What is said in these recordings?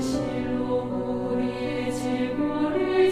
주님을 우리의 마음을 우리의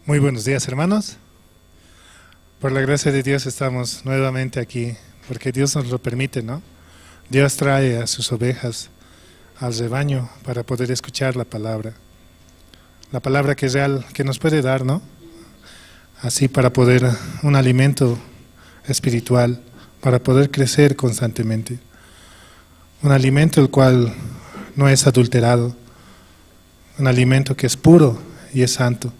Muy buenos días, hermanos. Por la gracia de Dios estamos nuevamente aquí, porque Dios nos lo permite, ¿no? Dios trae a sus ovejas al rebaño para poder escuchar la palabra. La palabra que es real, que nos puede dar, ¿no? Así para poder un alimento espiritual, para poder crecer constantemente. Un alimento el cual no es adulterado, un alimento que es puro y es santo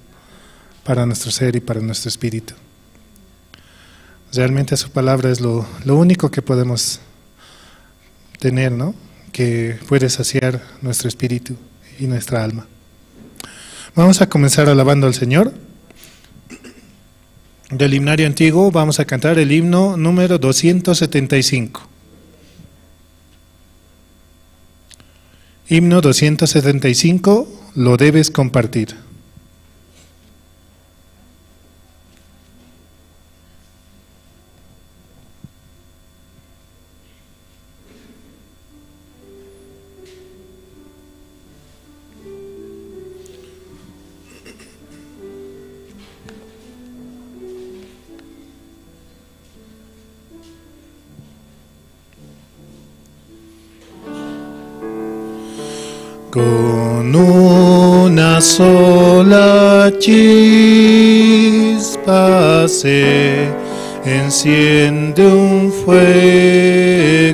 para nuestro ser y para nuestro espíritu. Realmente su palabra es lo único que podemos tener, ¿no? Que puede saciar nuestro espíritu y nuestra alma. Vamos a comenzar alabando al Señor. Del himnario antiguo vamos a cantar el himno número 275. Himno 275, lo debes compartir. Con una sola chispa se enciende un fuego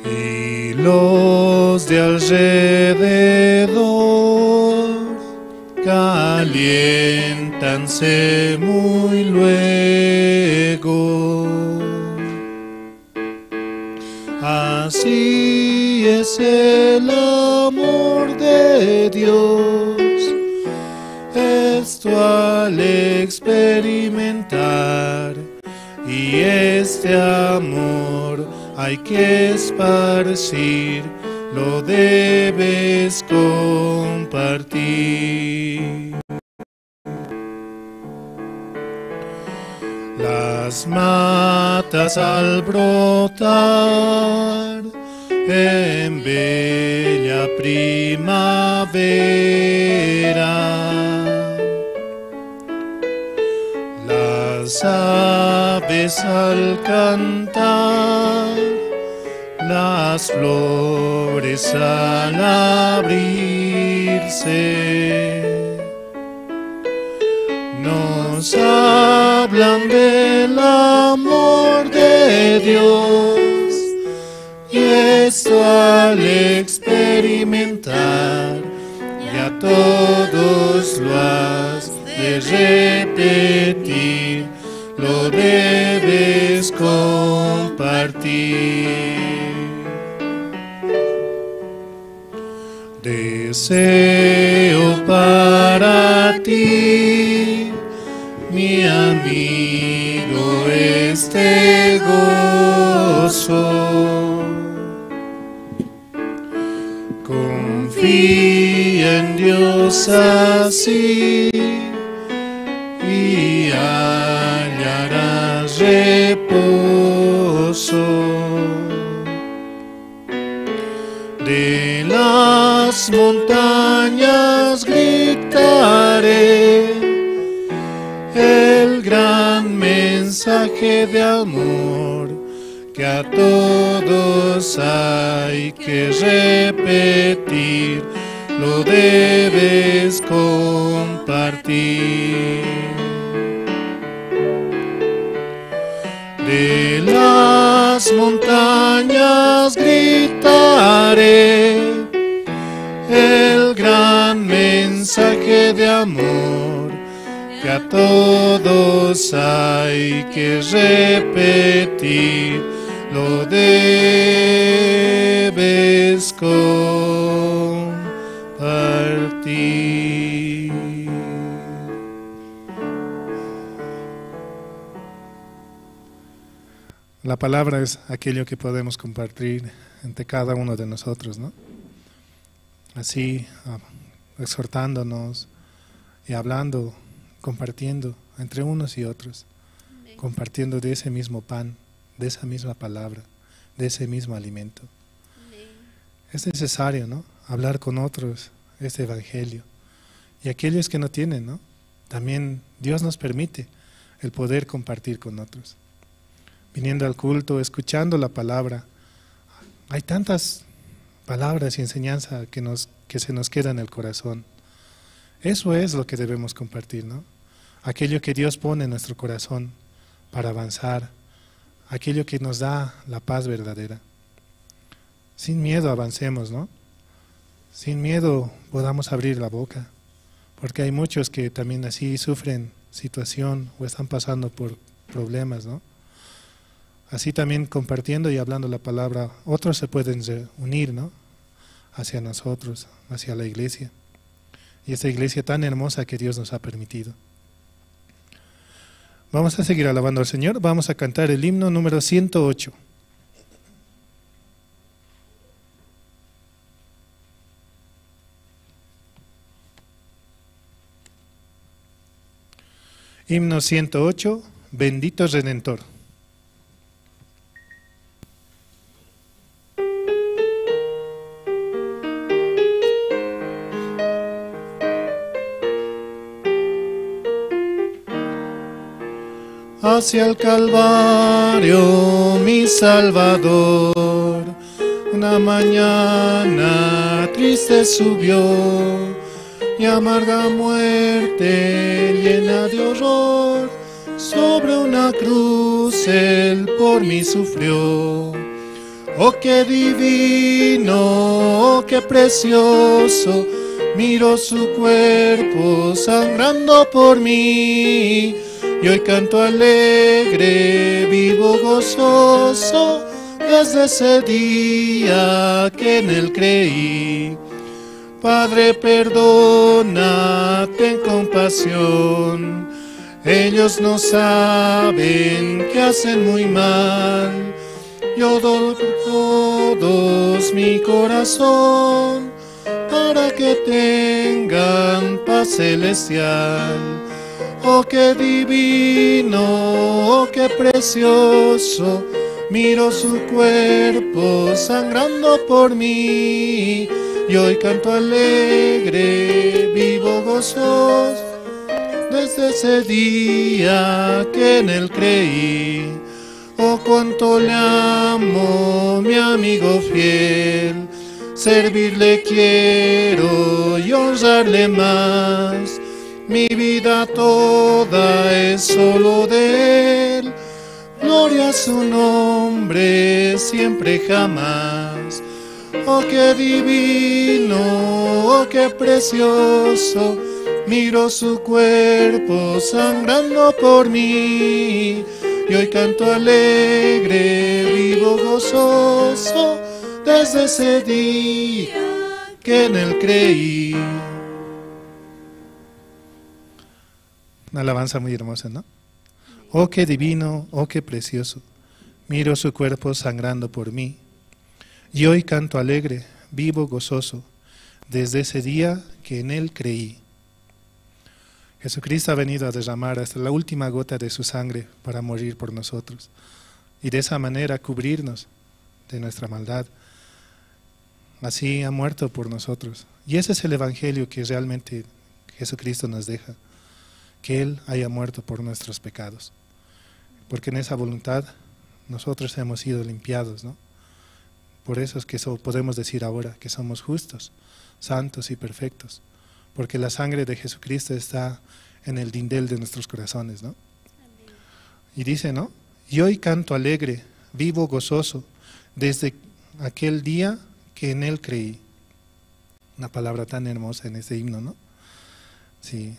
y los de alrededor caliéntanse muy luego. Así es el amor de Dios, esto al experimentar, y este amor hay que esparcir, lo debes compartir. Las matas al brotar en bella primavera, las aves al cantar, las flores al abrirse, nos hablan del amor de Dios, y esto al experimentar, ya todos lo has de repetir, lo debes compartir. Deseo para ti, mi amigo, este gozo. Confía en Dios así y hallarás reposo. De las montañas gritaré el gran mensaje de amor que a todos hay que repetir, lo debes compartir. De las montañas gritaré el gran mensaje de amor que a todos hay que repetir, lo debes compartir. La palabra es aquello que podemos compartir entre cada uno de nosotros, ¿no? Así, exhortándonos y hablando, compartiendo entre unos y otros, compartiendo de ese mismo pan, de esa misma palabra, de ese mismo alimento. Es necesario, ¿no?, hablar con otros este evangelio, Y aquellos que no tienen, ¿no? También Dios nos permite el poder compartir con otros. Viniendo al culto, escuchando la palabra. Hay tantas palabras y enseñanza que se nos queda en el corazón. Eso es lo que debemos compartir, ¿no? Aquello que Dios pone en nuestro corazón para avanzar, aquello que nos da la paz verdadera. Sin miedo avancemos, ¿no? Sin miedo podamos abrir la boca, porque hay muchos que también así sufren situación o están pasando por problemas, ¿no? Así también compartiendo y hablando la palabra, otros se pueden unir, ¿no? Hacia nosotros, hacia la iglesia. Y esta iglesia tan hermosa que Dios nos ha permitido. Vamos a seguir alabando al Señor. Vamos a cantar el himno número 108. Himno 108, Bendito Redentor. Hacia el Calvario, mi Salvador, una mañana triste subió, y amarga muerte llena de horror, sobre una cruz él por mí sufrió. Oh, qué divino, oh, qué precioso, miro su cuerpo sangrando por mí. Y hoy canto alegre, vivo gozoso, desde ese día que en él creí. Padre, perdona, ten compasión, ellos no saben que hacen muy mal. Yo doy por todos mi corazón, para que tengan paz celestial. Oh, qué divino, oh, qué precioso, miro su cuerpo sangrando por mí. Y hoy canto alegre, vivo gozoso, desde ese día que en él creí. Oh, cuánto le amo, mi amigo fiel, servirle quiero y honrarle más. Mi vida toda es solo de él, gloria a su nombre siempre jamás. Oh, qué divino, oh, qué precioso, miro su cuerpo sangrando por mí. Y hoy canto alegre, vivo gozoso, desde ese día que en él creí. Una alabanza muy hermosa, ¿no? Oh, qué divino, oh, qué precioso, miro su cuerpo sangrando por mí. Y hoy canto alegre, vivo gozoso, desde ese día que en él creí. Jesucristo ha venido a derramar hasta la última gota de su sangre para morir por nosotros y de esa manera cubrirnos de nuestra maldad. Así ha muerto por nosotros. Y ese es el evangelio que realmente Jesucristo nos deja, que Él haya muerto por nuestros pecados. Porque en esa voluntad nosotros hemos sido limpiados, ¿no? Por eso es que podemos decir ahora que somos justos, santos y perfectos, porque la sangre de Jesucristo está en el dindel de nuestros corazones, ¿no? Amén. Y dice, ¿no? Y hoy canto alegre, vivo gozoso, desde aquel día que en él creí. Una palabra tan hermosa en este himno, ¿no? Sí.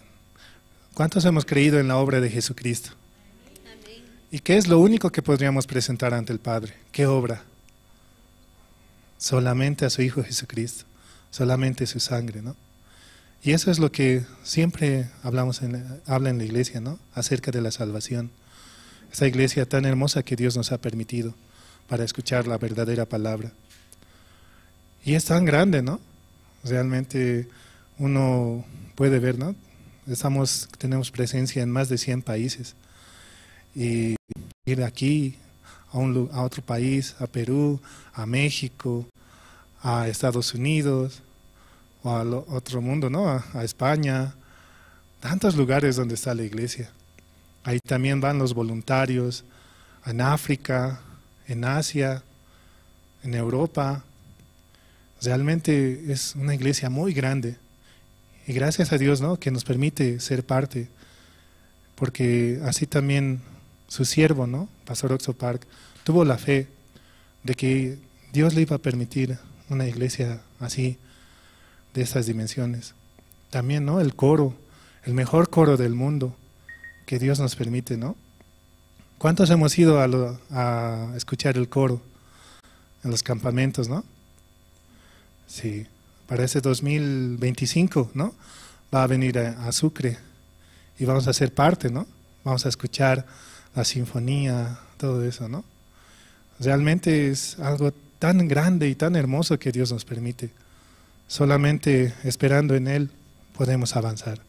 ¿Cuántos hemos creído en la obra de Jesucristo? Amén. ¿Y qué es lo único que podríamos presentar ante el Padre? ¿Qué obra? Solamente a su Hijo Jesucristo, solamente su sangre, ¿no? Y eso es lo que siempre habla en la iglesia, ¿no? Acerca de la salvación. Esta iglesia tan hermosa que Dios nos ha permitido para escuchar la verdadera palabra. Y es tan grande, ¿no? Realmente uno puede ver, ¿no? Tenemos presencia en más de 100 países. Y ir aquí a otro país, a Perú, a México, a Estados Unidos, O al otro mundo, ¿no? A España, tantos lugares donde está la iglesia. Ahí también van los voluntarios, en África, en Asia, en Europa. Realmente es una iglesia muy grande. Y gracias a Dios, ¿no?, que nos permite ser parte, porque así también su siervo, ¿no?, Pastor Ock Soo Park, tuvo la fe de que Dios le iba a permitir una iglesia así, de estas dimensiones. También, ¿no?, el coro, el mejor coro del mundo que Dios nos permite, ¿no? ¿Cuántos hemos ido a escuchar el coro en los campamentos, no? Sí, para ese 2025, ¿no?, va a venir a Sucre y vamos a ser parte, ¿no? Vamos a escuchar la sinfonía, todo eso, ¿no? Realmente es algo tan grande y tan hermoso que Dios nos permite. Solamente esperando en Él podemos avanzar.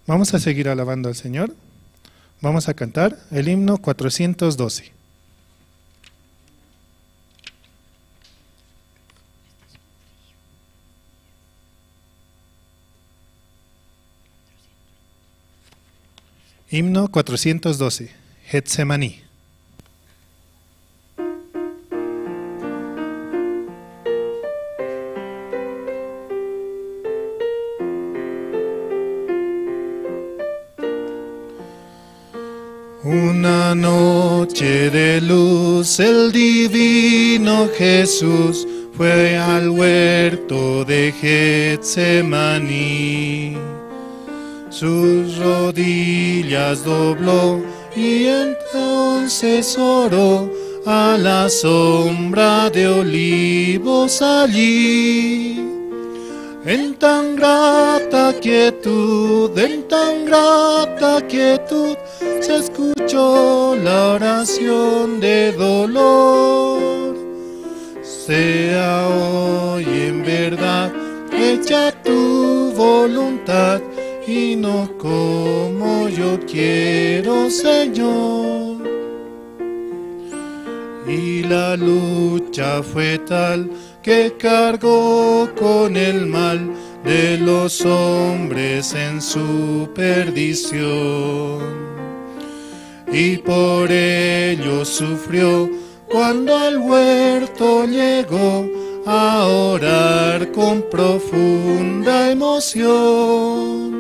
Vamos a seguir alabando al Señor. Vamos a cantar el himno 412. Himno 412, Getsemaní. Una noche de luz, el divino Jesús fue al huerto de Getsemaní. Sus rodillas dobló y entonces oró a la sombra de olivos allí. En tan grata quietud, en tan grata quietud, se escuchó la oración de dolor. Sea hoy en verdad hecha tu voluntad y no como yo quiero, Señor. Y la lucha fue tal que cargó con el mal de los hombres en su perdición. Y por ello sufrió cuando al huerto llegó a orar con profunda emoción.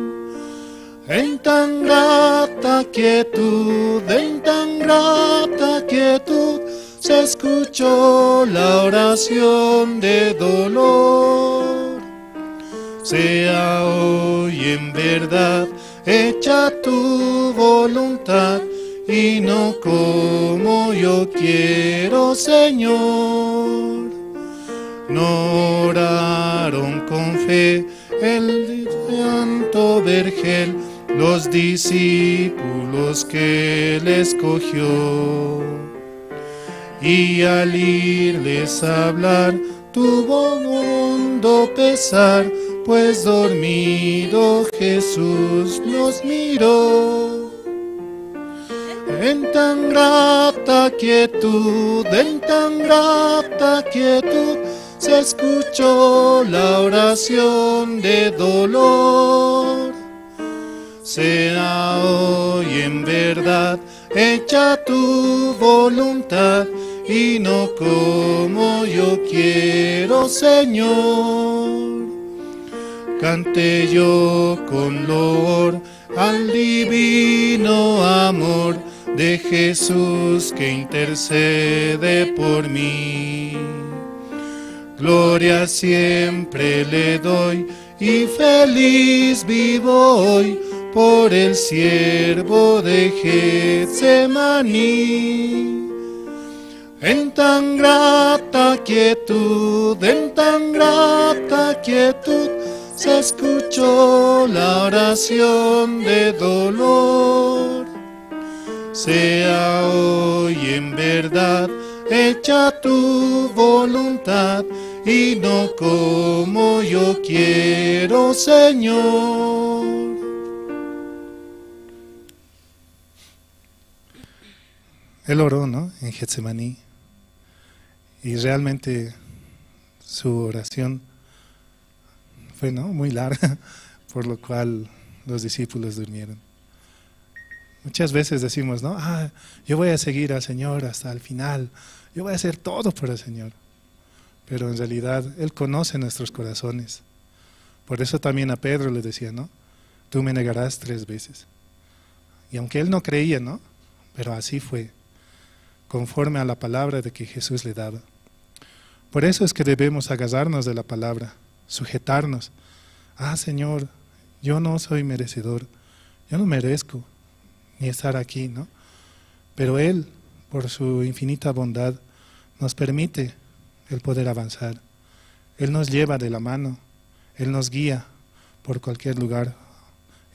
En tan grata quietud, en tan grata quietud, se escuchó la oración de dolor. Sea hoy en verdad hecha tu voluntad y no como yo quiero, Señor. No oraron con fe el santo vergel, los discípulos que él escogió. Y al irles a hablar, tuvo hondo pesar, pues dormido Jesús los miró. En tan grata quietud, en tan grata quietud, se escuchó la oración de dolor. Sea hoy en verdad hecha tu voluntad y no como yo quiero, Señor. Cante yo con loor al divino amor de Jesús que intercede por mí. Gloria siempre le doy y feliz vivo hoy por el siervo de Getsemaní. En tan grata quietud, en tan grata quietud, se escuchó la oración de dolor. Sea hoy en verdad hecha tu voluntad y no como yo quiero, Señor. Él oró, ¿no?, en Getsemaní. Y realmente su oración fue, ¿no?, muy larga, por lo cual los discípulos durmieron. Muchas veces decimos, ¿no? Ah, yo voy a seguir al Señor hasta el final, yo voy a hacer todo por el Señor. Pero en realidad Él conoce nuestros corazones. Por eso también a Pedro le decía, ¿no? Tú me negarás 3 veces. Y aunque él no creía, ¿no? Pero así fue, conforme a la palabra de que Jesús le daba. Por eso es que debemos agarrarnos de la palabra, sujetarnos. Ah, Señor, yo no soy merecedor, yo no merezco ni estar aquí, ¿no? Pero Él, por su infinita bondad, nos permite el poder avanzar. Él nos lleva de la mano, Él nos guía por cualquier lugar.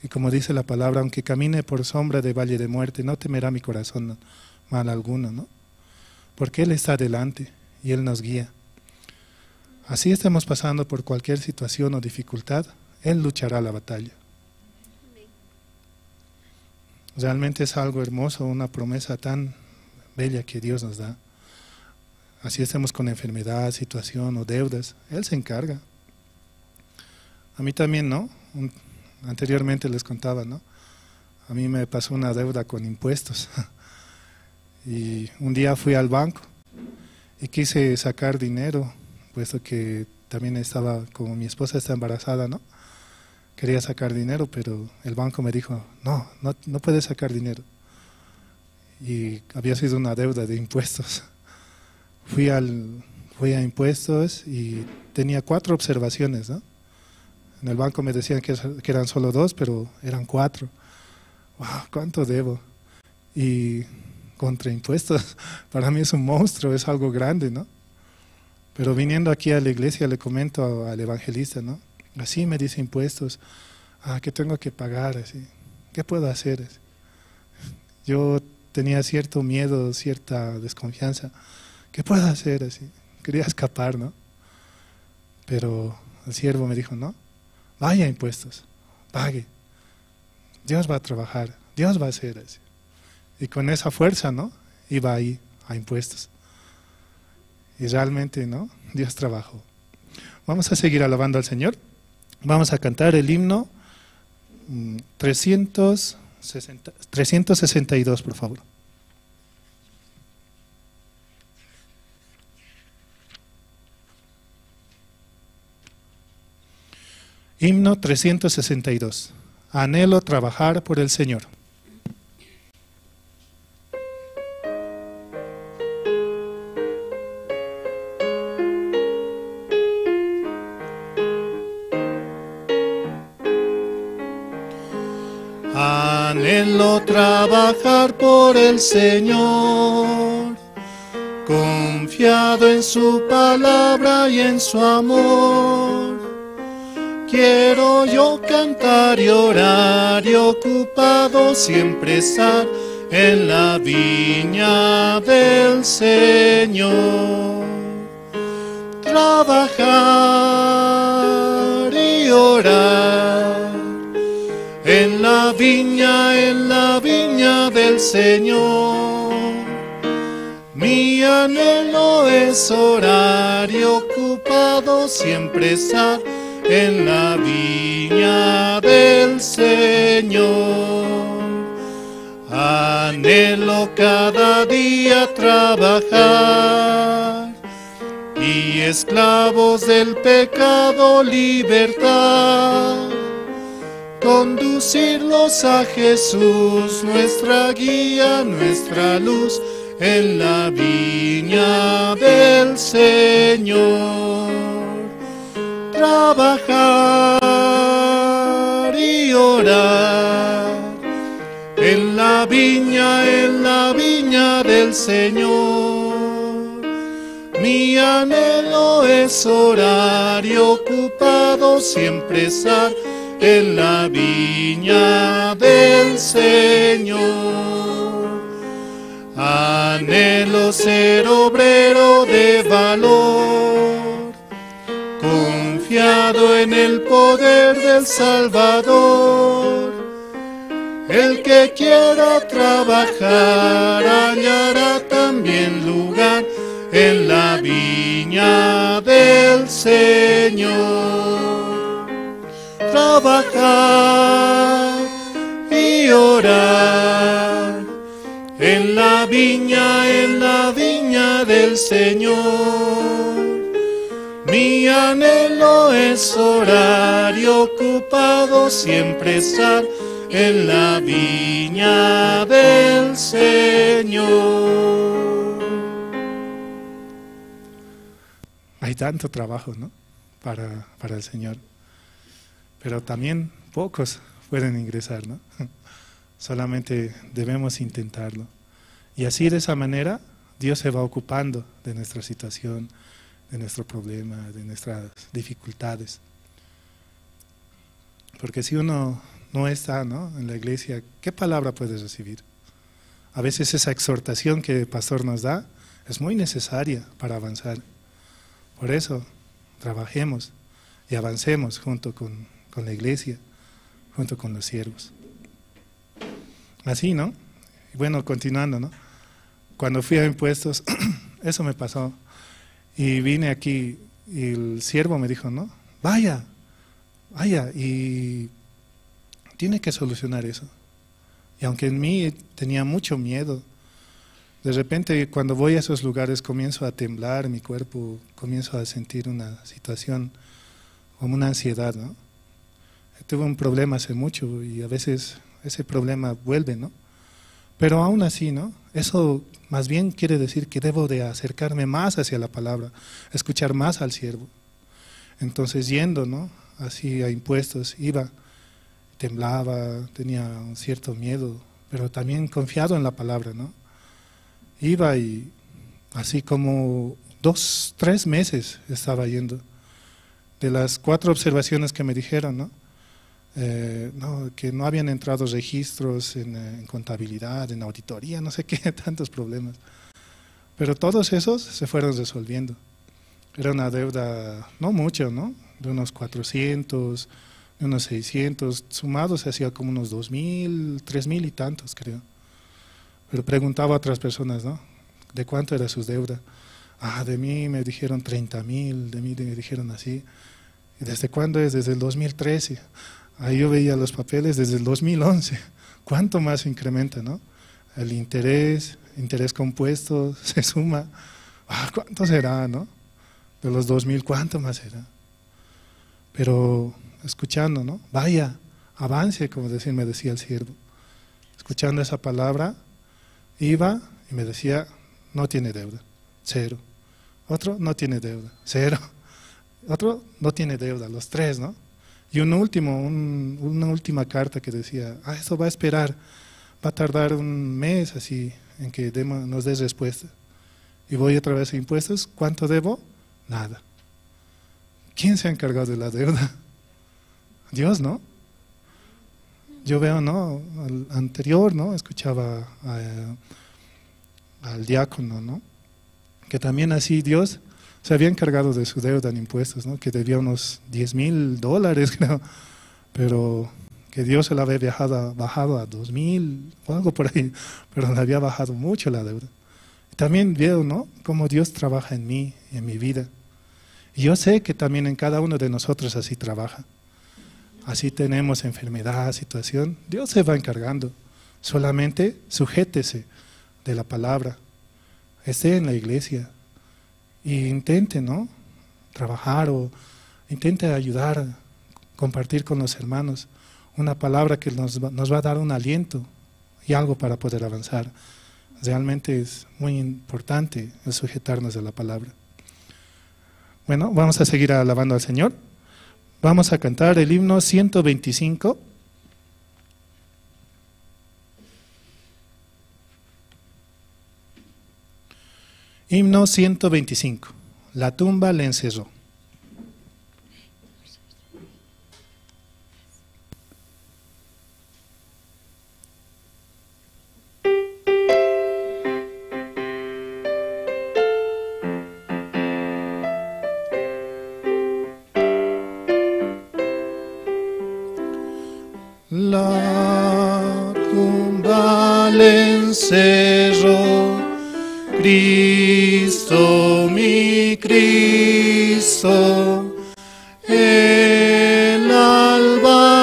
Y como dice la palabra, aunque camine por sombra de valle de muerte, no temerá mi corazón mal alguno, ¿no? Porque Él está delante y Él nos guía. Así estemos pasando por cualquier situación o dificultad, Él luchará la batalla. Realmente es algo hermoso, una promesa tan bella que Dios nos da. Así estemos con enfermedad, situación o deudas, Él se encarga. A mí también, ¿no? Anteriormente les contaba, ¿no? A mí me pasó una deuda con impuestos. Y un día fui al banco y quise sacar dinero, puesto que también estaba, como mi esposa está embarazada, ¿no? Quería sacar dinero, pero el banco me dijo, no, no, no puedes sacar dinero. Y había sido una deuda de impuestos. Fui a impuestos y tenía 4 observaciones, ¿no? En el banco me decían que eran solo 2, pero eran 4. ¡Wow! ¿Cuánto debo? Y contra impuestos, para mí es un monstruo, es algo grande, ¿no? Pero viniendo aquí a la iglesia le comento al evangelista, ¿no? Así me dice impuestos, ah, ¿qué tengo que pagar? Así, ¿qué puedo hacer? Así. Yo tenía cierto miedo, cierta desconfianza. ¿Qué puedo hacer? Así. Quería escapar, ¿no? Pero el siervo me dijo, no, vaya a impuestos, pague. Dios va a trabajar, Dios va a hacer así. Y con esa fuerza, ¿no? Iba ahí a impuestos. Y realmente, ¿no? Dios trabajó. Vamos a seguir alabando al Señor. Vamos a cantar el himno 362, por favor. Himno 362. Anhelo trabajar por el Señor. Anhelo trabajar por el Señor, confiado en su palabra y en su amor. Quiero yo cantar y orar y ocupado siempre estar en la viña del Señor. Trabajar y orar en la viña del Señor. Mi anhelo es orar y ocupado siempre estar en la viña del Señor. Anhelo cada día trabajar y esclavos del pecado libertar, conducirlos a Jesús, nuestra guía, nuestra luz, en la viña del Señor. Trabajar y orar en la viña del Señor. Mi anhelo es orar y ocupado siempre estar en la viña del Señor. Anhelo ser obrero de valor, confiado en el poder del Salvador. El que quiera trabajar hallará también lugar en la viña del Señor. trabajar y orar en la viña del Señor. Mi anhelo es orar y ocupado siempre estar en la viña del Señor. Hay tanto trabajo, ¿no? Para el Señor. Pero también pocos pueden ingresar, ¿no? Solamente debemos intentarlo. Y así, de esa manera, Dios se va ocupando de nuestra situación, de nuestro problema, de nuestras dificultades. Porque si uno no está, ¿no?, en la iglesia, ¿qué palabra puedes recibir? A veces esa exhortación que el pastor nos da es muy necesaria para avanzar. Por eso, trabajemos y avancemos junto con la iglesia, junto con los siervos. Así, ¿no? Bueno, continuando, ¿no? Cuando fui a impuestos, eso me pasó. Y vine aquí y el siervo me dijo, ¿no? Vaya, vaya, y tiene que solucionar eso. Y aunque en mí tenía mucho miedo, de repente cuando voy a esos lugares comienzo a temblar mi cuerpo, comienzo a sentir una situación como una ansiedad, ¿no? Tuve un problema hace mucho y a veces ese problema vuelve, ¿no? Pero aún así, ¿no? Eso más bien quiere decir que debo de acercarme más hacia la palabra, escuchar más al siervo. Entonces yendo, ¿no?, así a impuestos, iba, temblaba, tenía un cierto miedo, pero también confiado en la palabra, ¿no? Iba y así como 2, 3 meses estaba yendo. De las 4 observaciones que me dijeron, ¿no? No, que no habían entrado registros en contabilidad, en auditoría, no sé qué, tantos problemas. Pero todos esos se fueron resolviendo. Era una deuda, no mucho, ¿no? De unos 400, de unos 600, sumados se hacía como unos 2000, 3000 y tantos, creo. Pero preguntaba a otras personas, ¿no? ¿De cuánto era su deuda? Ah, de mí me dijeron 30,000, de mí me dijeron así. ¿Y desde cuándo es? Desde el 2013. Ahí yo veía los papeles desde el 2011. ¿Cuánto más incrementa, no? El interés, interés compuesto, se suma. Ah, ¿cuánto será, no? De los 2000, ¿cuánto más será? Pero escuchando, ¿no? Vaya, avance, como decía, me decía el siervo. Escuchando esa palabra, iba y me decía, no tiene deuda, cero. Otro, no tiene deuda, cero. Otro, no tiene deuda, los 3, ¿no? Y un último, una última carta que decía, ah, eso va a esperar, va a tardar un mes así en que nos des respuesta. Y voy otra vez a impuestos, ¿cuánto debo? Nada. ¿Quién se ha encargado de la deuda? Dios, ¿no? Yo veo, ¿no? Al anterior, ¿no? Escuchaba al diácono, ¿no? Que también así Dios se había encargado de su deuda en impuestos, ¿no? Que debía unos $10,000, creo, pero que Dios se la había bajado a 2,000 o algo por ahí, pero le había bajado mucho la deuda. Y también veo, ¿no?, cómo Dios trabaja en mí, en mi vida. Y yo sé que también en cada uno de nosotros así trabaja. Así tenemos enfermedad, situación, Dios se va encargando. Solamente sujétese de la palabra, esté en la iglesia e intente, ¿no?, trabajar o intente ayudar, compartir con los hermanos una palabra que nos va a dar un aliento y algo para poder avanzar. Realmente es muy importante el sujetarnos a la palabra. Bueno, vamos a seguir alabando al Señor. Vamos a cantar el himno 125. Himno 125. La tumba le encerró. La tumba le encerró, Cristo, mi Cristo, el alba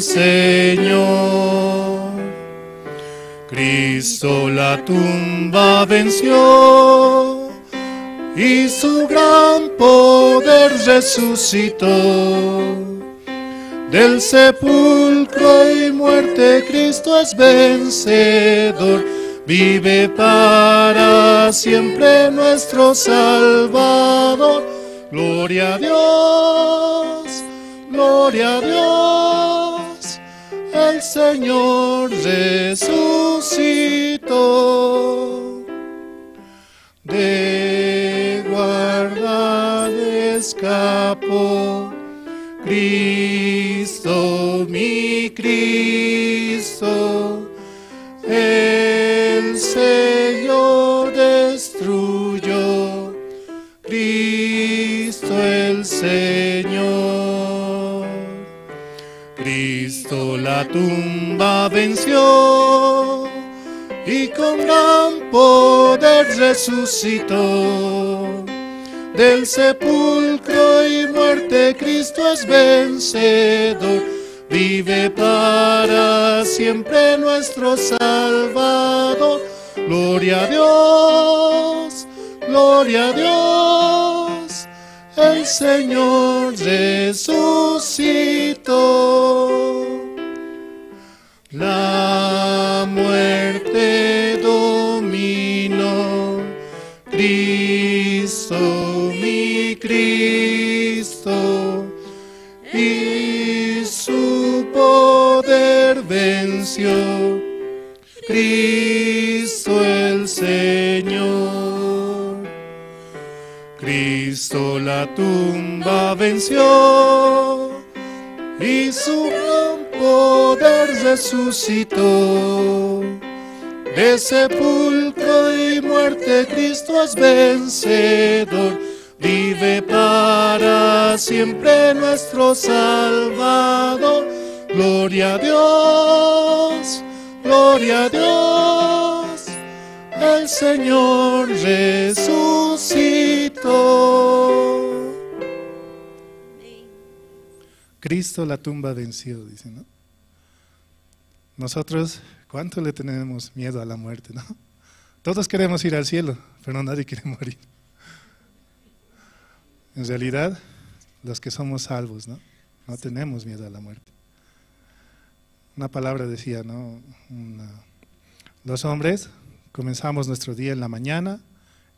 el Señor. Cristo la tumba venció y su gran poder resucitó. Del sepulcro y muerte Cristo es vencedor, vive para siempre nuestro Salvador. Gloria a Dios, gloria a Dios, el Señor resucitó. De guarda escapó Cristo, mi Cristo, el Señor destruyó, Cristo el Señor. Cristo la tumba venció y con gran poder resucitó. Del sepulcro y muerte Cristo es vencedor, vive para siempre nuestro Salvador. Gloria a Dios, gloria a Dios, el Señor resucitó. La muerte dominó, Cristo, mi Cristo, y su poder venció, Cristo el Señor. Cristo la tumba venció y su gran poder resucitó. De sepulcro y muerte Cristo es vencedor, vive para siempre nuestro Salvador. Gloria a Dios, gloria a Dios, el Señor resucitó. Cristo la tumba venció, dice, ¿no? Nosotros, ¿cuánto le tenemos miedo a la muerte, no? Todos queremos ir al cielo, pero nadie quiere morir. En realidad, los que somos salvos, ¿no? No tenemos miedo a la muerte. Una palabra decía, ¿no? Los hombres comenzamos nuestro día en la mañana,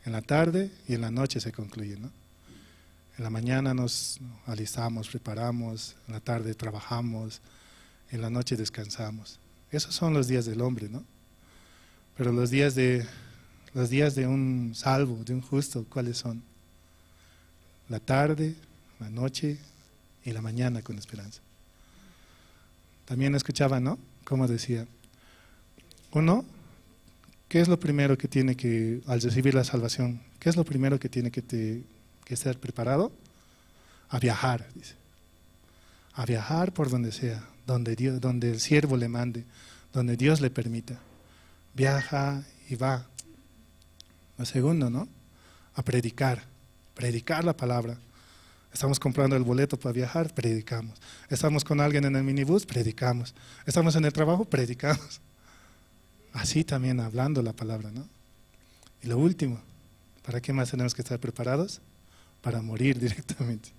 en la tarde y en la noche se concluye, ¿no? En la mañana nos alistamos, preparamos, en la tarde trabajamos, en la noche descansamos. Esos son los días del hombre, ¿no? Pero los días de un salvo, de un justo, ¿cuáles son? La tarde, la noche y la mañana con esperanza. También escuchaba, ¿no? Como decía, uno, ¿qué es lo primero que tiene que, al recibir la salvación, qué es lo primero que tiene que estar preparado? A viajar, dice. A viajar por donde sea, donde Dios, donde el siervo le mande, donde Dios le permita. Viaja y va. Lo segundo, ¿no? A predicar, predicar la palabra. Estamos comprando el boleto para viajar, predicamos. Estamos con alguien en el minibús, predicamos. Estamos en el trabajo, predicamos. Así también hablando la palabra, ¿no? Y lo último, ¿para qué más tenemos que estar preparados? Para morir directamente.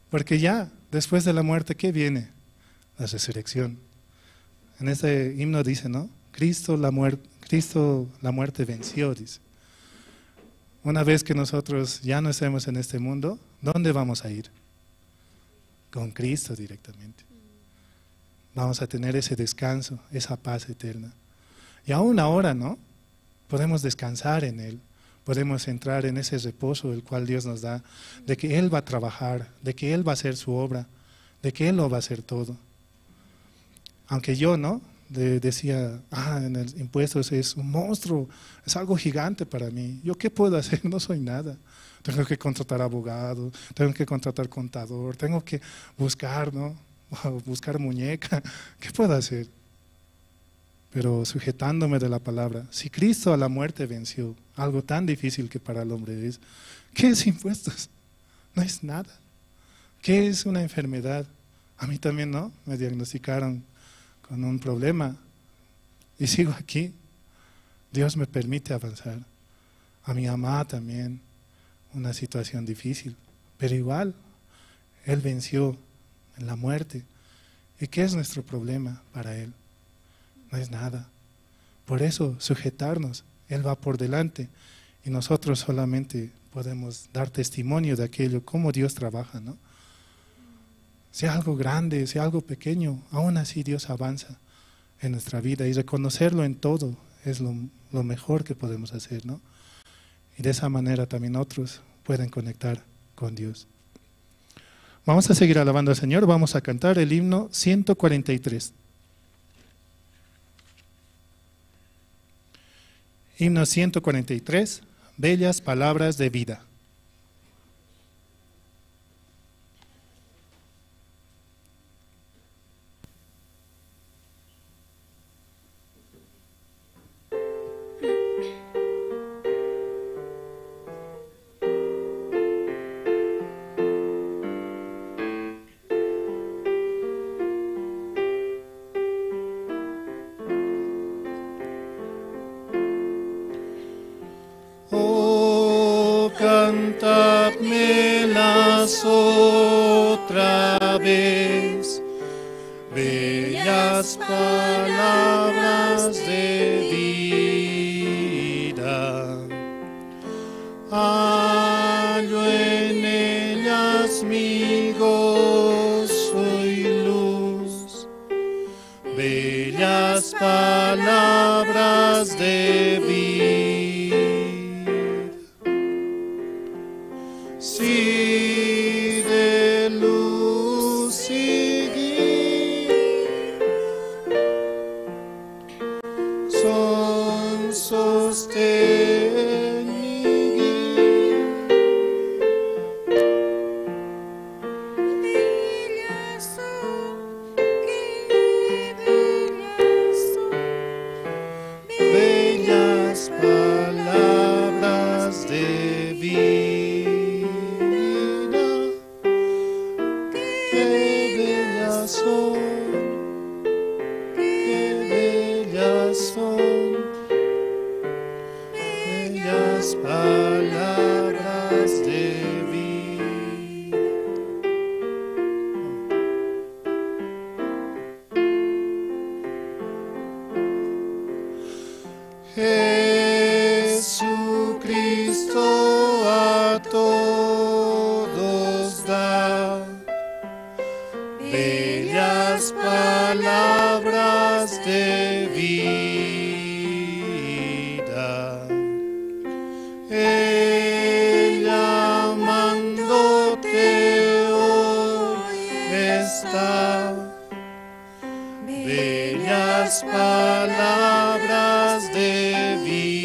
Porque ya, después de la muerte, ¿qué viene? La resurrección. En este himno dice, ¿no? Cristo la muerte venció, dice. Una vez que nosotros ya no estemos en este mundo, ¿dónde vamos a ir? Con Cristo directamente. Vamos a tener ese descanso, esa paz eterna. Y aún ahora, ¿no? Podemos descansar en Él, podemos entrar en ese reposo el cual Dios nos da, de que Él va a trabajar, de que Él va a hacer su obra, de que Él lo va a hacer todo. Aunque yo, ¿no? Decía, en el impuestos es un monstruo, es algo gigante para mí. ¿Yo qué puedo hacer? No soy nada. Tengo que contratar abogado, tengo que contratar contador, tengo que buscar, ¿no? Buscar muñeca. ¿Qué puedo hacer? Pero sujetándome de la palabra, si Cristo a la muerte venció, algo tan difícil que para el hombre es, ¿qué es impuestos? No es nada. ¿Qué es una enfermedad? A mí también, ¿no? Me diagnosticaron con un problema y sigo aquí. Dios me permite avanzar. A mi mamá también, una situación difícil, pero igual, Él venció en la muerte. ¿Y qué es nuestro problema para Él? No es nada. Por eso, sujetarnos, Él va por delante y nosotros solamente podemos dar testimonio de aquello, cómo Dios trabaja, ¿no? Sea algo grande, sea algo pequeño, aún así Dios avanza en nuestra vida y reconocerlo en todo es lo mejor que podemos hacer, ¿no? Y de esa manera también otros pueden conectar con Dios. Vamos a seguir alabando al Señor, vamos a cantar el himno 143. Himno 143, Bellas Palabras de Vida. Cantadmelas otra vez, bellas palabras de vida. Hallo en ellas mi gozo y luz, bellas palabras de vida. Sí, de luz y guía son sostén y guía. Bellas son, qué bellas son, bellas palabras de vida. Qué bellas son, bellas palabras de vida. Jesucristo a todos da bellas palabras de vida. Él llamándote hoy está, bellas palabras de vida.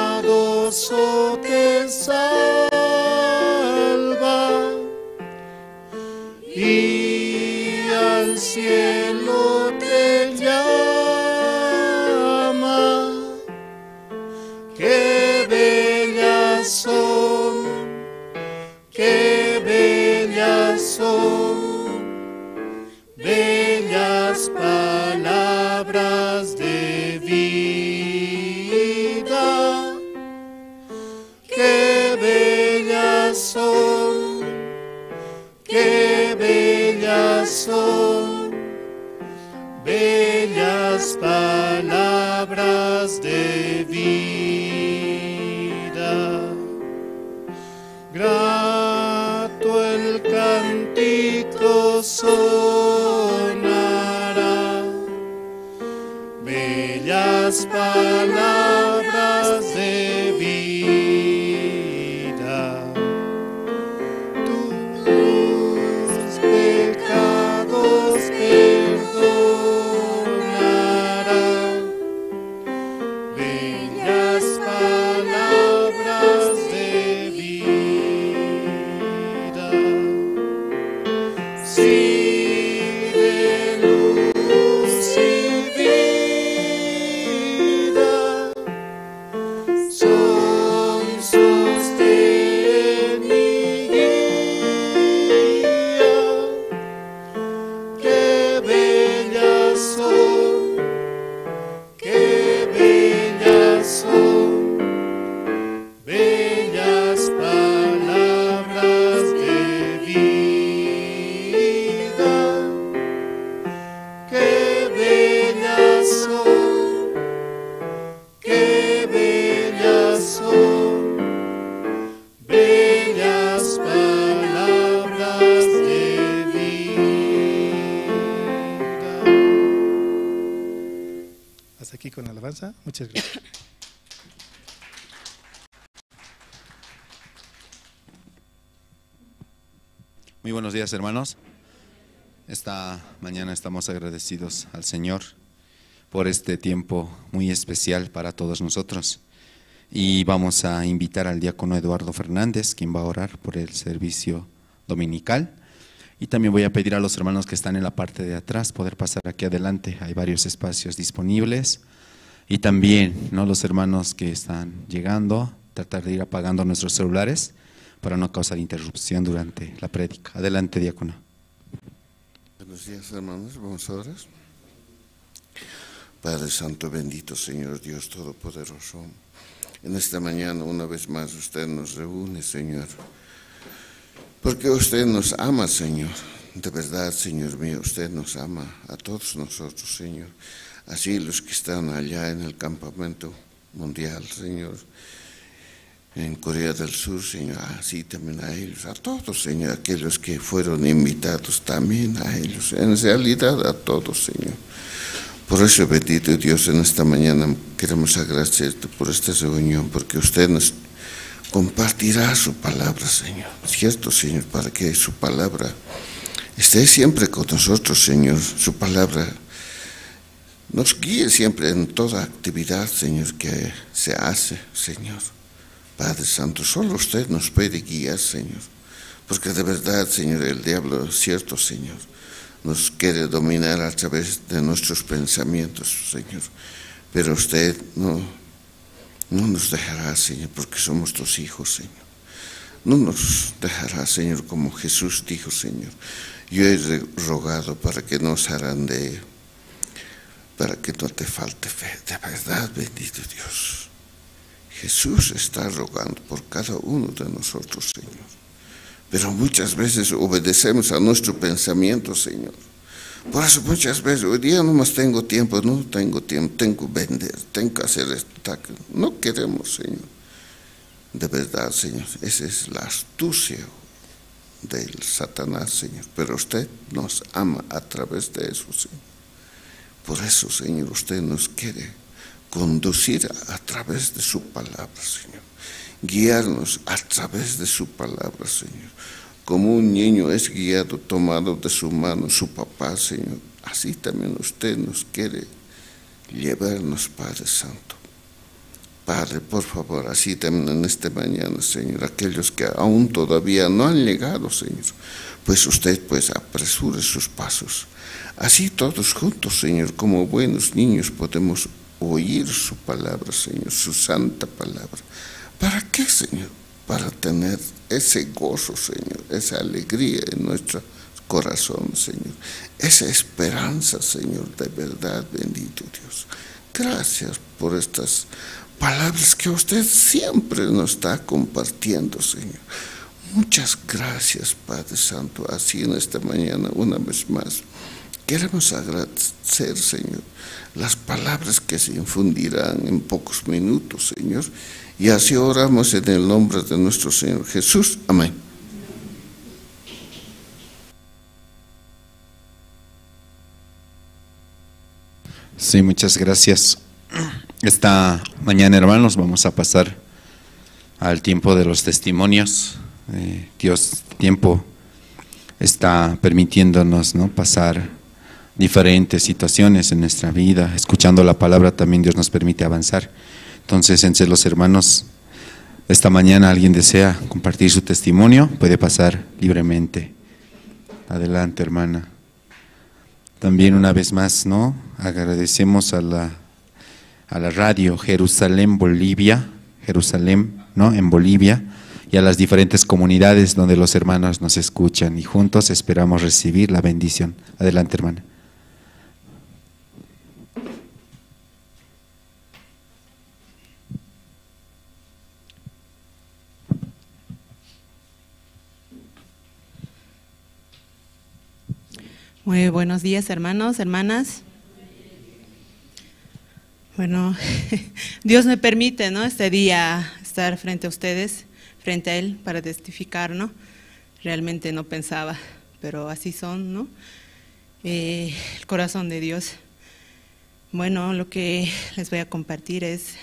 Bondadoso te salva y al cielo te llama. Qué bellas son, qué bellas son, bellas palabras de vida. Qué bellas son, qué bellas son, bellas palabras de vida. Grato el cántico sonará, bellas palabras de vida. Tus pecados perdonará, bellas palabras de vida. Sí, de luz y vida son sostén. con la alabanza. Muchas gracias. Muy buenos días, hermanos. Esta mañana estamos agradecidos al Señor por este tiempo muy especial para todos nosotros. Y vamos a invitar al diácono Eduardo Fernández, quien va a orar por el servicio dominical. Y también voy a pedir a los hermanos que están en la parte de atrás poder pasar aquí adelante. Hay varios espacios disponibles. Y también, ¿no?, los hermanos que están llegando, tratar de ir apagando nuestros celulares para no causar interrupción durante la prédica. Adelante, diácono. Buenos días, hermanos. Vamos a orar. Padre Santo, bendito Señor Dios Todopoderoso, en esta mañana una vez más usted nos reúne, Señor, porque usted nos ama, Señor. De verdad, Señor mío, usted nos ama a todos nosotros, Señor. Así los que están allá en el campamento mundial, Señor, en Corea del Sur, Señor, así también a ellos, a todos, Señor, aquellos que fueron invitados también a ellos, en realidad a todos, Señor. Por eso, bendito Dios, en esta mañana queremos agradecerte por esta reunión, porque usted nos compartirá su palabra, Señor. Cierto, Señor, para que su palabra esté siempre con nosotros, Señor. Su palabra nos guíe siempre en toda actividad, Señor, que se hace, Señor. Padre Santo, solo usted nos puede guiar, Señor, porque de verdad, Señor, el diablo, cierto, Señor, nos quiere dominar a través de nuestros pensamientos, Señor, pero usted no nos dejará, Señor, porque somos tus hijos, Señor. No nos dejará, Señor, como Jesús dijo, Señor. Yo he rogado para que no zarandee, para que no te falte fe. De verdad, bendito Dios. Jesús está rogando por cada uno de nosotros, Señor. Pero muchas veces obedecemos a nuestro pensamiento, Señor. Por eso muchas veces, hoy día nomás tengo tiempo, no tengo tiempo, tengo que vender, tengo que hacer esto. No queremos, Señor. De verdad, Señor, esa es la astucia del Satanás, Señor. Pero usted nos ama a través de eso, Señor. Por eso, Señor, usted nos quiere conducir a través de su palabra, Señor. Guiarnos a través de su palabra, Señor. Como un niño es guiado, tomado de su mano, su papá, Señor. Así también usted nos quiere llevarnos, Padre Santo. Padre, por favor, así también en esta mañana, Señor, aquellos que aún todavía no han llegado, Señor, pues usted pues apresure sus pasos. Así todos juntos, Señor, como buenos niños podemos oír su palabra, Señor, su santa palabra. ¿Para qué, Señor? Para tener ese gozo, Señor, esa alegría en nuestro corazón, Señor, esa esperanza, Señor, de verdad, bendito Dios. Gracias por estas palabras que usted siempre nos está compartiendo, Señor. Muchas gracias, Padre Santo. Así en esta mañana, una vez más, queremos agradecer, Señor, las palabras que se infundirán en pocos minutos, Señor. Y así oramos en el nombre de nuestro Señor Jesús. Amén. Sí, muchas gracias. Esta mañana, hermanos, vamos a pasar al tiempo de los testimonios. Dios, tiempo está permitiéndonos, ¿no?, pasar diferentes situaciones en nuestra vida. Escuchando la palabra también Dios nos permite avanzar. Entonces, entre los hermanos, esta mañana alguien desea compartir su testimonio, puede pasar libremente. Adelante, hermana. También una vez más, ¿no?, agradecemos a la radio Jerusalén, Bolivia, Jerusalén, ¿no?, en Bolivia, y a las diferentes comunidades donde los hermanos nos escuchan, y juntos esperamos recibir la bendición. Adelante, hermana. Muy buenos días, hermanos, hermanas. Bueno, Dios me permite, ¿no?, este día estar frente a ustedes, frente a Él, para testificar, ¿no? Realmente no pensaba, pero así son, ¿no? El corazón de Dios. Bueno, lo que les voy a compartir es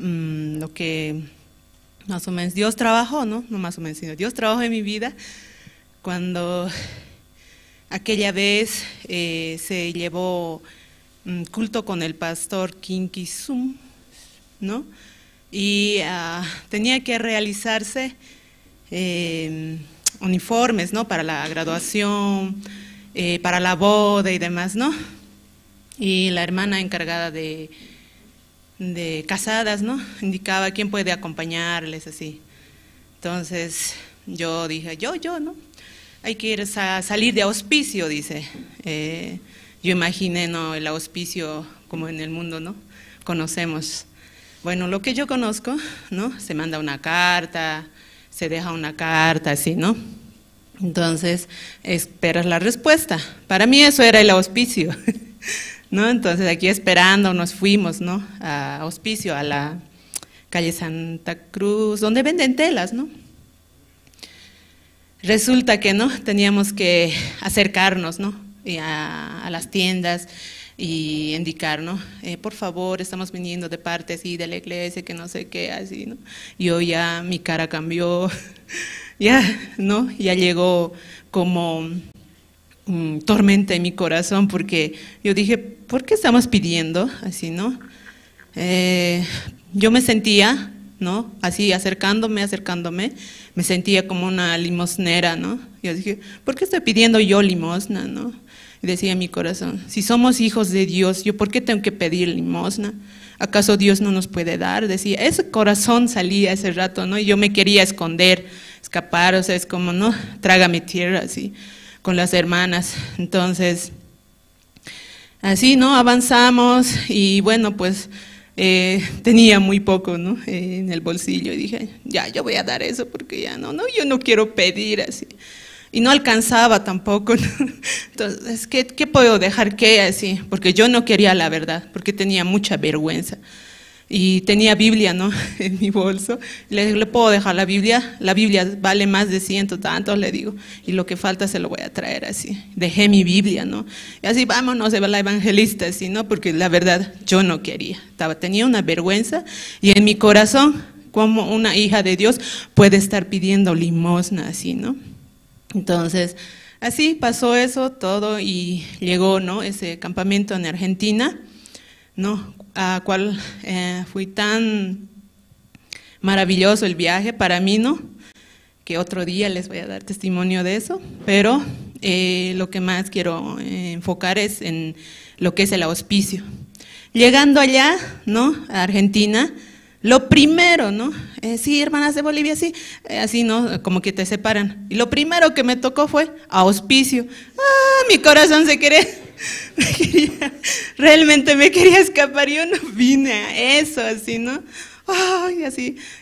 lo que más o menos Dios trabajó, ¿no? No más o menos, sino Dios trabajó en mi vida cuando aquella vez se llevó culto con el pastor Kinki Sum, ¿no? Y tenía que realizarse uniformes, ¿no? Para la graduación, para la boda y demás, ¿no? Y la hermana encargada de casadas, ¿no? Indicaba quién puede acompañarles, así. Entonces yo dije, yo, ¿no? Hay que ir a salir de auspicio, dice. Yo imaginé, ¿no? El auspicio como en el mundo, ¿no? Conocemos. Bueno, lo que yo conozco, ¿no? Se manda una carta, se deja una carta, así, ¿no? Entonces, esperas la respuesta. Para mí eso era el auspicio, ¿no? Entonces, aquí esperando nos fuimos, ¿no? A auspicio, a la calle Santa Cruz, donde venden telas, ¿no? Resulta que, ¿no? Teníamos que acercarnos, ¿no? Y a las tiendas y indicar, ¿no? Por favor, estamos viniendo de parte así de la iglesia, que no sé qué, así, ¿no? Yo ya, mi cara cambió, ya, ¿no? Ya llegó como tormenta en mi corazón, porque yo dije, ¿por qué estamos pidiendo así, no? Yo me sentía, ¿no? Así, acercándome, me sentía como una limosnera, ¿no? Yo dije, ¿por qué estoy pidiendo yo limosna, no? Y decía en mi corazón, si somos hijos de Dios, ¿yo por qué tengo que pedir limosna? ¿Acaso Dios no nos puede dar? Decía, ese corazón salía ese rato, ¿no? Y yo me quería esconder, escapar, o sea, es como, ¿no? Trágame tierra, así, con las hermanas. Entonces, así, ¿no? Avanzamos y bueno, pues tenía muy poco, ¿no? En el bolsillo y dije, ya, yo voy a dar eso porque ya no, yo no quiero pedir así. Y no alcanzaba tampoco, ¿no? Entonces, ¿qué puedo dejar? ¿Qué así? Porque yo no quería la verdad, porque tenía mucha vergüenza. Y tenía Biblia, ¿no? En mi bolso. Le puedo dejar la Biblia vale más de 100 tantos, le digo, y lo que falta se lo voy a traer así. Dejé mi Biblia, ¿no? Y así, vámonos, la evangelista, así, ¿no? Porque la verdad, yo no quería. Tenía una vergüenza y en mi corazón, como una hija de Dios, puede estar pidiendo limosna, así, ¿no? Entonces, así pasó eso todo y llegó, ¿no? Ese campamento en Argentina, ¿no? A cual fui tan maravilloso el viaje para mí, ¿no? Que otro día les voy a dar testimonio de eso, pero lo que más quiero enfocar es en lo que es el auspicio. Llegando allá, ¿no? A Argentina, lo primero, ¿no? Sí, hermanas de Bolivia, sí, así, ¿no? Como que te separan. Y lo primero que me tocó fue auspicio. ¡Ah! Mi corazón se quería, realmente me quería escapar, yo no vine a eso, así, ¿no? Ay,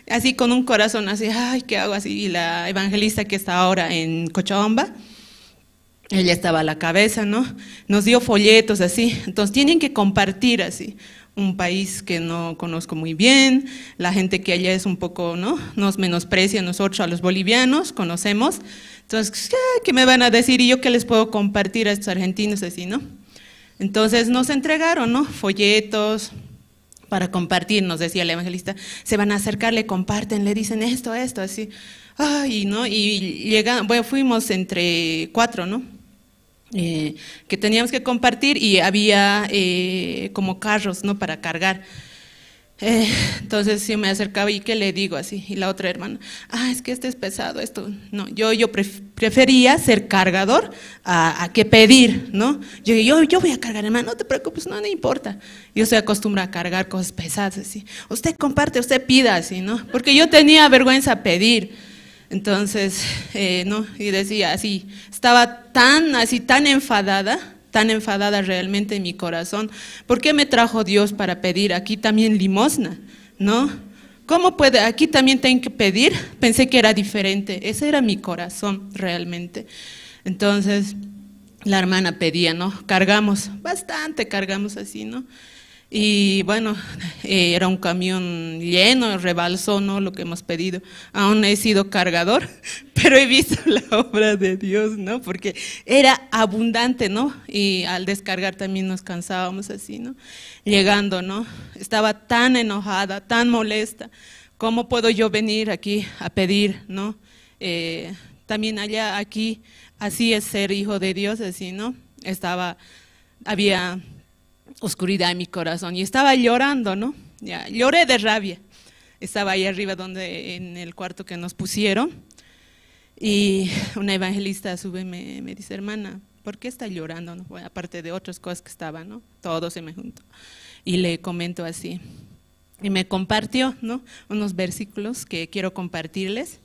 así con un corazón así, ay, ¿qué hago así? Y la evangelista que está ahora en Cochabamba, ella estaba a la cabeza, ¿no? Nos dio folletos así, entonces tienen que compartir así. Un país que no conozco muy bien, la gente que allá es un poco, ¿no? Nos menosprecia a nosotros, a los bolivianos, conocemos. Entonces, ¿qué me van a decir? ¿Y yo qué les puedo compartir a estos argentinos así, no? Entonces nos entregaron, ¿no? Folletos para compartir, nos decía el evangelista, se van a acercar, le comparten, le dicen esto, esto, así. Ay, ¿no? Y llegan, bueno, fuimos entre 4, ¿no? Que teníamos que compartir y había como carros, ¿no? Para cargar. Entonces yo me acercaba y ¿qué le digo así? Y la otra hermana, ah, es que este es pesado, esto, no, yo prefería ser cargador a que pedir, ¿no? Yo voy a cargar, hermano, no te preocupes, no importa. Yo estoy acostumbrada a cargar cosas pesadas, así. Usted comparte, usted pida, así, ¿no? Porque yo tenía vergüenza pedir. Entonces, ¿no? Y decía así, estaba tan así, tan enfadada realmente en mi corazón. ¿Por qué me trajo Dios para pedir aquí también limosna? ¿No? ¿Cómo puede? Aquí también tengo que pedir. Pensé que era diferente. Ese era mi corazón realmente. Entonces, la hermana pedía, ¿no? Cargamos, bastante cargamos así, ¿no? Y bueno, era un camión lleno, rebalsó, ¿no? Lo que hemos pedido. Aún he sido cargador, pero he visto la obra de Dios, ¿no? Porque era abundante, ¿no? Y al descargar también nos cansábamos así, ¿no? Llegando, ¿no? Estaba tan enojada, tan molesta. ¿Cómo puedo yo venir aquí a pedir, ¿no? También allá, aquí, así es ser hijo de Dios, así, ¿no? Había oscuridad en mi corazón y estaba llorando, ¿no? Ya, lloré de rabia. Estaba ahí arriba donde, en el cuarto que nos pusieron, y una evangelista sube y me dice, hermana, ¿por qué está llorando? ¿No? Bueno, aparte de otras cosas que estaba, ¿no? Todo se me juntó. Y le comento así. Y me compartió, ¿no? Unos versículos que quiero compartirles.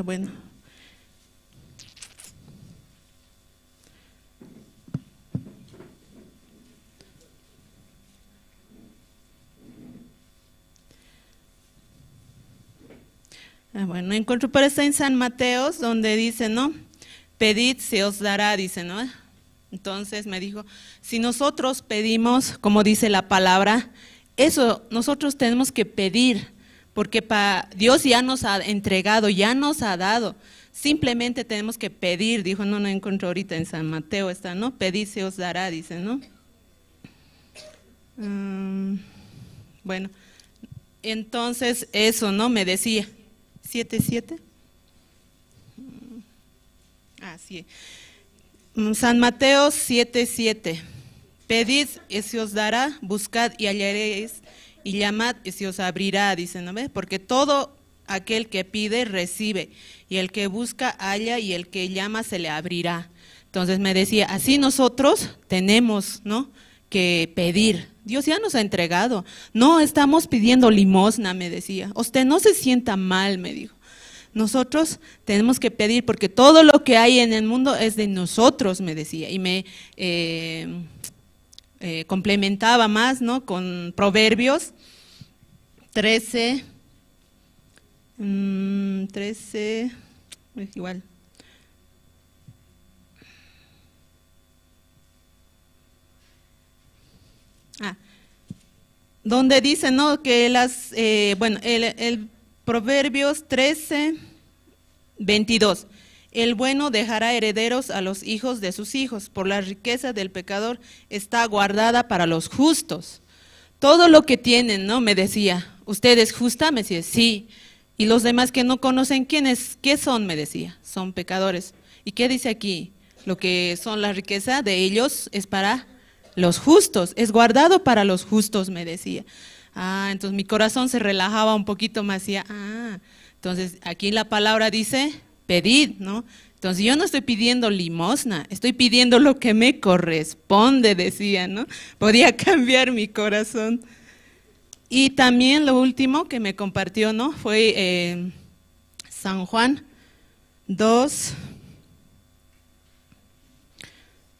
Bueno. Bueno, encuentro, pero está en San Mateos, donde dice, ¿no? Pedid, se os dará, dice, ¿no? Entonces me dijo, si nosotros pedimos, como dice la palabra, eso nosotros tenemos que pedir, porque Dios ya nos ha entregado, ya nos ha dado, simplemente tenemos que pedir, dijo, no encuentro ahorita en San Mateo está, ¿no? Pedid, se os dará, dice, ¿no? Bueno, entonces eso, ¿no? Me decía, 7:7. Ah, sí. San Mateo 7:7. Pedid y se os dará, buscad y hallaréis, y llamad y se os abrirá, dice, ¿no ves? Porque todo aquel que pide, recibe, y el que busca, halla, y el que llama, se le abrirá. Entonces me decía, así nosotros tenemos, ¿no?, que pedir. Dios ya nos ha entregado, no estamos pidiendo limosna, me decía. Usted no se sienta mal, me dijo. Nosotros tenemos que pedir porque todo lo que hay en el mundo es de nosotros, me decía. Y me complementaba más, ¿no?, con Proverbios 13, 13, igual. Ah, donde dice, ¿no?, que las, bueno, el Proverbios 13, 22. El bueno dejará herederos a los hijos de sus hijos, por la riqueza del pecador está guardada para los justos. Todo lo que tienen, ¿no?, me decía, ¿usted es justa? Me decía, sí. Y los demás que no conocen quiénes, ¿qué son? Me decía, son pecadores. ¿Y qué dice aquí? Lo que son la riqueza de ellos es para los justos, es guardado para los justos, me decía. Ah, entonces mi corazón se relajaba un poquito más, decía, ah, entonces aquí la palabra dice, pedid, ¿no? Entonces yo no estoy pidiendo limosna, estoy pidiendo lo que me corresponde, decía, ¿no? Podía cambiar mi corazón. Y también lo último que me compartió, ¿no?, fue San Juan 2,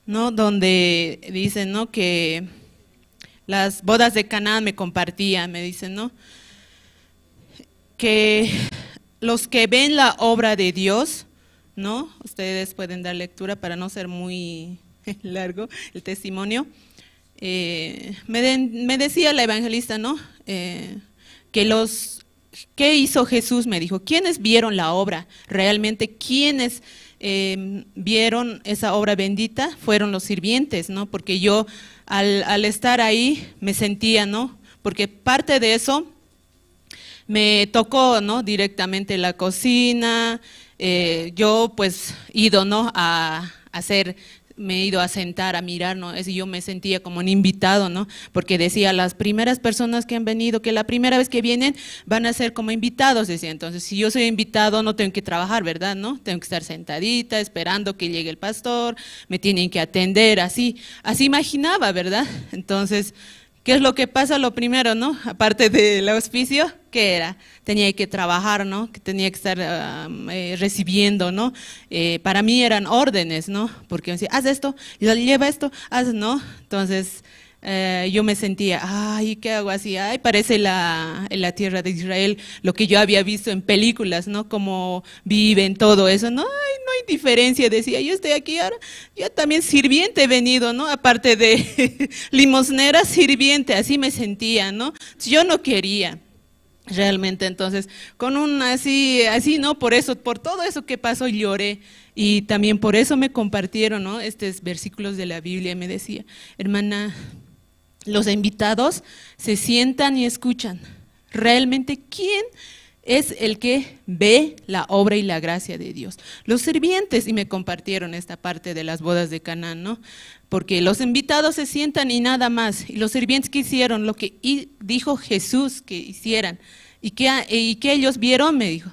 ¿no?, donde dice, ¿no?, que las bodas de Canaán me compartía, me dicen, ¿no?, que los que ven la obra de Dios, ¿no?, ustedes pueden dar lectura para no ser muy largo el testimonio. Me decía la evangelista, ¿no?, que los, ¿qué hizo Jesús? Me dijo, ¿quiénes vieron la obra? Realmente, ¿quiénes vieron esa obra bendita? Fueron los sirvientes, ¿no? Porque yo al estar ahí me sentía, ¿no?, porque parte de eso me tocó, ¿no?, directamente la cocina, yo pues ido, ¿no?, a hacer, me he ido a sentar, a mirar, ¿no? Es, yo me sentía como un invitado, ¿no? Porque decía, las primeras personas que han venido, que la primera vez que vienen van a ser como invitados, decía. Entonces, si yo soy invitado, no tengo que trabajar, ¿verdad? ¿No? Tengo que estar sentadita, esperando que llegue el pastor, me tienen que atender, así, así imaginaba, ¿verdad? Entonces, ¿qué es lo que pasa? Lo primero, ¿no? Aparte del auspicio, ¿qué era? Tenía que trabajar, ¿no? Que tenía que estar recibiendo, ¿no? Para mí eran órdenes, ¿no? Porque me decía, haz esto, lleva esto, haz, ¿no? Entonces, Yo me sentía, ay, ¿qué hago así? Ay, parece la tierra de Israel, lo que yo había visto en películas, ¿no? Cómo viven, todo eso, ¿no? Ay, no hay diferencia, decía, yo estoy aquí ahora, yo también sirviente he venido, ¿no? Aparte de limosnera, sirviente, así me sentía, ¿no? Yo no quería. Realmente, entonces, con un así, ¿no? Por eso, por todo eso que pasó, lloré. Y también por eso me compartieron, ¿no? Estos versículos de la Biblia, me decía, hermana, los invitados se sientan y escuchan. Realmente, ¿quién es el que ve la obra y la gracia de Dios? Los sirvientes, y me compartieron esta parte de las bodas de Canaán, ¿no? Porque los invitados se sientan y nada más. Y los sirvientes que hicieron lo que dijo Jesús que hicieran. ¿Y que ellos vieron? Me dijo.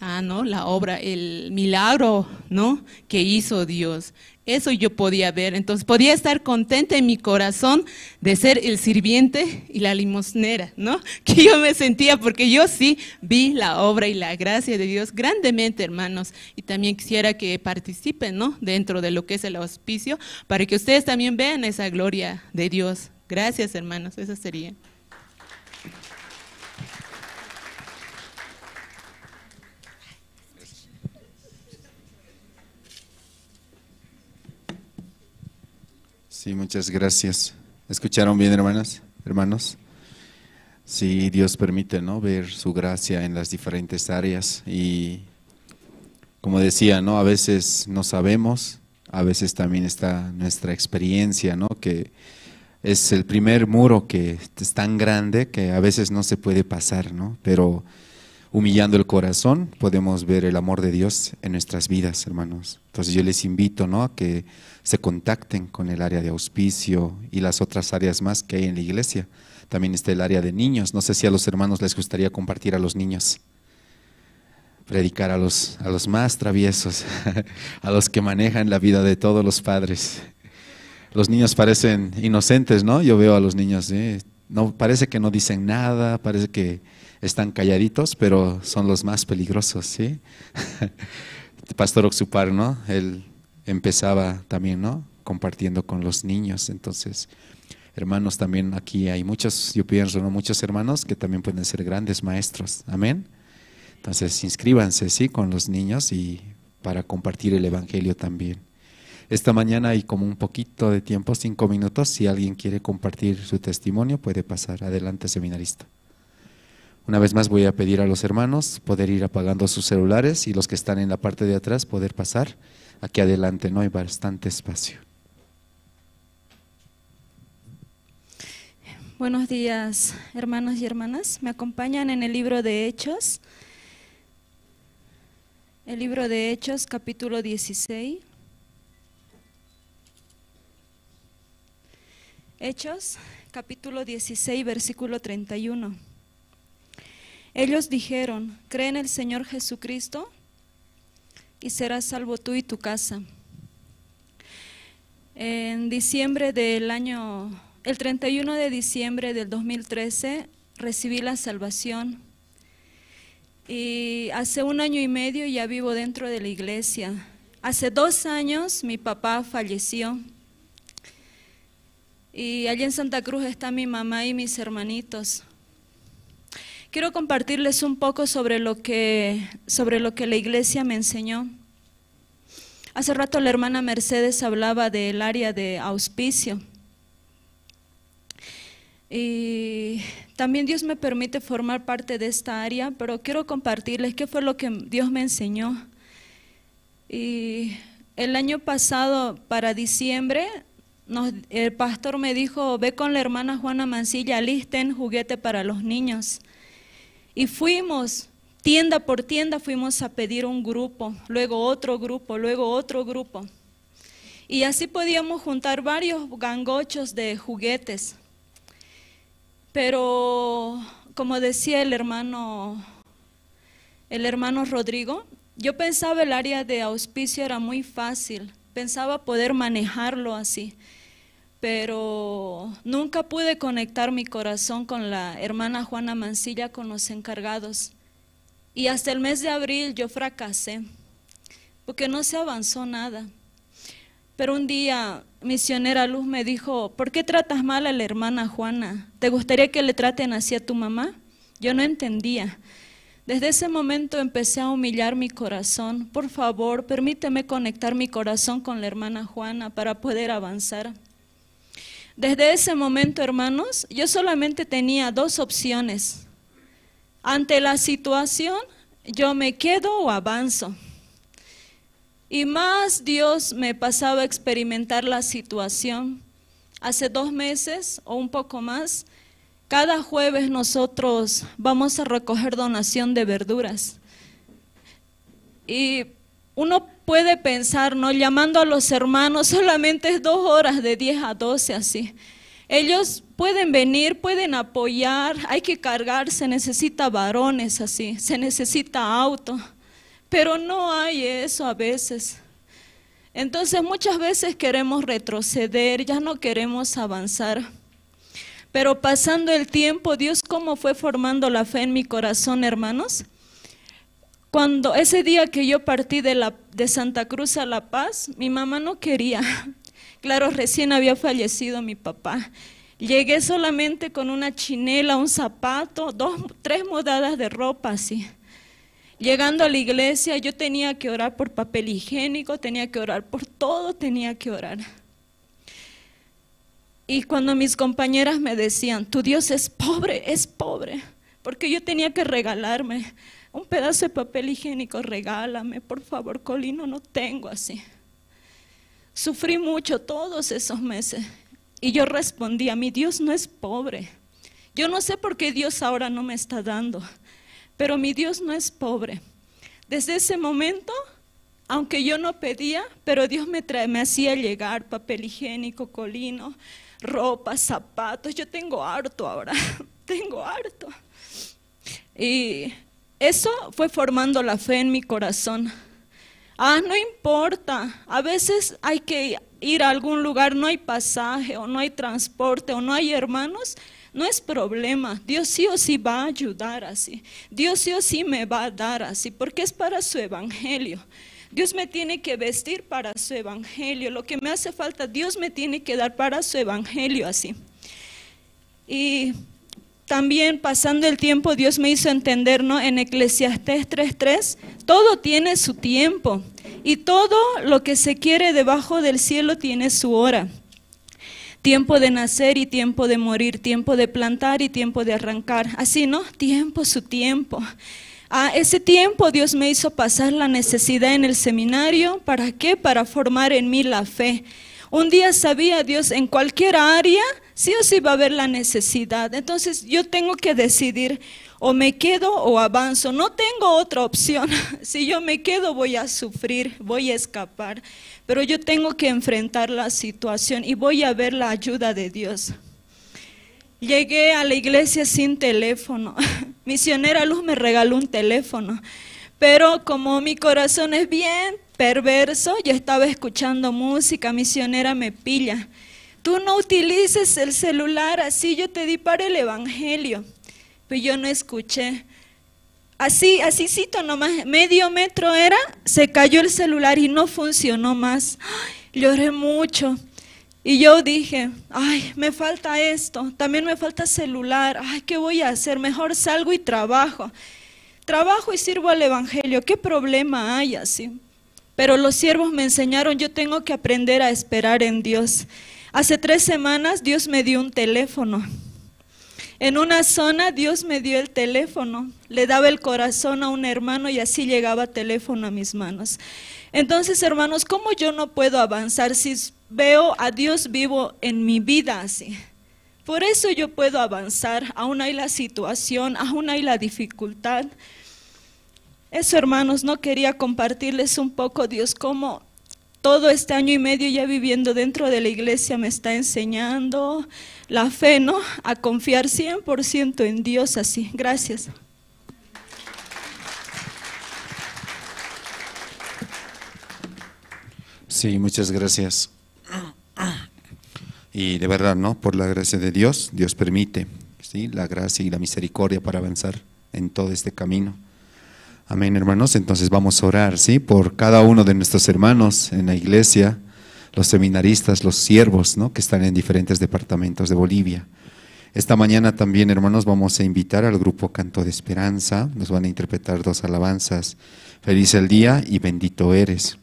Ah, no, la obra, el milagro, ¿no?, que hizo Dios. Eso yo podía ver. Entonces podía estar contenta en mi corazón de ser el sirviente y la limosnera, ¿no? Que yo me sentía, porque yo sí vi la obra y la gracia de Dios grandemente, hermanos. Y también quisiera que participen, ¿no?, dentro de lo que es el auspicio, para que ustedes también vean esa gloria de Dios. Gracias, hermanos. Eso sería. Sí, muchas gracias. ¿Escucharon bien, hermanas, hermanos? Sí, Dios permite, ¿no?, ver su gracia en las diferentes áreas. Y como decía, ¿no?, a veces no sabemos, a veces también está nuestra experiencia, ¿no?, que es el primer muro que es tan grande que a veces no se puede pasar, ¿no? Pero humillando el corazón podemos ver el amor de Dios en nuestras vidas, hermanos. Entonces yo les invito, ¿no?, a que se contacten con el área de auspicio y las otras áreas más que hay en la iglesia. También está el área de niños. No sé si a los hermanos les gustaría compartir a los niños, predicar a los más traviesos, a los que manejan la vida de todos los padres. Los niños parecen inocentes, ¿no? Yo veo a los niños, ¿eh? No, parece que no dicen nada, parece que están calladitos, pero son los más peligrosos, ¿sí? Pastor Oxupar, ¿no? Él empezaba también, ¿no?, compartiendo con los niños. Entonces, hermanos, también aquí hay muchos, yo pienso, ¿no?, muchos hermanos que también pueden ser grandes maestros, amén. Entonces, inscríbanse, ¿sí?, con los niños y para compartir el evangelio también. Esta mañana hay como un poquito de tiempo, 5 minutos, si alguien quiere compartir su testimonio, puede pasar. Adelante, seminarista. Una vez más voy a pedir a los hermanos poder ir apagando sus celulares y los que están en la parte de atrás poder pasar aquí adelante, ¿no? Hay bastante espacio. Buenos días, hermanos y hermanas. Me acompañan en el libro de Hechos. El libro de Hechos, capítulo 16. Hechos, capítulo 16, versículo 31. Ellos dijeron, cree en el Señor Jesucristo y serás salvo tú y tu casa. En diciembre del año, el 31 de diciembre del 2013, recibí la salvación. Y hace 1 año y medio ya vivo dentro de la iglesia. Hace 2 años mi papá falleció. Y allí en Santa Cruz está mi mamá y mis hermanitos. Quiero compartirles un poco sobre lo que la iglesia me enseñó. Hace rato la hermana Mercedes hablaba del área de auspicio. Y también Dios me permite formar parte de esta área, pero quiero compartirles qué fue lo que Dios me enseñó. Y el año pasado, para diciembre, el pastor me dijo, ve con la hermana Juana Mancilla, alisten juguete para los niños. Y fuimos, tienda por tienda, fuimos a pedir un grupo, luego otro grupo, luego otro grupo. Y así podíamos juntar varios gangochos de juguetes. Pero, como decía el hermano Rodrigo, yo pensaba el área de auspicio era muy fácil, pensaba poder manejarlo así, pero nunca pude conectar mi corazón con la hermana Juana Mancilla, con los encargados. Y hasta el mes de abril yo fracasé, porque no se avanzó nada. Pero un día misionera Luz me dijo, ¿por qué tratas mal a la hermana Juana? ¿Te gustaría que le traten así a tu mamá? Yo no entendía. Desde ese momento empecé a humillar mi corazón. Por favor, permíteme conectar mi corazón con la hermana Juana para poder avanzar. Desde ese momento, hermanos, yo solamente tenía dos opciones. Ante la situación, yo me quedo o avanzo. Y más Dios me pasaba a experimentar la situación. Hace 2 meses o un poco más, cada jueves nosotros vamos a recoger donación de verduras. Y uno puede pensar, ¿no? Llamando a los hermanos, solamente es 2 horas de 10 a 12 así. Ellos pueden venir, pueden apoyar, hay que cargar, se necesita varones así, se necesita auto, pero no hay eso a veces. Entonces muchas veces queremos retroceder, ya no queremos avanzar. Pero pasando el tiempo, Dios cómo fue formando la fe en mi corazón, hermanos. Cuando ese día que yo partí de Santa Cruz a La Paz, mi mamá no quería. Claro, recién había fallecido mi papá. Llegué solamente con una chinela, un zapato, 2, 3 mudadas de ropa así. Llegando a la iglesia, yo tenía que orar por papel higiénico, tenía que orar por todo, tenía que orar. Y cuando mis compañeras me decían, tu Dios es pobre, porque yo tenía que regalarme un pedazo de papel higiénico, regálame, por favor, Colino, no tengo así. Sufrí mucho todos esos meses y yo respondía, mi Dios no es pobre. Yo no sé por qué Dios ahora no me está dando, pero mi Dios no es pobre. Desde ese momento, aunque yo no pedía, pero Dios me hacía llegar papel higiénico, colino, ropa, zapatos. Yo tengo harto ahora, tengo harto. Y eso fue formando la fe en mi corazón. Ah, no importa, a veces hay que ir a algún lugar, no hay pasaje o no hay transporte o no hay hermanos, no es problema, Dios sí o sí va a ayudar así, Dios sí o sí me va a dar así, porque es para su evangelio. Dios me tiene que vestir para su evangelio, lo que me hace falta, Dios me tiene que dar para su evangelio así. Y también pasando el tiempo, Dios me hizo entender, ¿no? En Eclesiastés 3:3, todo tiene su tiempo y todo lo que se quiere debajo del cielo tiene su hora. Tiempo de nacer y tiempo de morir, tiempo de plantar y tiempo de arrancar. Así, ¿no? Tiempo, su tiempo. A ese tiempo Dios me hizo pasar la necesidad en el seminario. ¿Para qué? Para formar en mí la fe. Un día sabía Dios, en cualquier área, sí o sí va a haber la necesidad. Entonces yo tengo que decidir, o me quedo o avanzo. No tengo otra opción. Si yo me quedo voy a sufrir, voy a escapar. Pero yo tengo que enfrentar la situación y voy a ver la ayuda de Dios. Llegué a la iglesia sin teléfono. Misionera Luz me regaló un teléfono. Pero como mi corazón es bien perverso, yo estaba escuchando música, misionera me pilla. Tú no utilices el celular así, yo te di para el evangelio. Pero yo no escuché. Así, asícito nomás, medio metro era, se cayó el celular y no funcionó más. Ay, lloré mucho. Y yo dije, ay, me falta esto, también me falta celular, ay, ¿qué voy a hacer? Mejor salgo y trabajo. Trabajo y sirvo al evangelio, ¿qué problema hay así? Pero los siervos me enseñaron, yo tengo que aprender a esperar en Dios. Hace 3 semanas Dios me dio un teléfono. En una zona Dios me dio el teléfono, le daba el corazón a un hermano y así llegaba teléfono a mis manos. Entonces, hermanos, ¿cómo yo no puedo avanzar si veo a Dios vivo en mi vida así? Por eso yo puedo avanzar, aún hay la situación, aún hay la dificultad. Eso, hermanos, no quería compartirles un poco, Dios, cómo todo este año y medio ya viviendo dentro de la iglesia me está enseñando la fe, ¿no? A confiar 100% en Dios así. Gracias. Sí, muchas gracias. Y de verdad, ¿no? Por la gracia de Dios, Dios permite, ¿sí? La gracia y la misericordia para avanzar en todo este camino. Amén, hermanos. Entonces vamos a orar, ¿sí? Por cada uno de nuestros hermanos en la iglesia, los seminaristas, los siervos, ¿no?, que están en diferentes departamentos de Bolivia. Esta mañana también, hermanos, vamos a invitar al grupo Canto de Esperanza. Nos van a interpretar 2 alabanzas, Feliz el Día y Bendito Eres.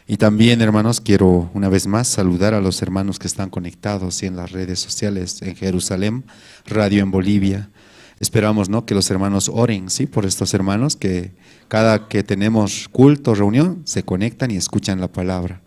Y también, hermanos, quiero una vez más saludar a los hermanos que están conectados en las redes sociales en Jerusalén, Radio en Bolivia. Esperamos, ¿no?, que los hermanos oren, ¿sí?, por estos hermanos que cada que tenemos culto, reunión, se conectan y escuchan la palabra.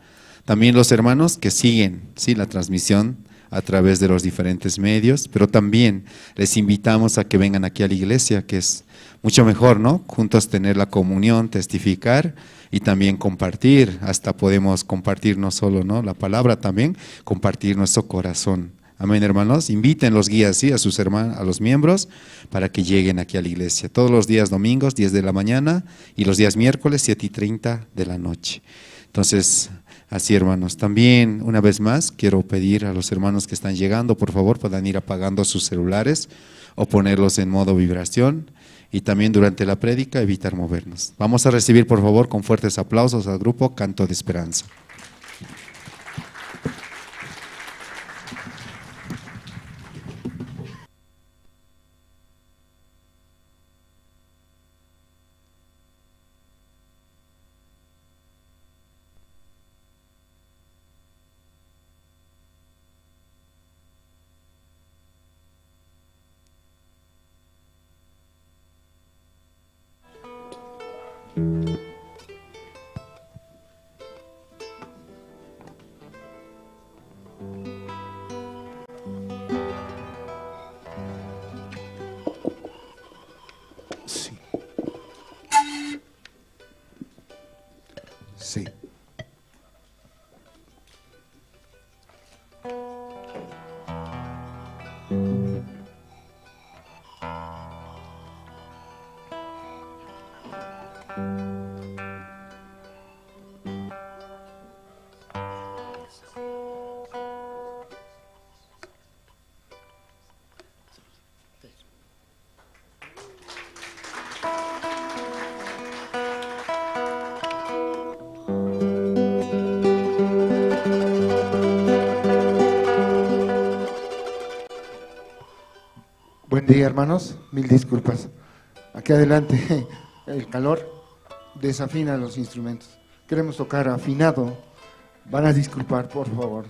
También los hermanos que siguen, ¿sí?, la transmisión a través de los diferentes medios, pero también les invitamos a que vengan aquí a la iglesia, que es mucho mejor, ¿no?, juntos tener la comunión, testificar y también compartir. Hasta podemos compartir no solo, ¿no?, la palabra, también compartir nuestro corazón. Amén, hermanos. Inviten los guías, ¿sí?, a sus hermanos, a los miembros, para que lleguen aquí a la iglesia. Todos los días domingos, 10 de la mañana, y los días miércoles, 7:30 de la noche. Entonces, así, hermanos. También, una vez más, quiero pedir a los hermanos que están llegando, por favor, puedan ir apagando sus celulares o ponerlos en modo vibración. Y también durante la prédica, evitar movernos. Vamos a recibir, por favor, con fuertes aplausos al grupo Canto de Esperanza. Sí. Sí. Buen día, hermanos, mil disculpas. Aquí adelante, el calor desafina los instrumentos. Queremos tocar afinado. Van a disculpar, por favor.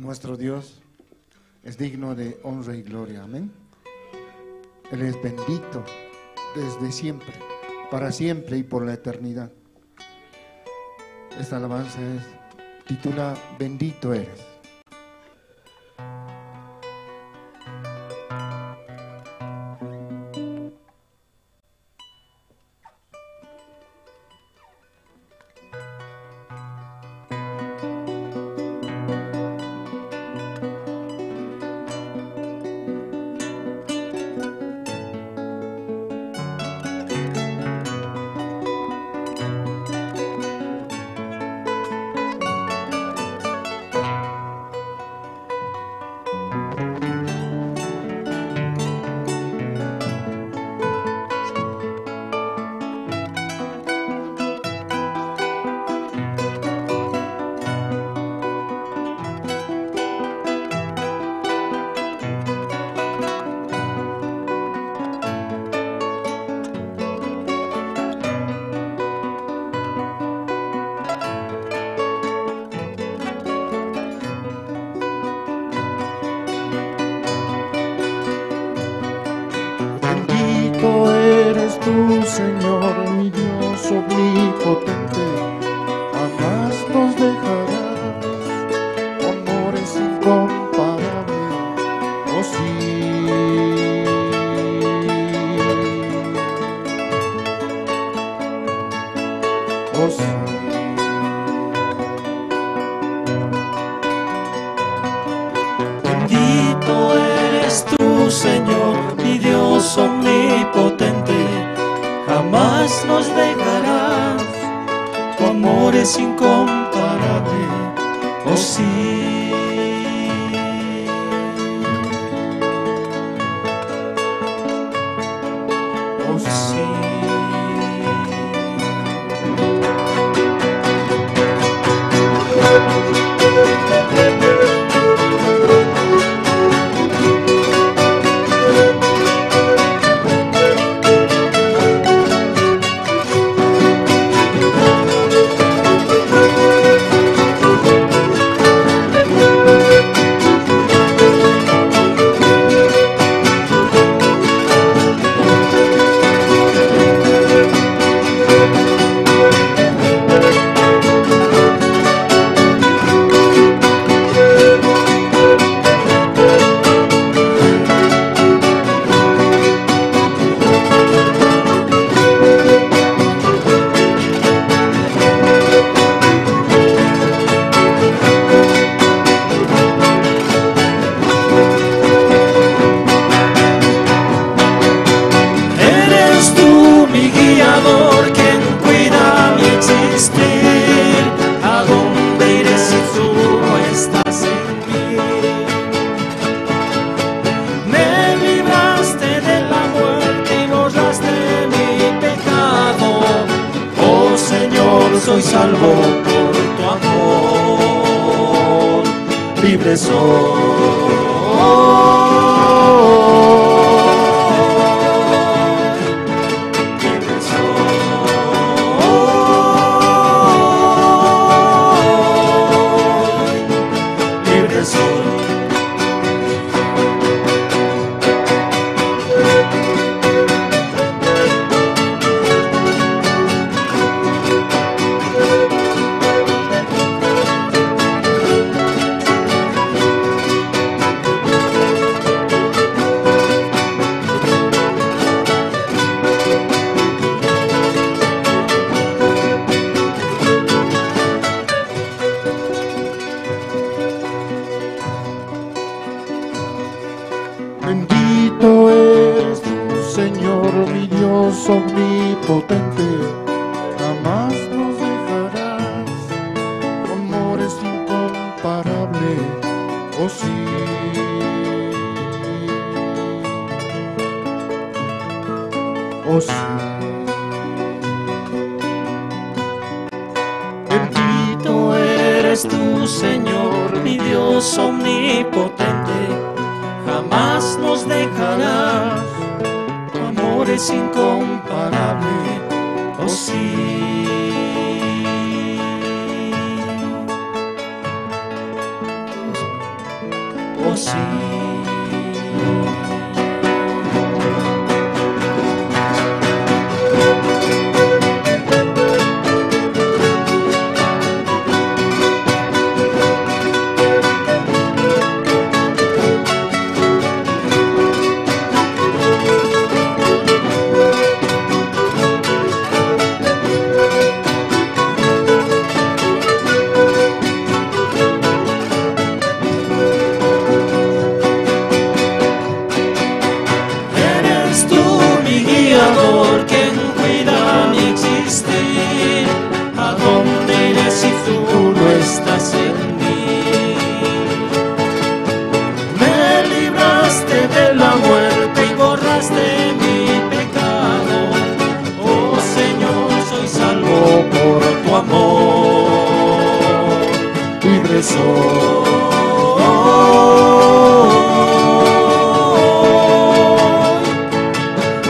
Nuestro Dios es digno de honra y gloria. Amén. Él es bendito desde siempre, para siempre y por la eternidad. Esta alabanza es titula Bendito eres. Bendito eres tú, Señor, mi Dios omnipotente, jamás nos dejarás, tu amor es incomparable, oh sí. Oh sí. Bendito eres tú, Señor, mi Dios omnipotente, jamás nos dejarás, tu amor es incomparable, oh sí. Oh sí. Eres tú mi guiador, quien cuida mi existir. ¿A dónde iré si tú no estás en mí? Me libraste de la muerte y borraste mi pecado. Oh Señor, soy salvo por tu amor. Libre soy. Libre soy, libre soy. Bendito eres tú, Señor, mi Dios omnipotente, jamás nos dejarás, tu amor es incomparable, oh sí. Oh sí. Bendito eres tú, Señor, mi Dios omnipotente, jamás nos dejarás, tu amor es incomparable, oh sí. así. Eres tú mi guiador, quien cuida mi existir. ¿A dónde iré si tú no estás en mí? Me libraste de la muerte y borraste mi pecado. Oh Señor, soy salvo por tu amor. Libre soy.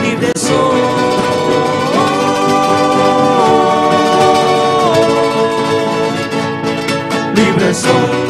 Libre soy, libre soy.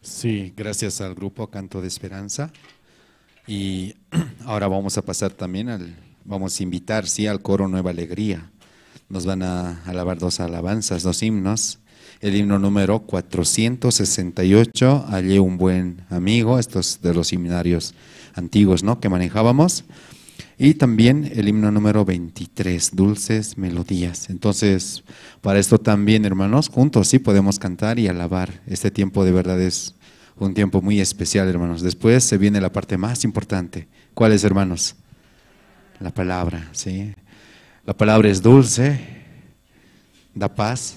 Sí, gracias al grupo Canto de Esperanza. Y ahora vamos a pasar también vamos a invitar, sí, al coro Nueva Alegría. Nos van a alabar dos alabanzas, dos himnos. El himno número 468, Hallé un buen amigo, estos de los himnarios antiguos, ¿no?, que manejábamos. Y también el himno número 23, Dulces Melodías. Entonces, para esto también, hermanos, juntos sí podemos cantar y alabar. Este tiempo de verdad es un tiempo muy especial, hermanos. Después se viene la parte más importante. ¿Cuál es, hermanos? La palabra, ¿sí? La palabra es dulce, da paz.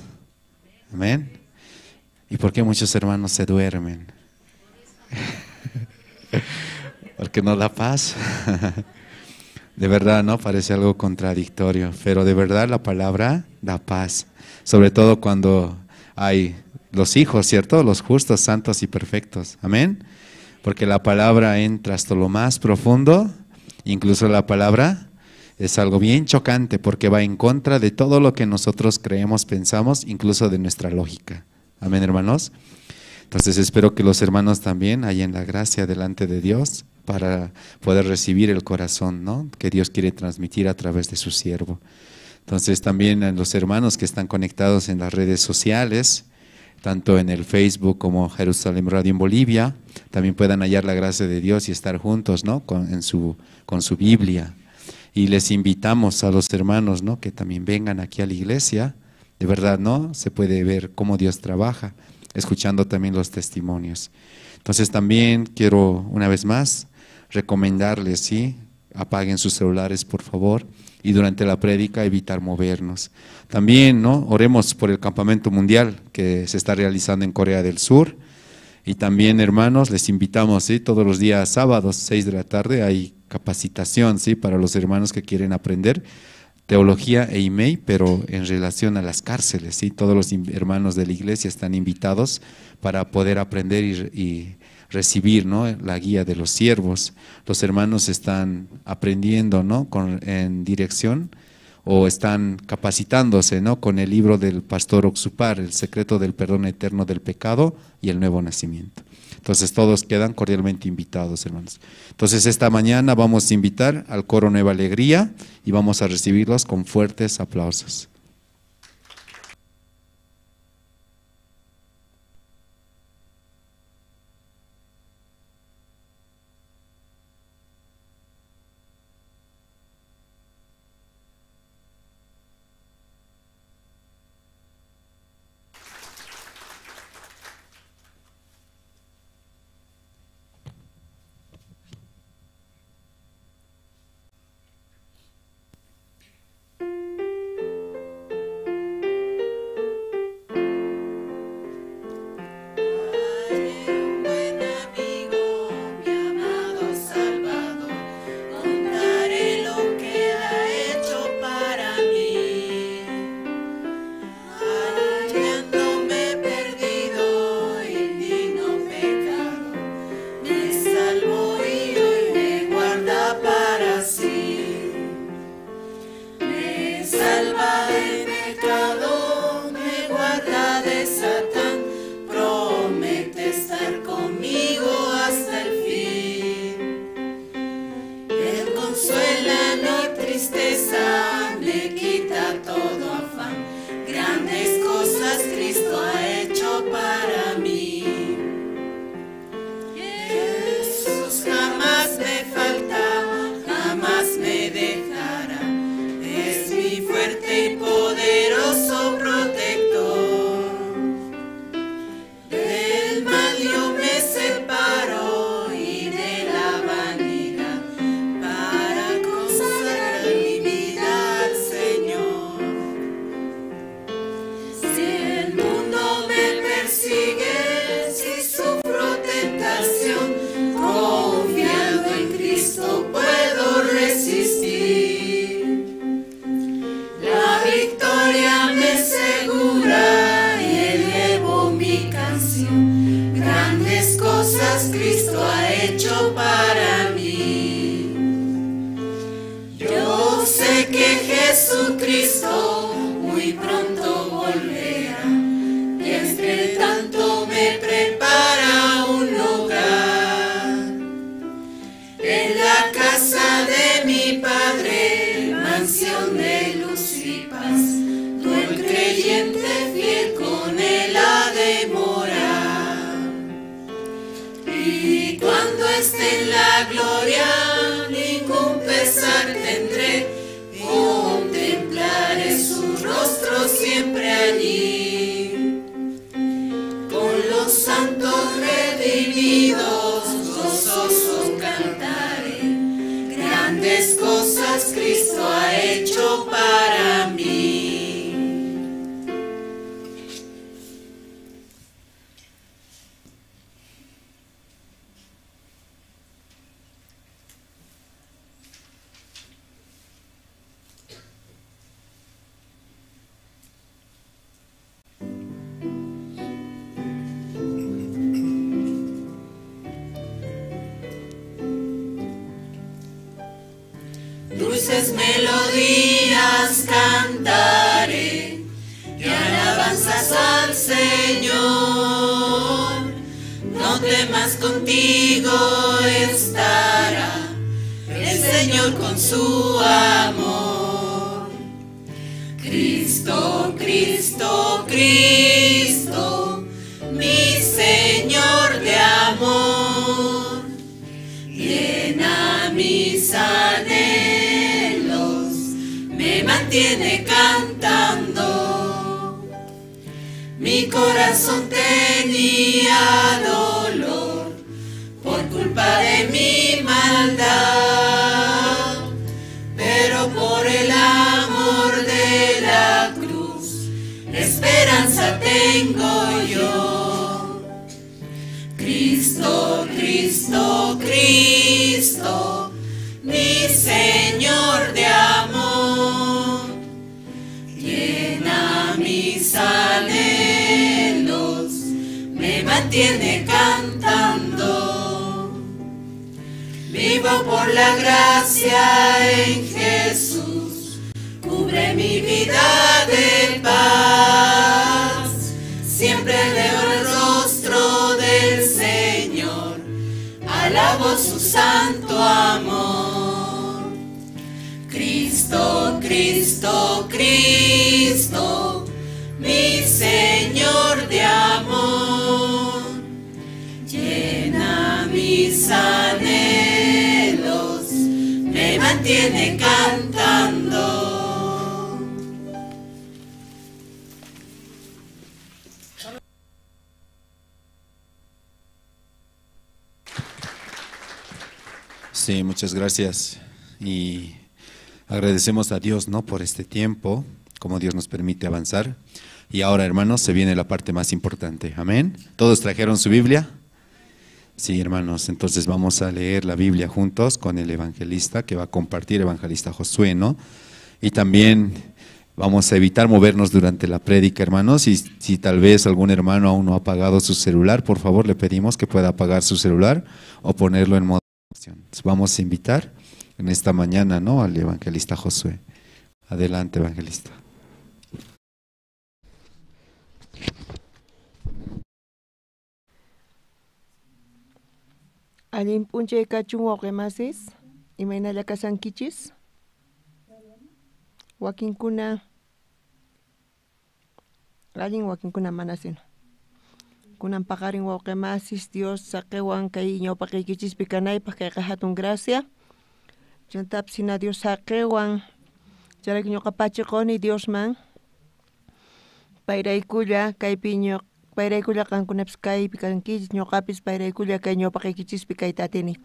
Amén. ¿Y por qué muchos hermanos se duermen? Porque no da paz. De verdad, ¿no? Parece algo contradictorio, pero de verdad la palabra da paz. Sobre todo cuando hay los hijos, ¿cierto? Los justos, santos y perfectos. Amén. Porque la palabra entra hasta lo más profundo. Incluso la palabra es algo bien chocante porque va en contra de todo lo que nosotros creemos, pensamos, incluso de nuestra lógica. Amén, hermanos. Entonces espero que los hermanos también hayan la gracia delante de Dios para poder recibir el corazón, ¿no?, que Dios quiere transmitir a través de su siervo. Entonces también a los hermanos que están conectados en las redes sociales, tanto en el Facebook como Jerusalén Radio en Bolivia, también puedan hallar la gracia de Dios y estar juntos, ¿no?, con su Biblia. Y les invitamos a los hermanos, ¿no?, que también vengan aquí a la iglesia. De verdad, ¿no?, se puede ver cómo Dios trabaja, escuchando también los testimonios. Entonces también quiero una vez más recomendarles, ¿sí?, apaguen sus celulares, por favor, y durante la prédica evitar movernos. También, ¿no?, oremos por el campamento mundial que se está realizando en Corea del Sur. Y también, hermanos, les invitamos, ¿sí?, todos los días sábados, 6 de la tarde, hay capacitación, ¿sí?, para los hermanos que quieren aprender teología e email, pero en relación a las cárceles, ¿sí? Todos los hermanos de la iglesia están invitados para poder aprender y recibir, ¿no?, la guía de los siervos. Los hermanos están aprendiendo, ¿no?, en dirección, o están capacitándose, ¿no?, con el libro del pastor Oxupar, El secreto del perdón eterno del pecado y el nuevo nacimiento. Entonces todos quedan cordialmente invitados, hermanos. Entonces esta mañana vamos a invitar al coro Nueva Alegría y vamos a recibirlos con fuertes aplausos. canción. Grandes cosas Cristo ha hecho para mí. Yo sé que Jesucristo muy pronto volverá, y entre tanto me prepara un lugar en la casa de mi Padre, mansión de luz y paz. Tú el creyente fiel con él ha de morar. Y cuando esté en la gloria, ningún pesar tendré, contemplaré su rostro siempre allí. Con los santos redimidos, gozoso cantaré. Grandes cosas Cristo ha hecho para mí. Dulces melodías cantaré y alabanzas al Señor. No temas, contigo estará el Señor con su amor. Cristo, Cristo, Cristo, mi Señor de amor, llena mis anhelos, me mantiene cantando. Mi corazón tenía dolor por culpa de mi maldad, pero por el amor de la cruz esperanza tengo yo. Cristo, Cristo, Cristo, mi Señor de amor, llena mis anhelos, me mantiene cantando. Vivo por la gracia en Jesús, cubre mi vida de paz. Siempre veo el rostro del Señor, alabo su santo amor. Cristo, Cristo, Cristo, mi Señor de amor, llena mis anhelos, me mantiene cantando. Sí, muchas gracias. Y agradecemos a Dios, ¿no?, por este tiempo, como Dios nos permite avanzar. Y ahora, hermanos, se viene la parte más importante. Amén. ¿Todos trajeron su Biblia? Sí, hermanos, entonces vamos a leer la Biblia juntos con el evangelista que va a compartir, evangelista Josué, ¿no? Y también vamos a evitar movernos durante la prédica, hermanos. Y si tal vez algún hermano aún no ha apagado su celular, por favor le pedimos que pueda apagar su celular o ponerlo en modo oración. Vamos a invitar en esta mañana, ¿no?, al evangelista Josué. Adelante, evangelista. Allin p'unchay kachun wawqimasis, imaynalla kasankichis? Wakinkuna allin, wakinkuna mana sino. Kunan paqarin wawqimasis, Dios saqiwan kay ñawpaqiykichispi kanaypaq, kayqa hatun gracia. Chantapis hina Dios saqiwan, chayrayku ñuqa pachiquni Diosman. Payraykulla kaypi payraykulla qankunapis kaypi kankichis, ñuqapis payraykulla kay ñawpaqiykichispi kayta atini.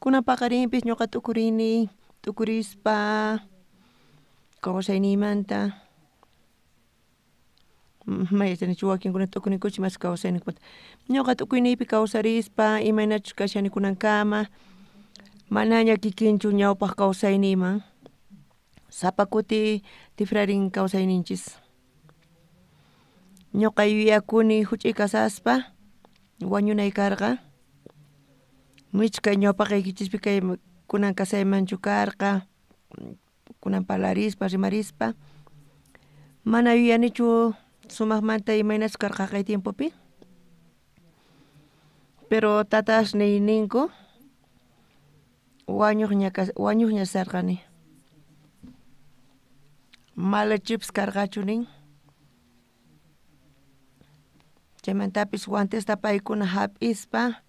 Kunan paqarinpis ñuqa t'ukurini, t'ukurispa kawsayniymanta. Mayachanichu wakinkuna t'ukurinkuchis mas kawsayninkumanta. Ñuqa t'ukuyniypi kawsarispa imaynachus kashani kunankama, manaña kikinchu ñawpaq kawsayniyman. Sapa kuti tifrarin kawsayninchis. Ñuqa yuyakuni huch'uy kasaspa, Wañunay karqa. Nichu kay ñawpaqaykichispi kay kunan kasaymanchu karqa, kunan parlarispa, rimarispa. Mana yuyanichu sumaqmanta imaynachu karqa jaqay tiempopi. Pero tatasniy ninku wañuqña sarqani. Malachipis karqachu nin. Chaymantapis guantesta paykuna hap'ispa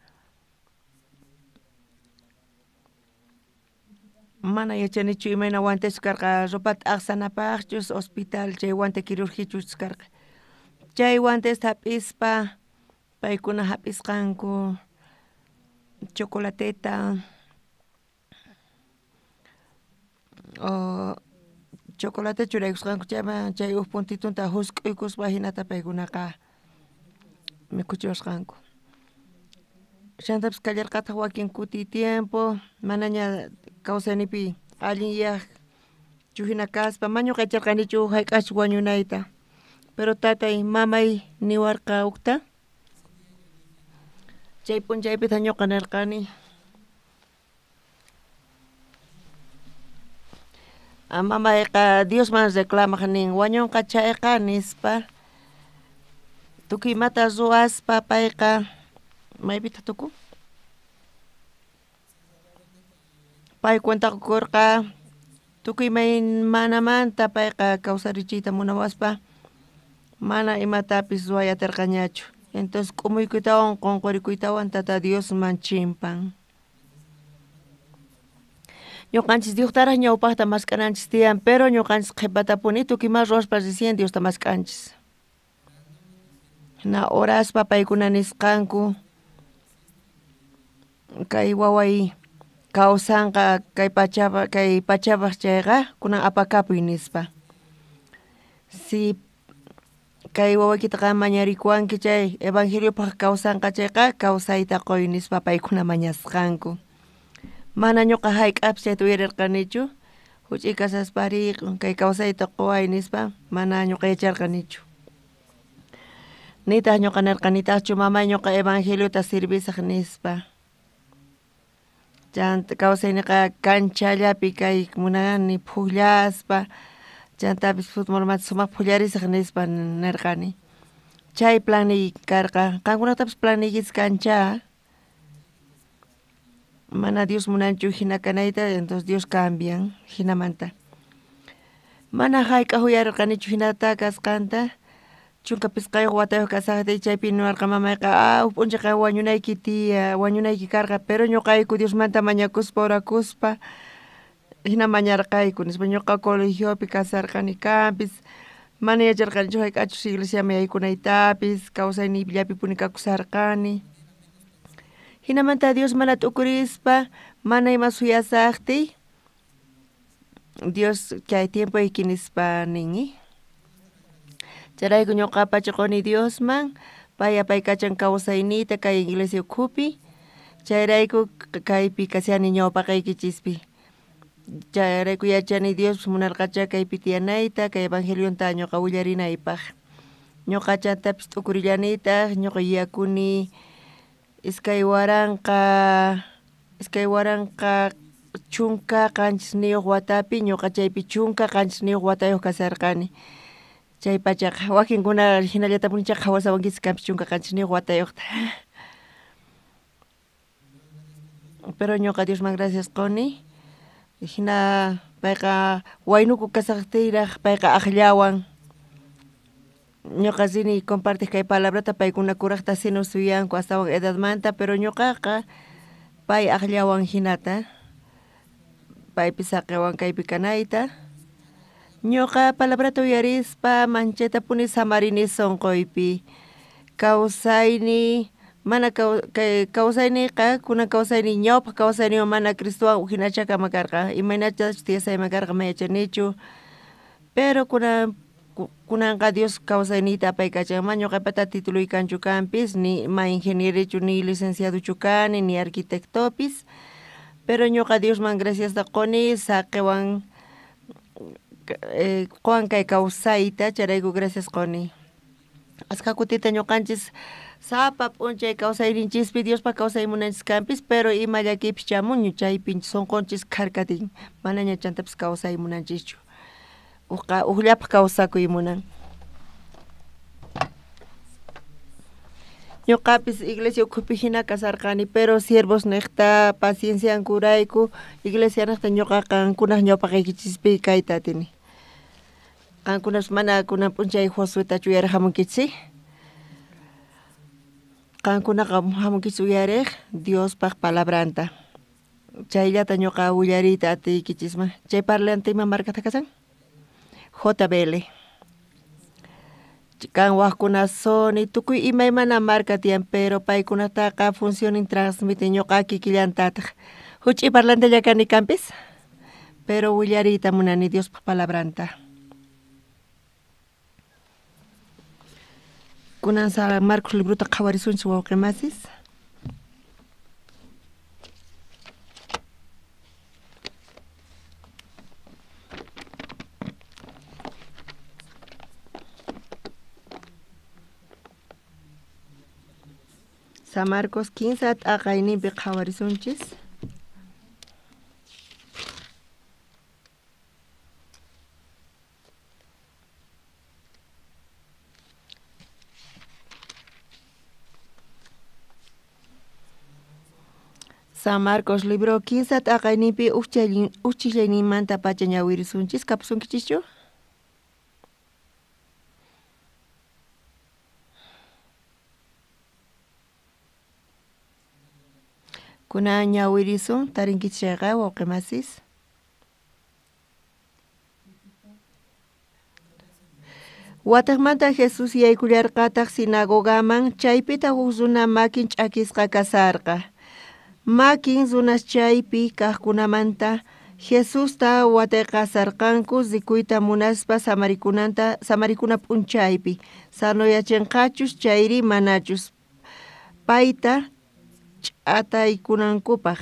mana yachanichu imayna guantes karqa ropata t'aqsanapaqchus hospital chay guante quirurgichus karqa. Chay guantesta hap'ispa paykuna hap'isqanku chocolateta chocolate churaykusqanku chayman chay uj puntitunta jusk'uykuspa hinata paykunaqa mikhuchiwasqanku. Chantapis kallarqataq wakin kuti tiempo manaña kawsaynipi allinyaq hina kaspa mañuqa yacharqanichu hayk'aqchus wañunayta. Pero tatay mamay niwarqa ukta chay p'unchaypitaq ñuqa nirqani mamayqa Diosman reclamaq nin wañunqa chayqa nispa tukuy imata ruwaspa payqa maypitaq tukun pay cuenta qukurqa tukuy manamanta payqa kawsarichiyta munawaspa mana imatapis ruway atirqañachu. Entonces k'umuykuytawan qunqurikuytawan tata Diosman chimpan. Ñuqanchis Diostaraq ñawpaqta mask'ananchis tiyan, pero ñuqanchis qhipatapuni tukuy ima ruwaspa recién Diosta mask'anchis. Na oraspa paykuna nisqanku kay waway kawsanqa kay pachapaq chayqa kunan apakapuy nispa. Si kay wawaykita qam mañarikuwanki chay evangeliopaq kawsanqa chayqa kawsayta quy nispa paykuna mañasqanku. Mana ñuqa hayk'apis chayta uyarirqanichu huch'uy kasaspari kay kawsayta quway nispa mana ñuqa yacharqanichu. Nitaq ñuqa nirqanitaqchu mamay ñuqa evangeliota servisaq nispa. Chanta kawsayniqa kanchallapi kay munani phuqllaspa chantapis futbolmanta sumaq phullarisaq nispa nirqani. Chay planniy karqa qankunatapis planniykichis kancha. Mana Dios munanchu hina kanayta, entonces Dios cambian hinamanta. Mana hayk'aq uyarirqanichu hinata kasqanta. 15 watayuq kasaqtiy chaypi niwarqa mamayqa huk p'unchayqa wañunayki tiya, wañunayki karqa, pero ñuqayku Diosmanta mañakuspa orakuspa hina mañarqayku nispa. Ñuqa colegiopi kasarqani kanpis mana yacharqanichu hayk'achus iglesiaman yaykunaytapis kawsayniyllapipuni kakusarqani. Hinamanta Dios mana t'ukurispa mana ima suyasaqtiy Dios chay tiempoyki nispa nin. Chayrayku ñuqa apachiquni Diosman pay apaykachan kawsayniyta kay iglesia ukhupi chayrayku kaypi kashani ñawpaqaykichispi. Chayrayku yachani Dios munarqacha kaypi tiyanayta kay evangelionta ñuqa willarinaypaq. Ñuqa chantapis t'ukurillanitaq ñuqa yuyakuni 2017 watapi ñuqa chaypi 17 watayuq kasarqani. Chay pachaqa wakinkuna hinallatapunicha qhawasawankichis kanpis 17 watayuqta. Pero ñuqa Diosman gracias quni. Hina payqa waynuku kasaqtiyraq payqa aqllawan. Ñuqa rini compartiq kay palabrata paykuna kuraqta sino suyanku astawan edadmanta, pero ñuqaqa pay aqllawan hinata. Paypi saqiwan kaypi kanayta. Ñuqa palabrata uyarispa manchatapuni samarini sunquypi. Kawsayni mana kawsayniqa kunan kawsayni ñawpaq kawsayniwan mana Cristowan hinachakama karqa. Imaynatachus tiyasayman karqa mana yachanichu. Pero kunanqa Dios kawsayniyta apaykachan. Mana ñuqapata tituloy kanchu kanpis, ni ma ingenierochu, ni licenciadochu kani, ni arquitectopis. Pero ñuqa Diosman graciasta quni saqiwan quwan kay kawsayta chayrayku gracias quni. Askha kutita ñuqanchis Sapa p'unchay kawsayninchispi Diospaq kawsay munanchis kanpis, pero ima llakiypis chamunñu chaypin sunqunchis kharkatin, manaña chantapis kawsay munanchischu. Uqa ujllapaq kawsakuy munan. Ñuqapis iglesia ukhupi hina kasarqani, pero siervos niqta pacienciankurayku iglesia niqta ñuqa qankunaq ñawpaqaykichispi kayta atini. Qankunas mana kunan p'unchay Josuetachu uyariq hamunkichis? Qankunaqa hamunkichis uyariq Diospaq palabranta. Chayllata ñuqa willariyta atiykichisman. Chay parlante ima markata kasan? JBL. Kan wajkuna Sony, tukuy imaymana marka tiyan, pero paykunataqa funcionin transmiten ñuqa kikillantataq. Huch'i parlantella kani kanpis, pero willariyta munani Diospaq palabranta. Kunan San Marcos librota qhawarisunchis wawqimasis. San Marcos 15 t'aqayninpi qhawarisunchis. San Marcos libro 15 t'aqayninpi uchillayninmanta pacha ñawirisunchis, kapusunkichischu? Kunan ñawirisun tarinkichis chayqa wawqimasis. Wataqmanta Jesús yaykullarqataq sinagogaman, chaypitaq huk runa makin ch'akisqa kasarqa. Makin runas chaypi kaqkunamanta Jesusta watayqasarqanku rikuyta munaspa samarikuna p'unchaypi, sanoyachinqachus chayri manachus payta ch'ataykunankupaq.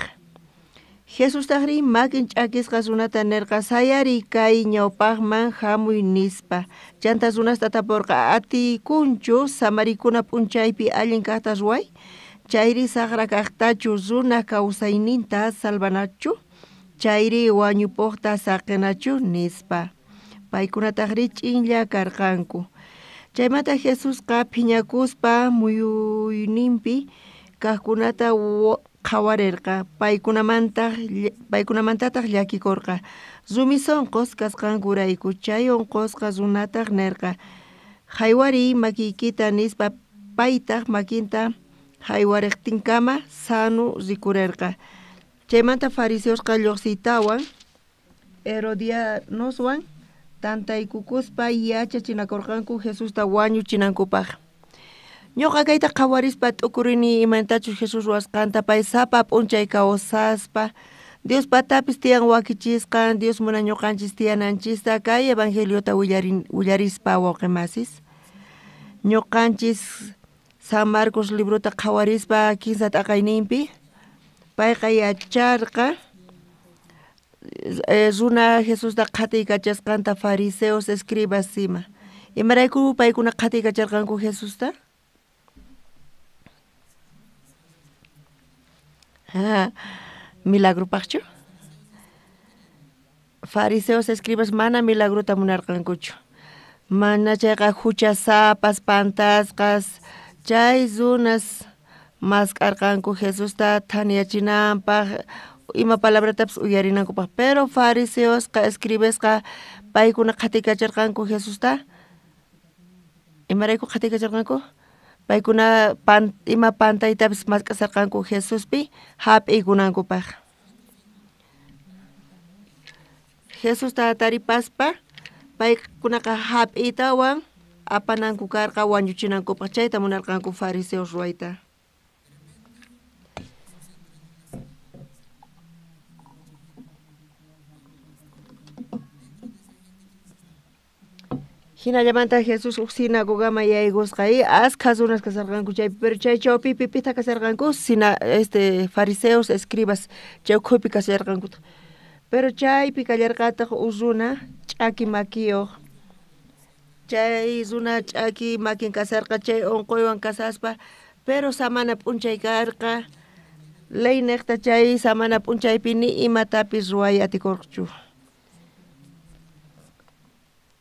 Jesustaqri makin ch'akisqa runata nirqa sayariy kay ñawpaqman hamuy nispa. Chanta runasta tapurqa atikunchu samarikuna p'unchaypi allin kaqta ruway? Chayri saqra kaqtachu runa kawsayninta salvanachu? Chayri wañupuqta saqinachu nispa. Paykunataqri ch'inlla karqanku. Chaymanta Jesusqa phiñakuspa muyuyninpi kaqkunata qhawarirqa, paykunamantataq llakikurqa. Rumi sunqus kasqankurayku chay unqusqa runataq nirqa haywariy makiykita nispa, paytaq makinta haywariqtinkama sanu rikurirqa. Chaymanta fariseosqa lluqsiytawan Herodianoswan tantaykukuspa yachachinakurqanku Jesusta wañuchinankupaq. Ñuqa kayta qhawarispa t'ukurini imaynatachus Jesús ruwasqanta pay sapa p'unchay kawsaspa Diospatapis tiyan wakichisqan, Dios munan ñuqanchis tiyananchista kay evangeliota willarispa wawqimasis. Ñuqanchis San Marcos librota qhawarispa 15 t'aqayninpi payqa yacharqa runa Jesusta qhatiykachasqanta fariseos escribas ima. Imarayku paykuna qhatiykacharqanku Jesusta? Milagropaqchu? Fariseos escribas mana milagrota munarqankuchu. Mana chayqa huchasapas pantasqas chay runas mask'arqanku Jesusta thaniyachinanpaq ima palabratapis uyarinankupaq. Pero fariseosqa escribesqa paykuna qhatiykacharqanku Jesusta. Imarayku qhatiykacharqanku? Paykuna ima pantaytapis mask'asarqanku Jesuspi hap'iykunankupaq. Jesusta taripaspa paykunaqa hap'iytawan apananku karqa wañuchinankupaq, chayta munarqanku fariseos ruwayta. Hinallamanta Jesús huk sinagogaman yaykusqa y askha runas kasarqanku chaypi, pero chay chawpipi pitaq kasarqanku fariseos escribas chay ukhupi kasharqankutaq. Pero chaypi kallarqataq huk runa ch'aki makiyuq. Chay runa ch'aki makin kasarqa chay unquywan kasaspa Pero samana p'unchay karqa, ley nejta chay samana p'unchaypi ni imatapis ruway atikurqchu.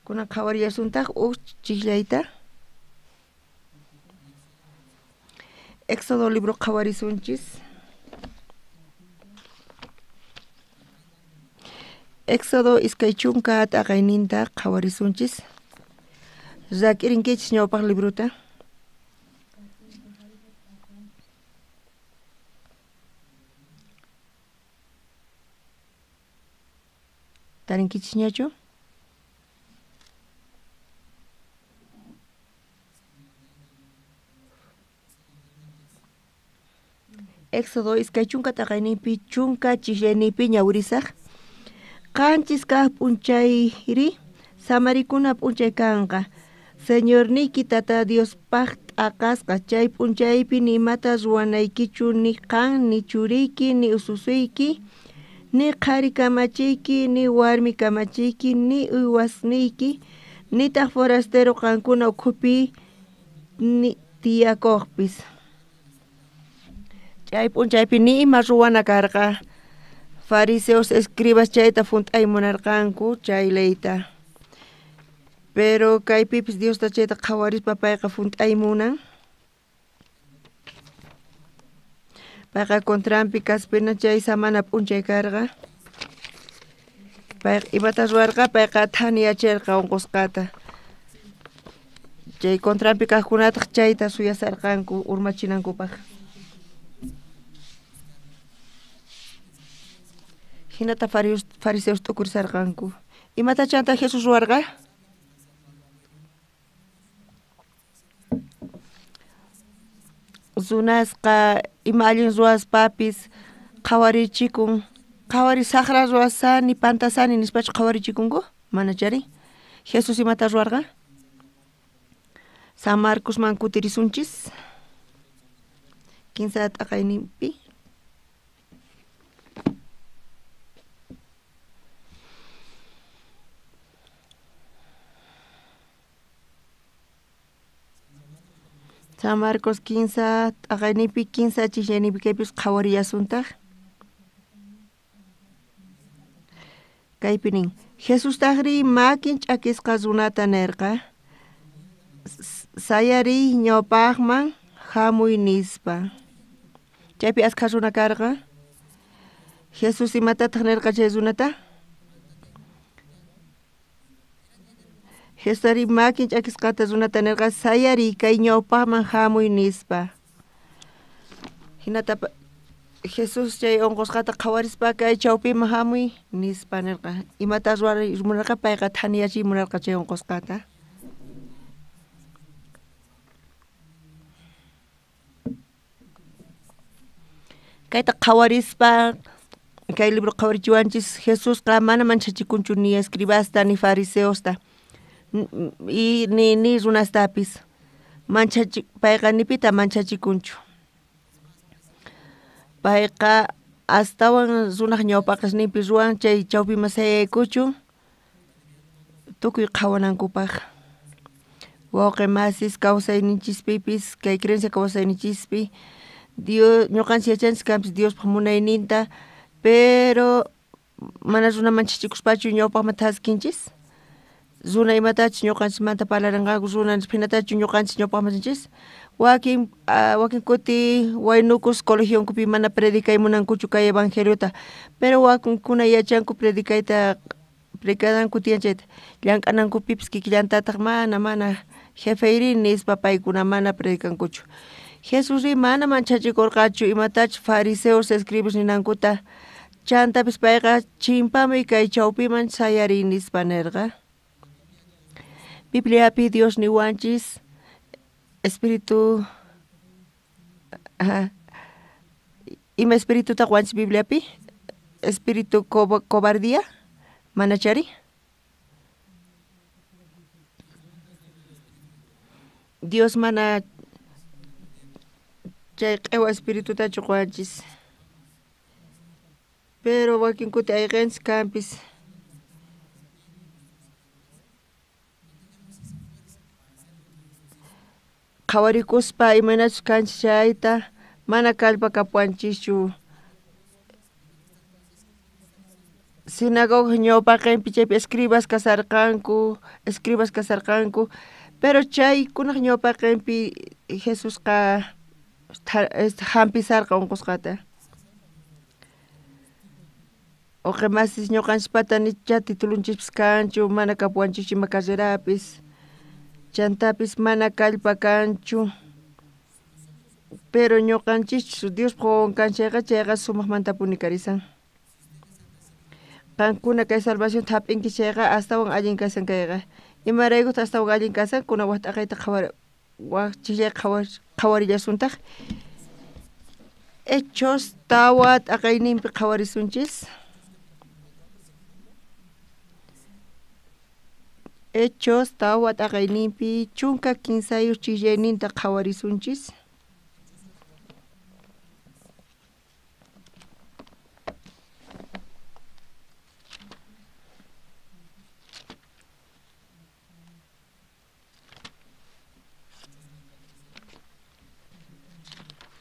Kunan qhawarillasuntaq uj chiqllayta. Éxodo libro qhawarisunchis. Éxodo 20 t'aqayninta qhawarisunchis. Rak'irinkichis ñawpaq librota. Tarinkichisñachu? Éxodo 20 t'aqayninpi 10 chiqllayninpi ñawirisaq. 7 kaq p'unchayri samarikuna p'unchay kanqa. Señorniyki Tata Diospaq t'aqasqa chay p'unchaypi ni imata ruwanaykichu ni qan ni churiyki ni ususuyki ni qhari kamachiyki ni warmi kamachiyki ni uywasniyki nitaq forastero qankuna ukhupi ni tiyakuqpis. Chay p'unchaypi ni ima ruwana karqa. Fariseos escribas chayta junt'ay munarqanku chay leyta. Pero kaypipis Diosta chayta qhawarispa payqa junt'ay munan. Payqa contranpi kaspina chay samana p'unchay karqa. Payqa imata ruwarqa payqa thaniyachirqa unqusqata. Chay contranpi kaqkunataq chayta suyasarqanku urmachinankupaq. Hinata fariseos t'ukurisarqanku. Imata chanta Jesús ruwarqa? Runasqa ima allin ruwaspapis qhawarichikun. Qhawari saqra ruwasani pantasani nispachu qhawarichikunku? Mana chari. Jesús imata ruwarqa? San Marcosman kutirisunchis. 15 t'aqayninpi. San Marcos 15 t'aqayninpi 15 chiqllayninpi kaypis qhawarillasuntaq. Kaypi nin, Jesustaqri makin ch'akisqa runata nerqa, sayariy ñawpaqman hamuy nispa. Chaypi askha runa karqa. Jesús imatataq nerqa chay runata? Jesustari makin ch'akisqata runata nerqa, sayariy kay ñawpaqman hamuy nispa. Hinata Jesús chay unqusqata qhawarispa kay chawpiman hamuy nispa nerqa. Imata ruway munarqa payqa thaniyachiy munarqa chay unqusqata. Kayta qhawarispa kay libro qhawarichiwanchis Jesusqa mana manchachikunchu ni escribasta ni fariseosta y ni runastapis. Payqa nipita manchachikunchu. Payqa astawan runaq ñawpaqasninpi ruwan chay chawpiman sayaykuchu tukuy qhawanankupaq. Wawqi masis kawsayninchispipis kay creencia kawsayninchispi Dios ñuqanchis yachanchis kanpis Diospaq munayninta, pero mana runa manchachikuspachu ñawpaqman thaskinchis. Runa imatachus ñuqanchismanta parlarinqanku runa phinatachu ñuqanchis ñawpaqman rinchis. Wakin kuti waynukus colegionkupi mana predicay munankuchu kay evangeliota, pero wakinkuna yachanku predicayta predicananku tiyan chayta llank'anankupipis kikillantataq mana jefeyri nispa paykuna mana predicankuchu. Jesusri mana manchachikurqachu imatachus fariseos escribas ninankuta chantapis payqa chimpamuy kay chawpiman sayariy nispa nerqa. Bibliapi Dios niwanchis espíritu ima espírituta qowanchis Bibliapi? Espíritu cobardía manachari. Dios mana chay q'ewa espiritutachu qowanchis. Pero wakin kuti ayqenchis kanpis. Qhawarikuspa imaynachus kanchis chayta mana kallpa kapuwanchischu. Sinagoga ñawpaqinpi chaypi escribas kasarqanku, escribas kasarqanku, pero chaykunaj ñawpaqinpi Jesusqa hampisarqa unqusqata. Uqi masis ñuqanchispata nicha titulunchispis kanchu, mana kapuwanchischu ima carrerapis, chantapis mana kallpa kanchu. Pero ñuqanchischus Diospaq wawan kanchayqa chayqa sumaqmantapuni karisan. Qankuna kay salvacionta hap'inki chayqa astawan allin kasan kayqa. Imaraykutaq astawan allin kasan? Kuna waj t'aqayta qhawar waj chillay qhawarillasuntaq. Hechos tawa t'aqayninpi qhawarisunchis. Hechos tawa t'aqayninpi 13 chillayninta qhawarisunchis.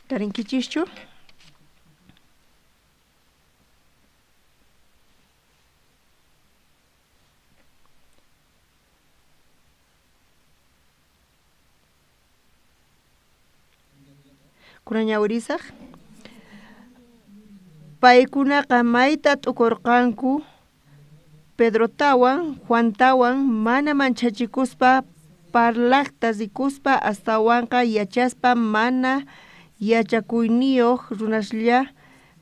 Tarinkichischu? Kunan ñawirisaq. Paykunaqa mayta t'ukurqanku Pedrotawan Juantawan mana manchachikuspa parlaqta rikuspa astawanqa yachaspa mana yachakuyniyuq runaslla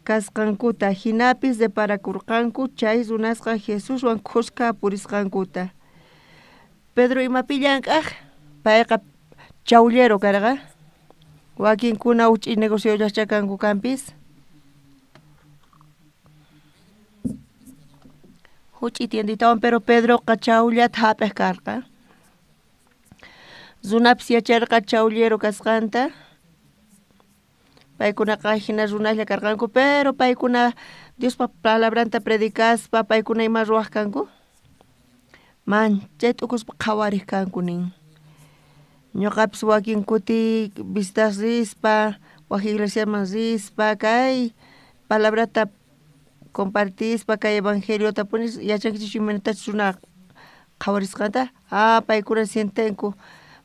kasqankuta, jinapis reparakurqanku chay runasqa Jesuswan khuska purisqankuta. Pedro imapi llank'aj? Payqa chawllero karqa. Wakinkuna huch'uy negociollachá kanku kanpis. Huch'uy tienditawan, pero Pedroqa chawllata hap'iq karqa. Runapis yacharqa chawllero kasqanta. Paykunaqa hina runaslla karqanku, pero paykuna Diospa palabranta predicaspa paykuna ima ruwaq kanku? Manchay t'ukuspa qhawariq kanku nin. Ñuqapis wakin kuti visitas rispa, waj iglesiaman rispa, kay palabrata compartispa, kay evangeliota punis yachankichis imaynatachus runa qhawarisqanta? Ah, paykuna sientenku.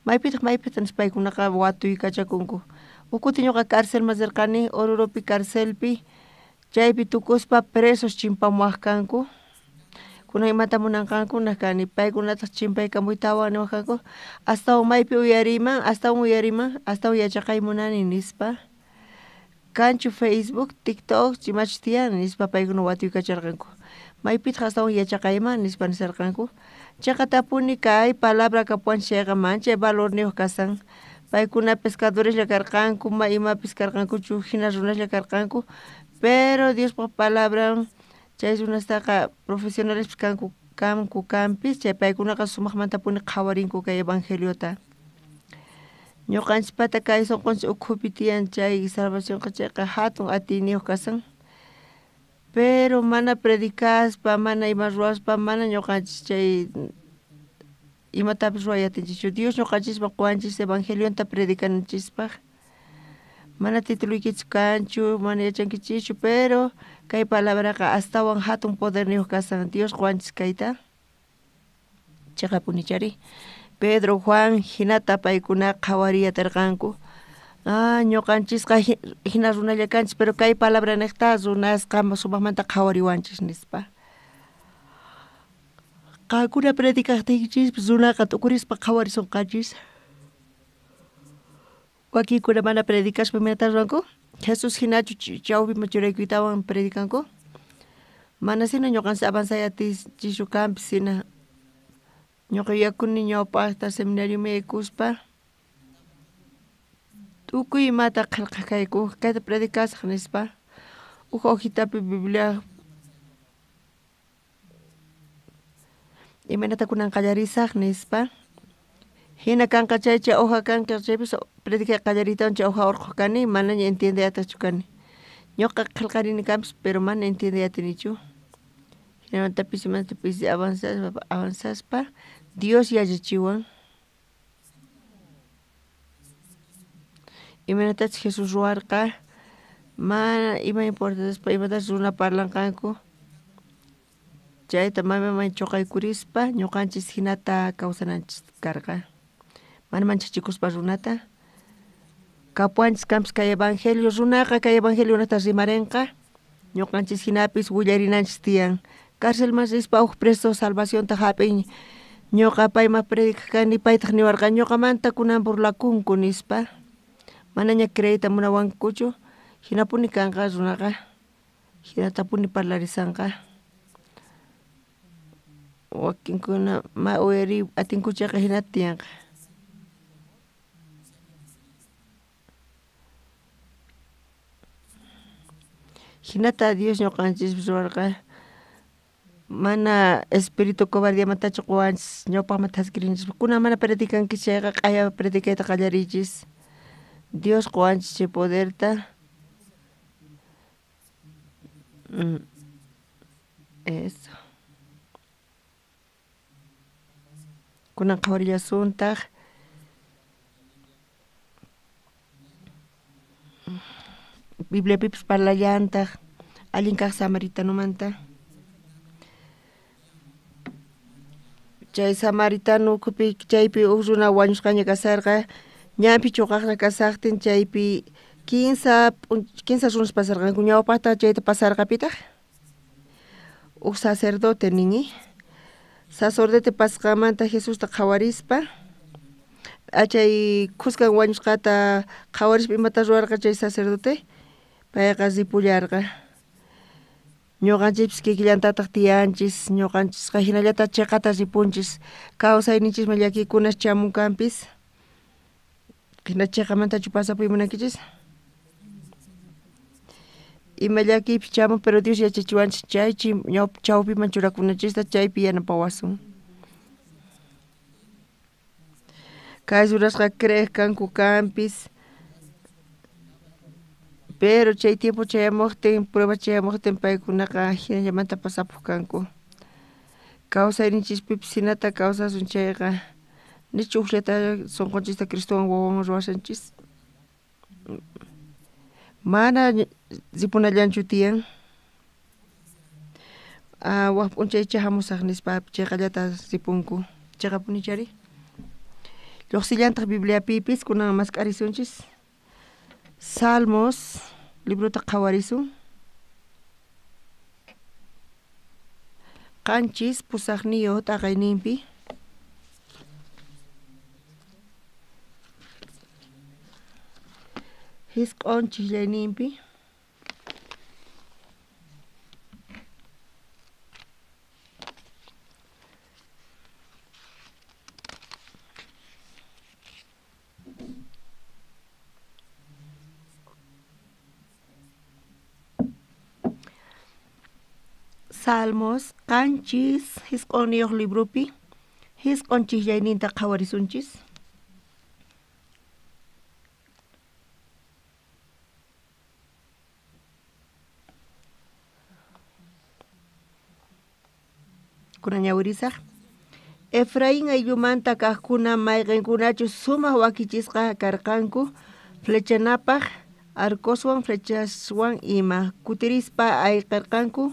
Maypitaq maypitaq nispa paykunaqa watuykachakunku. Huk kuti ñuqa carcelman rirqani, Oruropi carcelpi, chaypi tukuspa presos chimpamuwaq kanku. Kunan imata munanqanku naq kani, paykunataq chimpaykamuytawan niwaq kanku, astawan maypi uyariyman, astawan uyariyman, astawan yachaqay munani nispa. Kanchu Facebook, TikTok, imachus tiyan nispa paykuna watuykacharqanku. Maypitaq astawan yachaqayman nispa nisarqanku. Chaqatapuni kay palabra kapuwanchis chayqa manchay valorniyuq kasan. Paykuna pescadoreslla karqanku, ma imapis karqankuchu, hina runaslla karqanku, pero Diospaq palabran chay runastaqa profesionalespis kanku kanku kanpis, chay paykunaqa sumaqmantapuni qhawarinku kay evangeliota. Ñuqanchispata kay sunqunchis ukhupi tiyan chay salvacionqa chayqa hatun atiyniyuq kasan. Pero mana predicaspa, mana ima ruwaspa, mana ñuqanchis chay imatapis ruway atinchischu. Dios ñuqanchisman quwanchis evangelionta predicananchispaq. Mana tituluykichu kanchu, mana yachankichischu, pero kay palabraqa astawan hatun poderniyuq kasan. Dios quwanchis kayta. Chaqapuni chari. Pedro, Juan, hinata paykuna qhawariyatarqanku. Ah, ñuqanchisqa hina runalla kanchis, pero kay palabra niqta runasqa sumaqmanta qhawariwanchis nispa. Qankuna predicaqtiykichispis runaqa t'ukurispa qhawarisunqanchis. Wakinkuna mana predicaspa imaynata ruwanku? Jesús hinachu chawpiman churaykuytawan predicanku? Mana sino ñuqanchis avanzay atinchischu kanpis hina. Ñuqa yuyakuni ñawpaqta seminarioman yaykuspa tukuy imata qillqaq kayku, kayta predicasaq nispa. Huk hojitapi Biblia imaynata kunan qallarisaq nispa. Hina kanqa chay chay hoja kanqa chaypis predicay qallariytawan chay hoja urqhuq kani, manaña entiendey atiqchu kani. Ñuqa qillqarini kanpis, pero mana entiendey atinichu. Hinamanta pisimanta pisi avanzaspa, avanzaspa Dios yachachiwan. Imaynatachus Jesús ruwarqa, mana ima importaspa imatachus runa parlanqanku, chayta mamaman choqaykurispa ñuqanchis hinata kawsananchis karqa. Mana manchachikuspa runata. Kapuwanchis kanpis kay evangelio, runaqa kay evangeliokunata rimarinqa, ñuqanchis hinapis willarinanchis tiyan. Carcelman rispa uj preso salvacionta hap'in, ñuqa payman predicaj kani, paytaj niwarqa ñuqamanta kunan burlakunku nispa. Manaña creeyta munawankuchu, hinapuni kanqa runaqa, hinatapuni parlarisanqa. Wakinkuna ma uyariy atinkuchaqa hinata tiyanqa. Hinata Dios ñuqanchispis ruwarqa, mana espíritu cobardiamantachu quwanchis ñawpaqman thaskirinchis. Kunan mana predicankichis chayqa q'aya predicayta qallariychis. Dios quwanchis chay poderta. Eso. Kunan qhawarillasuntaq. Bibliapipis parlallantaq allin kaq samaritanomanta. Chay samaritano ukhupi chaypi uj runa wañusqaña kasarqa, ñanpi chuqaqlla kasaqtin chaypi kinsa runas pasarqanku. Ñawpaqta chayta pasarqa pitaq? Uj sacerdote nin. Sacerdote pasqanmanta Jesusta qhawarispa, chay khuskan wañusqata qhawarispa imata ruwarqa chay sacerdote, payqa ripullarqa. Ñuqanchispis kikillantataq tiyanchis, ñuqanchisqa hinallata chiqata ripunchis, kawsayninchisman llakikunas chamunkanpis. Hina chiqamantachu pasapuy munankichis? Ima llakiypis chamun, pero Dios yachachiwanchis chay chawpiman churakunanchista, chaypi yanapawasun. Kay rurasqa creej kanku kanpis, pero chay tiempo chayamuqtin, prueba chayamuqtin paykunaqa hinallamanta pasapuq kanku. Kawsayninchispipis hinata kawsasun chayqa, nichu ujllata sunqunchista Cristowan wawan ruwashanchis? Mana ripunallanchu tiyan. Waj p'unchaycha hamusaq nispa chayqallata ripunku. Chayqapuni chari. Lluqsillantaq Bibliapipis kunan mask'arisunchis. Salmos librota qhawarisun. 7 8 t'aqayninpi. 9 chillayninpi. Salmos 7 9 libropi 9 chillayninta qhawarisunchis. Kunan ñawirisaq. Efraín ayllumanta kaqkuna mayqinkunachus sumaq wakichisqa karqanku flechanapaq arcoswan flechaswan ima kutirispa ayqirqanku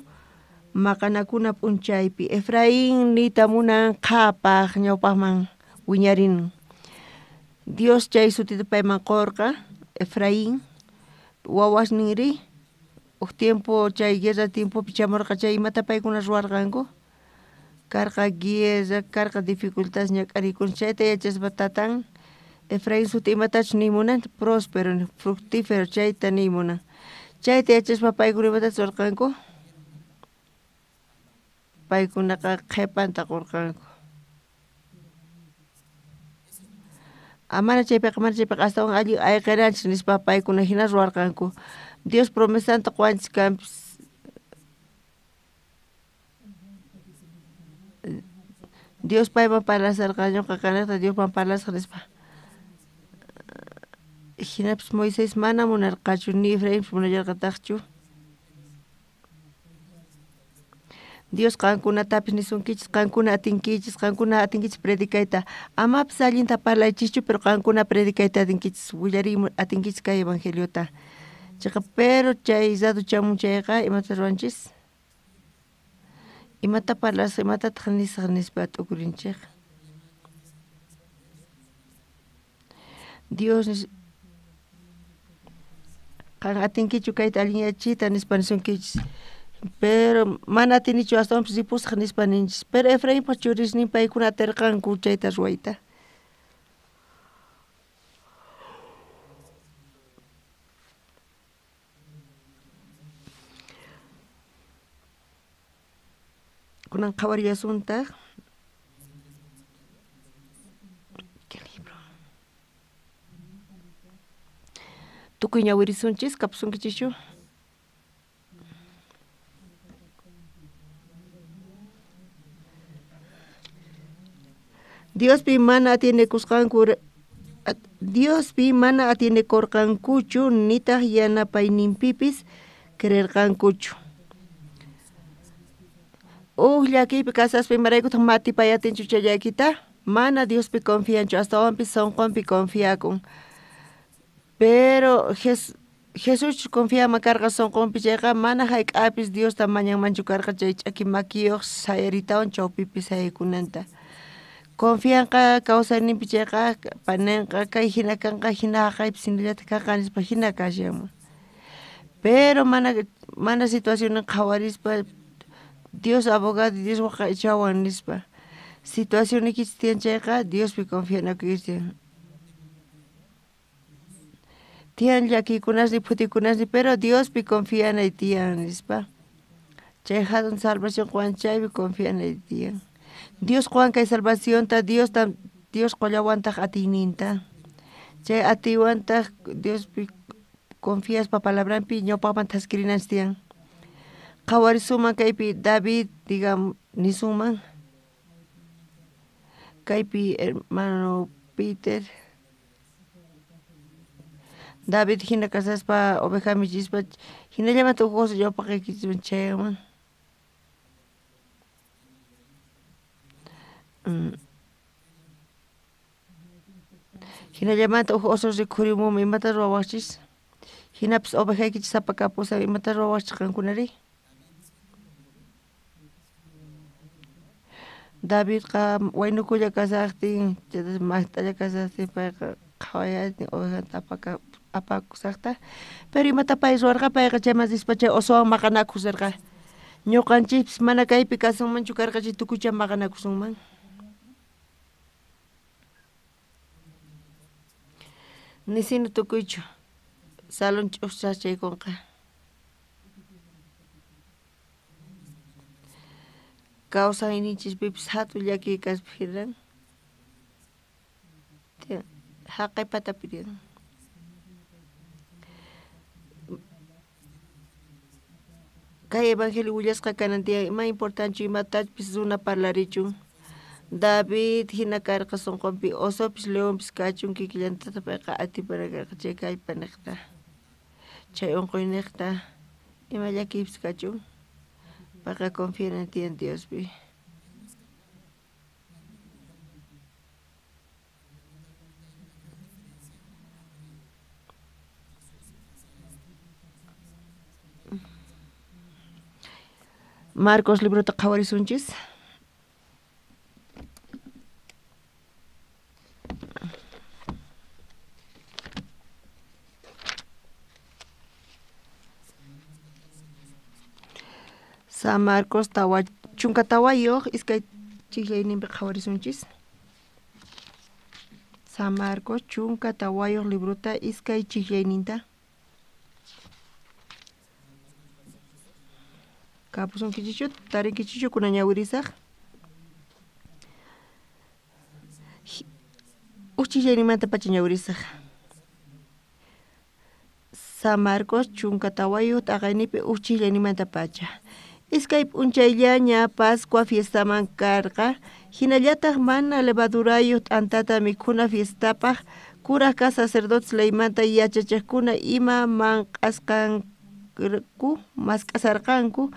maqanakuna p'unchaypi. Efraín niyta munan qhapaq ñawpaqman wiñarin. Dios chay sutita payman qurqa Efraín. Wawasninri uj tiempo chay guerra tiempopi chamurqa chay imata paykuna ruwarqanku. Karqa guerra, karqa dificultades ñak'arikun chayta yachaspa tatan Efraín suti imatachus niy munan próspero, fructífero chayta niy munan. Chayta yachaspa paykuna imatachus ruwarqanku, paykunaqa qhipanta qurqanku. Mana chaypiqa astawan allin ayqiranchis nispa paykuna hina ruwarqanku. Dios promesanta quwanchis kanpis. Dios payman parlasarqa, ñuqa kanaqta Diosman parlasaq nispa. Hinapis Moisés mana munarqachu, ni Efraín munallarqataqchu. Dios qankunatapis nisunkichis, qankuna atinkichis, qankuna atinkichis predicayta. Amapis allinta parlaychischu, pero qankuna predicayta atinkichis, willariy atinkichis kay evangeliota. Chayqa pero chay rato chamun chayqa imata ruwanchis? Imata parlasaq, imatataq nisaq nispa t'ukurinchej. Dios qan atinkichu kayta allinyachiyta nispa nisunkichis. Pero mana atinichu astawanpis ripusaq nispa ninchis. Pero Efrainpaj churisnin paykuna atirqanku chayta ruwayta. Kunan qhawarillasuntaq. ¿Qué libro? Tukuy ñawirisunchis, kapusunkichischu? Diospi mana atienekusqanku, Diospi mana atienekurqankuchu nitaq yanapayninpipis creerqankuchu. Uj llakiypi kasaspa imaraykutaq matipay atinchu chay llakita? Mana Diospi confianchu, astawanpis sunqunpi confiakun. Pero Jesús confiama karqa sunqunpi chayqa mana hayk'apis Diosta mañanmanchu karqa chay ch'aki makiyuq sayaritawan chawpipi sayaykunanta. Confianqa kawsayninpi chayqa panenqa kay hina kanqa hina haqaypis hinallataq kanqa nispa hina kashanman. Pero mana situacionnin qhawarispa Dios abogado, Dios waqaychawan nispa. Situacionniykichis tiyan chayqa Diospi confianakuychis tiyan. Tiyan llakiykunasni phutikunasni, pero Diospi confianay tiyan nispa. Chay hatun salvación qowan chaypi confianay tiyan. Dios qowan kay salvacionta, Dios qollawantaq atiyninta. Chay atiywantaq Diospi confiaspa palabranpi ñawpaqman thaskirinanchis tiyan. Qhawarisuman kaypi David, digamos, nisunman. Kaypi hermano Peter. David hina kasaspa oveja michispa hinallamanta uj oso ñawpaqaykichisman chayanman. Hinallamanta uj oso rikhurimunman, imata ruwawaqchis? Hinapis ovejaykichis sapa kapusan, imata ruwawaqchis qankunari? Davidqa waynukulla kasaqtin, maqt'alla kasaqtin payqa qhawayatin ovejanta apakusaqta. Pero imata pay ruwarqa, payqa chayman rispa chay osowan maqanakusarqa. Ñuqanchikpis mana kaypi kasunmanchu karqa chay tukuycha maqanakusunman. Nisina tukuychu salón ch'usachaykunqa. Kawsayninchispipis hatun llakiy kaspa hinan haqay patapi tiyan. Kay evangelio willasqa kanan tiyan, ima importanchu imatachpis runa parlarichun. David hina karqa sunqunpi, osopis leonpis kachun kikillantata payqa atipana karqa chay kallpa niqta, chay unquy niqta, ima llakiypis kachun. Payqa confianan tiyan Diospi. Marcos librota qhawarisunchis. San Marcos 14 iskay chijllayninpi qhawarisunchis. San Marcos 14 librota iskay chijllayninta. Kapusunkichichu, tarinkichichu kunan ñawirisaq. Uj chijllaynimanta pacha ñawirisaq. San Marcos 14 t'aqaynipi uj chijllaynimanta pacha. Iskay p'unchayllaña Pascua fiestaman karqa, hinallataq mana levadurayuq t'antata mikhuna fiestapaq kuraj kaq sacerdotes leymanta yachachiqkuna ima mask'asarqanku,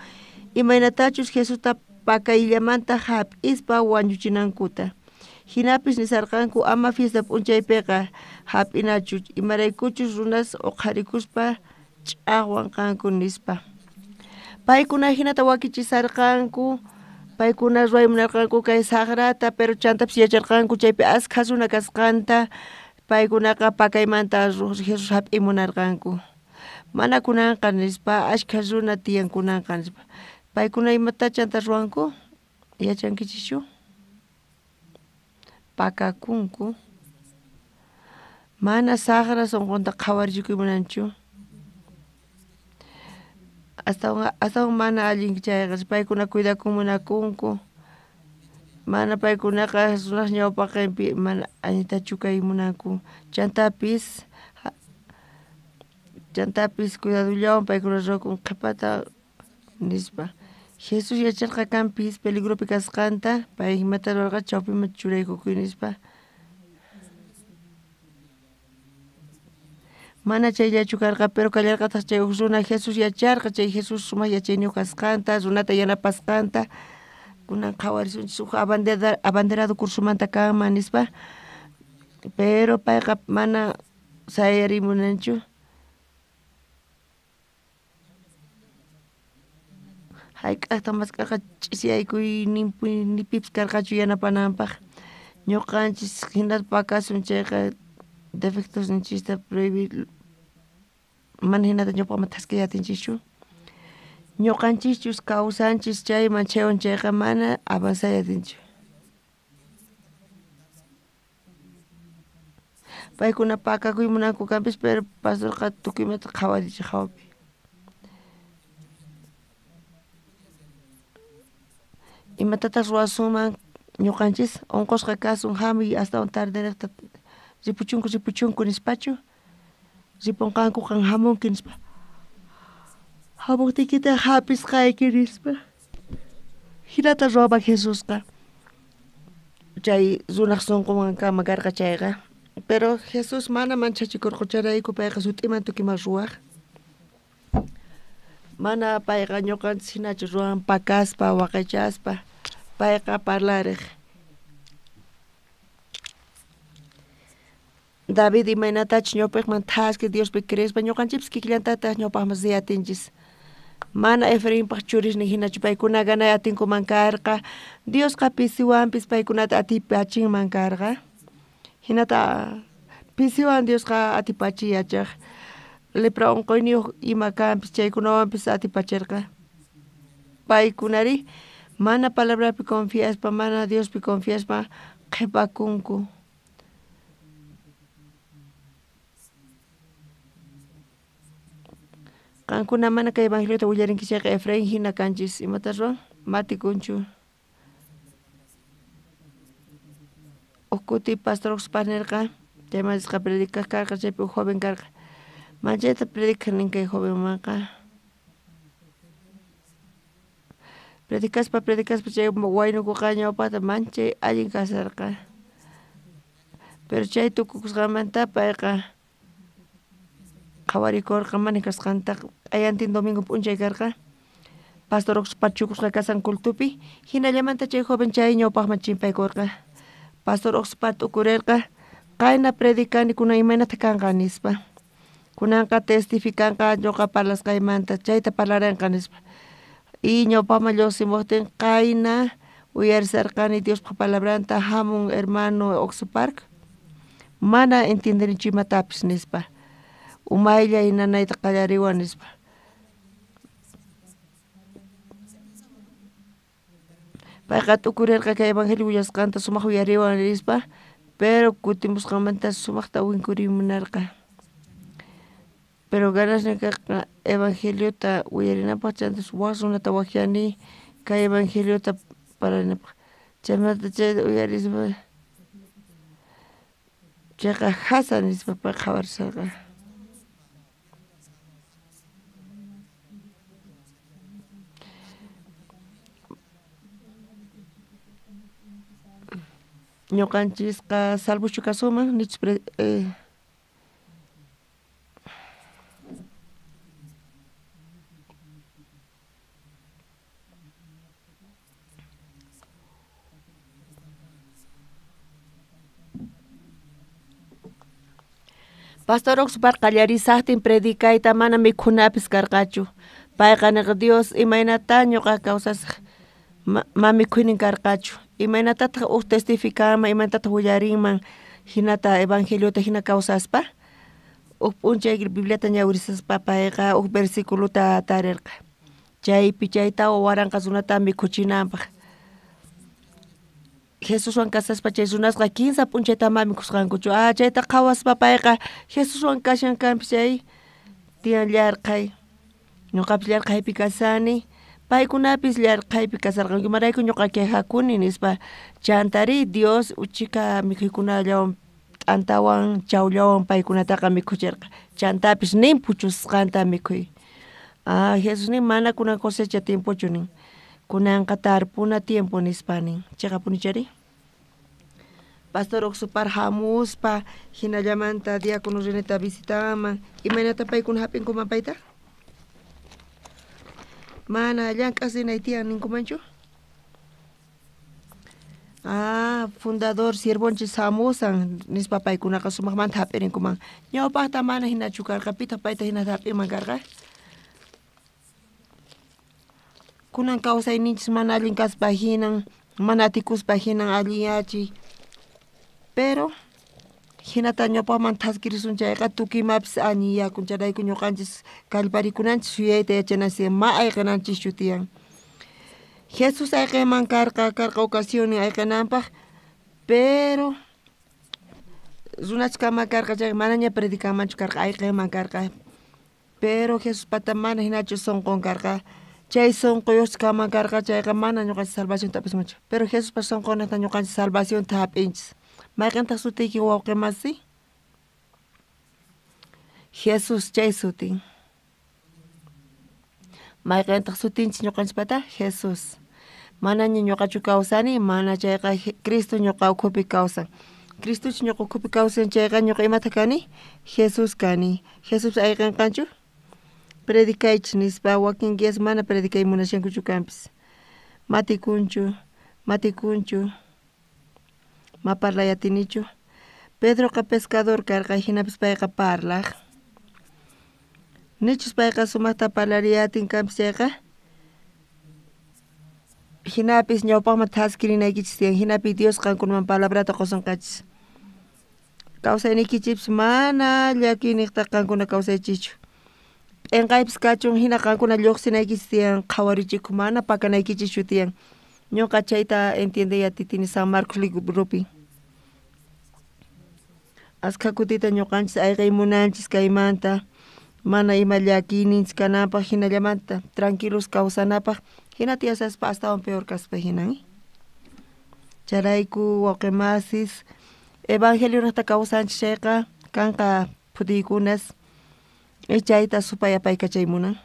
Imaynatachus Jesusta pakayllamanta hap'ispa wañuchinankuta. Jinapis nisarqanku ama fiesta p'unchaypiqa hap'inachu, imaraykuchus runas uqharikuspa ch'aqwanqanku nispa. Paykuna jinata wakichisarqanku, paykuna ruway munarqanku kay saqrata, pero chantapis yacharqanku chaypi askha runa kasqanta, paykunaqa pakaymanta Jesús hap'iy munarqanku. Mana kunanqa nispa, ashkha runa tiyan kunanqa nispa. Paykuna imata chanta ruwanku? Yachankichischu? Pakakunku. Mana saqra sunqunta qhawarichikuy munanchu. Astawan mana allin chayqa paykuna cuidakun munakunku. Mana paykunaqa runaq ñawpaqinpi mana allintachu kay munanku. Chantapis cuidadullawan paykuna ruwakun qhipata nispa. Jesús yacharqa kanpis peligropi kasqanta, pay imata ruwarqa chawpiman churaykukuy nispa. Mana chayllachu karqa, pero kallarqataq chay huk runa Jesús yacharqa, chay Jesús sumaq yachayniyuq kasqanta, runata yanapasqanta. Kunan qhawarisunchis huk abanderado cursomanta kanman nispa, pero payqa mana sayarimunanchu. Hayk'aqta mask'arqa ch'isiyaykuynipipis karqachu yanapananpaq. Ñuqanchis hinata pakasun chayqa defectosninchista prohibir mana hinata ñawpaqman thaskiy atinchischu. Ñuqanchischus kawsanchis chayman chaywan chayqa mana avanzay atinchu. Paykuna pakakuy munanku kanpis, pero pastorqa tukuymanta qhawarichiq hawapi. Imatataq ruwasunman ñuqanchis unqusqa kasun hamuy astawan tarderiqta ripuchunku nispachu, ripunqanku qan hamunki nispa. Hamuqtiykitaq hapisqayki nispa. Hinata ruwaba Jesusqa chay runaq sunqunwan kama karqa chayqa. Pero Jesús mana manchachikurqa chayrayku payqa sut'iman tukiman ruwaq. Mana payqa ñuqanchis hinachu ruwan pakaspa waqaychaspa, payqa parlariq. David imaynatachus ñawpaqman thaski Diospi creespa ñuqanchikpis kikillantataq ñawpaqman riyatinchis. Mana Efrainpaq churisnin hinachu paykuna ganay atinkuman karqa, Diosqa pisiwanpis paykunata atipachinman karqa. Hinata pisiwan Diosqa atipachiy yachaq. Lepra unquyniyuq ima kanpis chaykunawanpis atipachirqa. Paykunari mana palabrapi confiaspa, mana Diospi confiaspa qhipakunku. Qankuna mana kay evangeliota willarinki chayqa Efraín hina kanchis. Imata ruwan? Matikunchu. Huk kuti pastor Oxpar nirqa, chayman risqa predicaq karqa, chaypi huk joven karqa. Manchayta predicaq nin kay jovenmanqa. Predicaspa chay waynukuqa ñawpaqta manchay allin kasarqa. Pero chay tukukusqanmanta payqa qhawarikurqa mana kasqanta. Q'ayantin domingo p'unchay karqa. Pastor Oxpar chukusqa kasan cultupi. Hinallamanta chay joven chay ñawpaqman chimpaykurqa. Pastor Oxpar t'ukurirqa, qayna predicani kunan imaynata kanqa nispa. Kunanqa testificanqa ñuqa parlasqaymanta, chayta parlarinqa nispa. Y ñawpaqman lluqsimuqtin qayna uyarisarqani Diospaq palabranta hamun hermano Oxpark. Mana entiendenichu imatapis nispa. Umaylla nanayta qallariwan nispa. Payqa t'ukurirqa kay evangelio willasqanta sumaq uyariwan nispa, pero kutimusqanmanta sumaqta winkurimunarqa. Pero ganasnin karqa evangeliota uyarinapaq chantas wak runata waqyani kay evangeliota parlanapaq. Chaymanta chayta uyarispa chayqa jasa nispa pay qhawarisarqa. Ñuqanchisqa salvochu kasunman nichus Pastor Oxford qallarisaqtin predicayta mana mikhunapis karqachu. Payqa nerqa Dios imaynata ñuqa kawsasaq ma mikhuynin karqachu. Imaynatataq uj testificanman, imaynatataq willarinman hinata evangeliota hina kawsaspa. Uj p'unchay Bibliata ñawirisaspa payqa uj versiculota tarirqa. Chaypi chay 4000 runata mikhuchinanpaq. Jesuswan kasaspa chay runasqa 15 p'unchayta ma mikhusqankuchu. Ah, chayta qhawaspa payqa Jesuswan kashan kanpis chay tiyan llarqhay. Ñuqapis llarqhaypi kasani, paykunapis llarqhaypi kasarqanku. Imarayku ñuqa quejakuni nispa. Chantari Dios uchika mikhuykunallawan t'antawan chawllawan paykunataqa mikhuchirqa. Chantapis nin puchusqanta mikhuy. Ah, Jesús nin mana kunan cosecha tiempochu nin. Kunanqa tarpuna tiempo nispa nin. Chiqapunichari? Pastor Oxupar hamuspa hinallamanta diácono Reneta visitaman. Imaynata paykuna hap'inkuman payta? Mana llank'as rinay tiyan ninkumanchu? Ah, fundador siervonchis hamusan nispa paykunaqa sumaqmanta hap'irinkuman. Ñawpaqta mana hinachu karqa, pitaq payta hinata hap'inman karqa? Kunan kawsayninchis mana allin kaspa hinan, mana atikuspa hinan allinyachiy. Pero hinata ñawpaqman thaskirisun chayqa tukuy imapis allinyakun. Chayrayku ñuqanchis kallparikunanchis suyayta yachananchis ma ayqinanchischu tiyan. Jesús ayqinman karqa, karqa ocasionin ayqinanpaq, pero runachkama karqa chayqa manaña predicanmanchu karqa, ayqinman karqa. Pero Jesuspata mana hinachu sunqun karqa. Chay sunquyuqchkama karqa chayqa mana ñuqanchis salvacionta hap'isunmanchu. Pero Jesuspa sunqunninta ñuqanchis salvacionta hap'inchis. Mayqintaq sutiyki wawqi masi? Jesús chay sutin. Mayqintaq sutinchis ñuqanchispata? Jesús. Manaña ñuqachu kawsani, mana chayqa Cristo ñuqa ukhupi kawsan. Cristochu ñuqa ukhupi kawsan chayqa ñuqa imata kani? Jesús kani. Jesús ayqinqanchu? Predicaychis nispa wakin guías mana predicay munashankuchu kanpis. Matikunchu, matikunchu, ma parlay atinichu. Pedroqa pescador karqa, hinapis payqa parlaq. Nichus payqa sumaqta parlariyatin kanpis chayqa, hinapis ñawpaqman thaskirinaykichis tiyan, hinapi Dios qankunaman palabrata qusunqachis. Kawsayniykichipis mana llakiyniqta qankuna kawsaychischu. P'inqaypis kachun hina qankuna lluqsinaykichis tiyan, qhawarichikuq mana pakanaykichischu tiyan. Ñuqa chayta entiendey atitini San Marcos libropi. Askha kutita ñuqanchis ayqay munanchis kaymanta, mana ima llakiyninchis kananpaq hinallamanta tranquilos kawsanapaq, hina tiyasaspa astawan peor kaspa hinan. Chayrayku wawqi masis evangelio kawsanchis chayqa kanqa phutiykunas chayta supay apaykachay munan.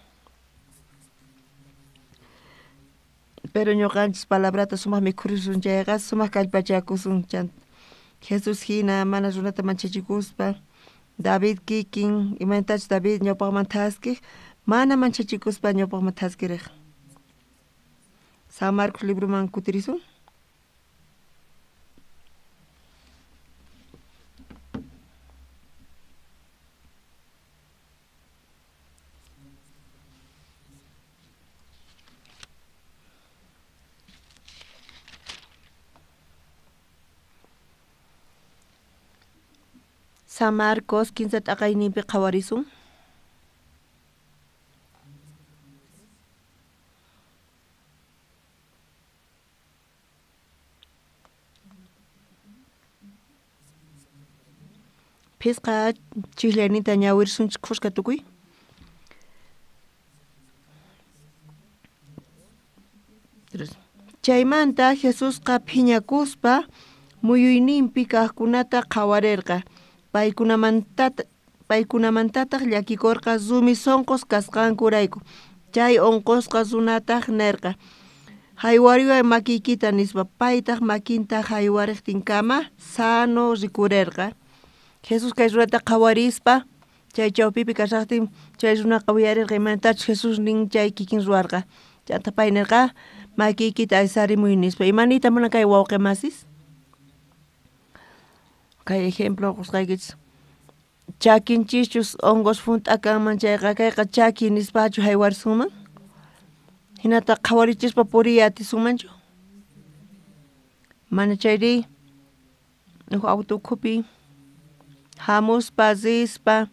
Pero ñuqanchis palabrata sumaq mikhurisun chayqa sumaq kallpachakusun. Jesús hina mana runata manchachikuspa, David kikin imaynatachus David ñawpaqman thaskiq, mana manchachikuspa ñawpaqman thaskiriq. San Marcos libroman kutirisun. San Marcos 15 t'aqayninpi qhawarisun. Phisqa chislayninta ñawirisunchis khuska tukuy. Chaymanta Jesusqa phiñakuspa muyuyninpi kaqkunata qhawarirqa. Paykunamantataq llakikurqa rumi sunqus kasqankurayku. Chay unqusqa runataq nirqa: haywariway makiykita nispa. Paytaq makinta haywariqtinkama sano rikurirqa. Jesús kay runata qhawarispa chay chawpipi kashaqtin chay runaqa uyarirqa imaynatachus Jesús nin chay kikin ruwarqa. Chanta pay nirqa makiykita aysarimuy nispa. Imaniyta munan kay wawqi masis? Kay ejemplo qusqaykichis. Chakinchischus hongos junt'a kanman chayqa kayqa chaki nispachu haywarisunman? Hinata qhawarichispa puriya atisunmanchu? Mana chayri huk auto ukhupi hamuspa rispa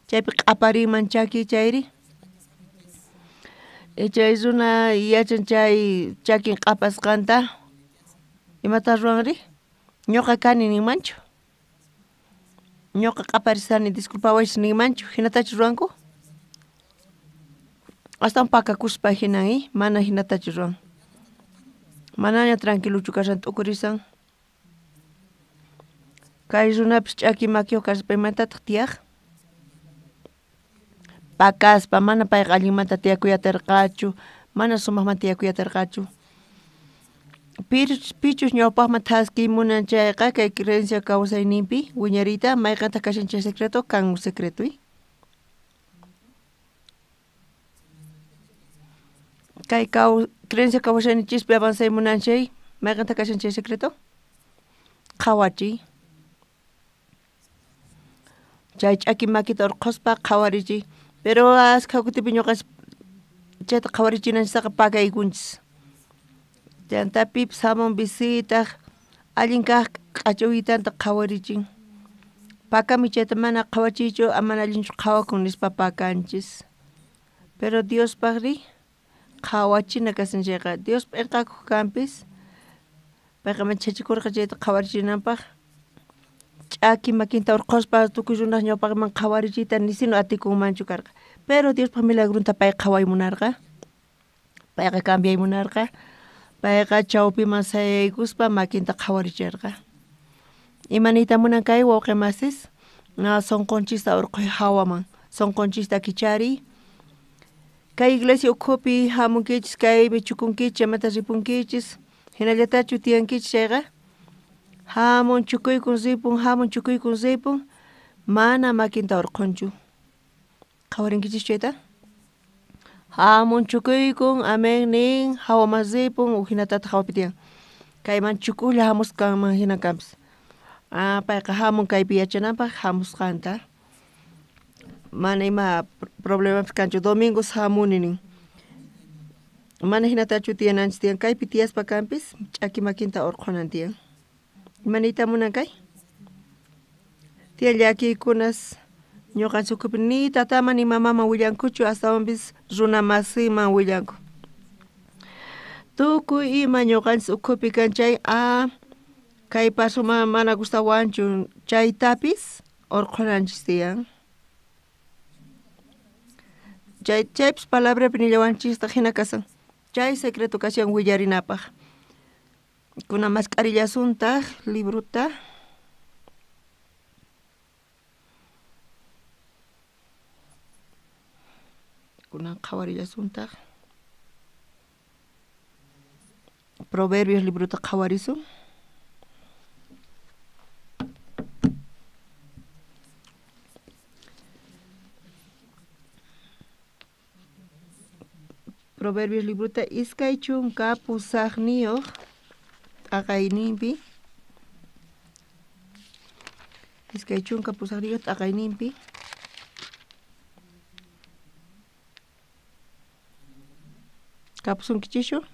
chaypi q'aparinman chaki chayri? Chay runa yachan chay chakin q'apasqanta imata ruwanri? Ñuqa kani ninmanchu? Ñuqa q'aparisani disculpawaychis ninmanchu? Hinatachu ruwanku? Astawan pakakuspa hinan, mana hinatachu ruwan. Manaña tranquilochu kashan t'ukurisan. Kay runapis ch'aki makiyuq kaspa imatataq tiyaq? Pakaspa, mana payqa allinmanta tiyakuy atirqachu, mana sumaqmanta tiyakuy atirqachu. Pichus ñawpaqman thaskiy munan chayqa kay creencia kawsayninpi wiñariyta mayqantaq kashan chay secreto kan secreto. Kay creencia kawsayninchispi avanzay munan chay mayqantaq kashan chay secreto? Qhawachiy. Chay ch'aki makita urqhuspa qhawarichiy. Pero askha kutipi ñuqanchis chayta qhawarichinanchistaqa pakaykunchis. Chanta pipis hamun visitaq allin kaq q'achawitanta qhawarichin. Pakami chayta mana qhawachiychu, mana allinchu qhawakun nispa pakanchis. Pero Diospaqri qhawachina kasan chayqa Dios p'inqakuq kanpis payqa machachikurqa chayta qhawarichinanpaq. Ch'aki makinta urqhuspa tukuy runaq ñawpaqman qhawarichiyta nisinu atikunmanchu karqa. Pero Diospaq milagrunta pay qhaway munarqa. Payqa cambiay munarqa. Payqa chawpiman sayaykuspa makinta qhawarichirqa. Imaniyta munan kay wawqi masis? Sunqunchista urqhuy hawaman, sunqunchista kichariy. Kay iglesia ukhupi hamunkichis, kaypi chukunkichis, chaymanta ripunkichis, hinallatachu tiyankichis chayqa? Hamun chukuykun ripun, hamun chukuykun ripun, mana makinta urqhunchu. Qhawarinkichis chayta? Hamun chukuykun, amén nin, hawaman ripun, uhinatataq hawapi tiyan. Kayman chukulla hamusqanman hina kanpis. Payqa hamun kaypi yachananpaq hamusqanta. Mana ima problemapis kanchu, domingos hamuni nin. Mana hinatachu tiyananchis tiyan, kaypi tiyaspa kanpis ch'aki makinta urqhunan tiyan. Imaniyta munan kay? Tiyan llakiykunas ñuqanchis ukhupi ni tataman ni mamaman willankuchu, astawanpis runa masiman willanku. Tukuy ima ñuqanchis ukhupi kan chay, kay paso mana gustawanchu, chaytapis urqhunanchis tiyan. Chaypis palabrapi nillawanchistaq hina kasan. Chay secreto kashan willarinapaq. Kuna mask'arillasuntaq libruta. Kunan qhawarillasuntaq. Proverbios libruta qhawarisun. Proverbios libruta iskay chunka pusaqniyuq t'aqayninpi. Iskay chunka pusaqniyuq t'aqayninpi. Kapusunkichischu?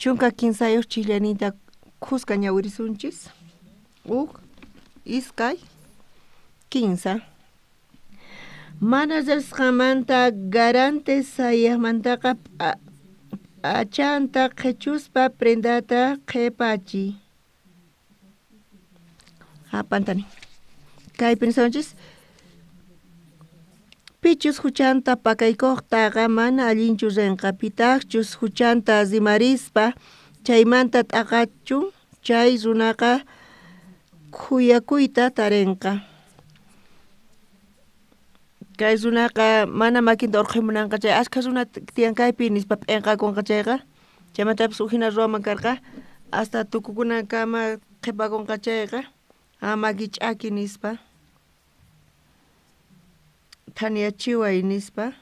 Chunka kinsayuq chikllaninta khuska ñawirisunchis. Huk, iskay, kinsa. Mana riqsisqanmanta garante sayaqmantaqa p'achanta qhichuspa prendata qhipachiy. Pantani. Kaypi nisunchis, pichus huchanta pakaykuqtaqa mana allinchu rinqa, pitaqchus huchanta rimarispa chaymanta t'aqachun chay runaqa khuyakuyta tarinqa. Kay runaqa mana makinta urqhuy munanqa chay askha runa tiyan kaypi nispa p'inqakunqa chayqa, chaymantapis huk hina ruwaman karqa hasta tukukunankama qhipakunqa chayqa, maki ch'aki nispa, thaniyachiway nispa.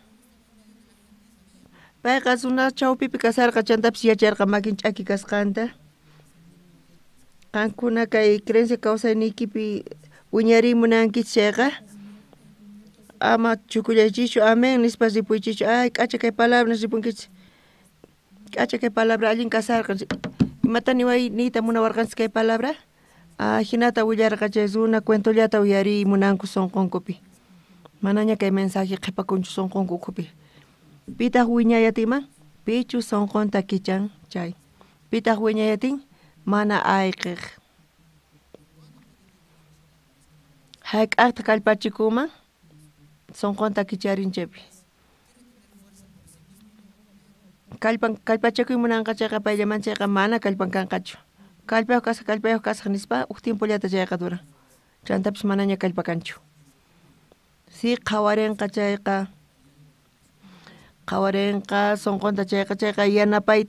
Payqa runa chawpipi kasarqa chantapis yacharqa makin ch'aki kasqanta. Qankuna kay creencia kawsayniykipi Wiñariy munankichis chayqa ama chukullaychischu, amén nispa ripuychischu. Ay, k'acha kay palabra ripunkichis. K'acha kay palabra allin kasarqa. Imata niway niyta munawarqanchis kay palabra? Ah, hinata willarqa chay runa cuentollata uyariy munanku sonqonkupi. Manaña kay mensaje qhipakunchu sonqonku ukhupi. Pitaq wiñayatinman? Pichus sonqonta kichan chay. Pitaq wiñayatin? Mana ayqiq. Hayk'aqta kallpachikunman? Sonqonta kicharin chaypi. Kallpachakuy munanqa chayqa payllaman chayqa mana kallpan kanqachu. Kallpayuq kasaq nispa uj tiempollata chayqa duran. Chantapis manaña kallpa kanchu. Si qhawarinqa chayqa qhawarinqa sonqonta chayqa chayqa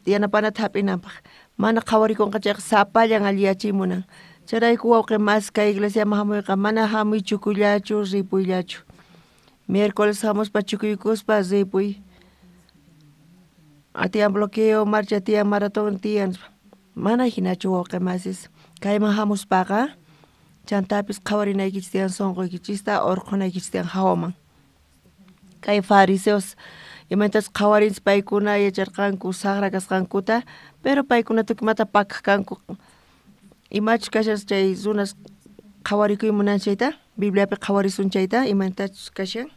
yanapanata hap'inanpaq. Mana qhawarikunqa chayqa sapallan alliyachiy munan. Chayrayku wawqi mas kay iglesiaman hamuyqa mana hamuy chukullachu ripuyllachu. Miércoles hamuspa chukuykuspa ripuy. Tiyan bloqueo, marcha tiyan, maratón tiyan. Mana hinachu wawqi masis. Kayman hamuspaqa chantapis qhawarinaykichis tiyan sonqoykichista urqhunaykichis tiyan hawaman. Kay fariseos imaynatas qhawarinchis paykuna yacharqanku saqra kasqankuta, pero paykuna tukimata pakaq kanku. Imachus kashan chay runas qhawarikuy munan chayta, Bibliapi qhawarisun chayta, imaynatachus kashan.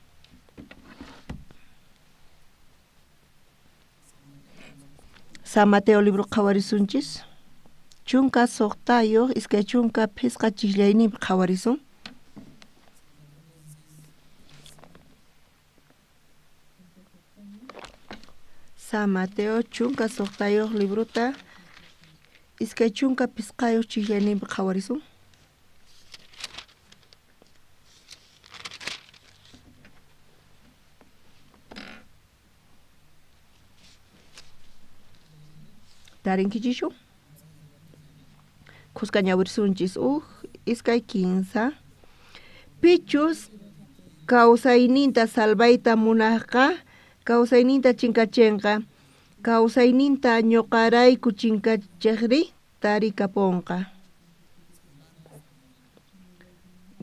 San Mateo libro qhawarisunchis. 16 25 chiqllayninpi qhawarisun. San Mateo 16 librota 25 chiqllayninpi qhawarisun. Tarinkichischu? Khuska ñawirisunchis uj iskay kinsa. Pichus kawsayninta salvayta munaqqa kawsayninta chinkachinqa, kawsayninta ñuqarayku chinkachiqri tarikapunqa.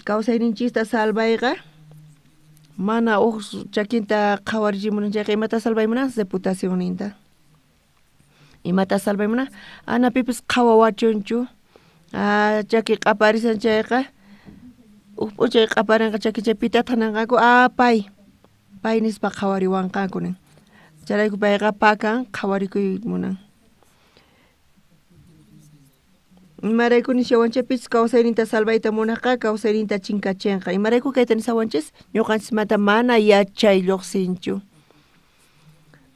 Kawsayninchista salvayqa mana uj chakinta qhawarichimunan chayqa imata salvay munan reputacionninta. Imata salvay munan ana pipis qhawawachunchu. Chaki q'aparisan chayqa uj p'unchay q'aparinqa chaki chay pitataq ninqanku pay pay nispa qhawariwanqanku nin. Chayrayku payqa pakan qhawarikuy munan. Imarayku nishawanchis pichus kawsayninta salvayta munaqqa kawsayninta chinkachinqa. Imarayku kayta nishawanchis ñuqanchismanta mana yachay lluqsinchu.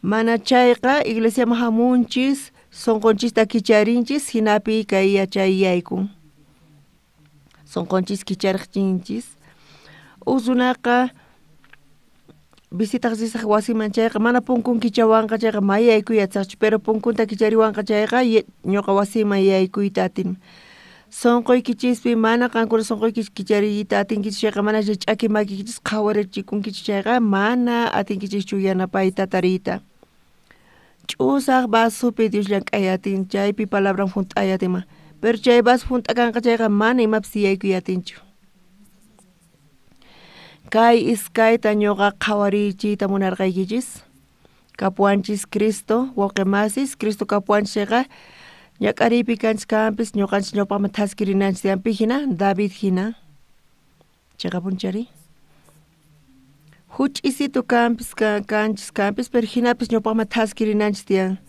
Mana chayqa iglesiaman hamunchis sonqonchista kicharinchis hinapi kay yachay yaykun. Sonqonchis kichariqchinchis. Uj runaqa visitaq risaq wasiman chayqa mana punkun kichawanqa chayqa may yaykuy atisaqchu, pero punkunta kichariwanqa chayqa ñuqa wasiman yaykuyta atin. Sonqoykichispi mana qankuna sonqoykichis kichariyta atinkichis chayqa mana ch'aki makiykichis qhawarichikunkichis chayqa mana atinkichischu yanapayta tariyta. Ch'usaq vasopi Dios llank'ay atin, chaypi palabran hunt'ay atinman. Pero chay vaso hunt'a kanqa chayqa mana imapis yaykuy atinchu. Kay iskayta ñuqa qhawarichiyta munarqaykichis. Kapuwanchis Cristo, wawqi masis, Cristo kapuwanchis chayqa ñak'ariypi kanchis kanpis ñuqanchis ñawpaqman thaskirinanchis tiyan pi hina, David hina. Chiqapunchari. Huch'isitu kanpis kanchis kanpis, pero hinapis ñawpaqman thaskirinanchis tiyan.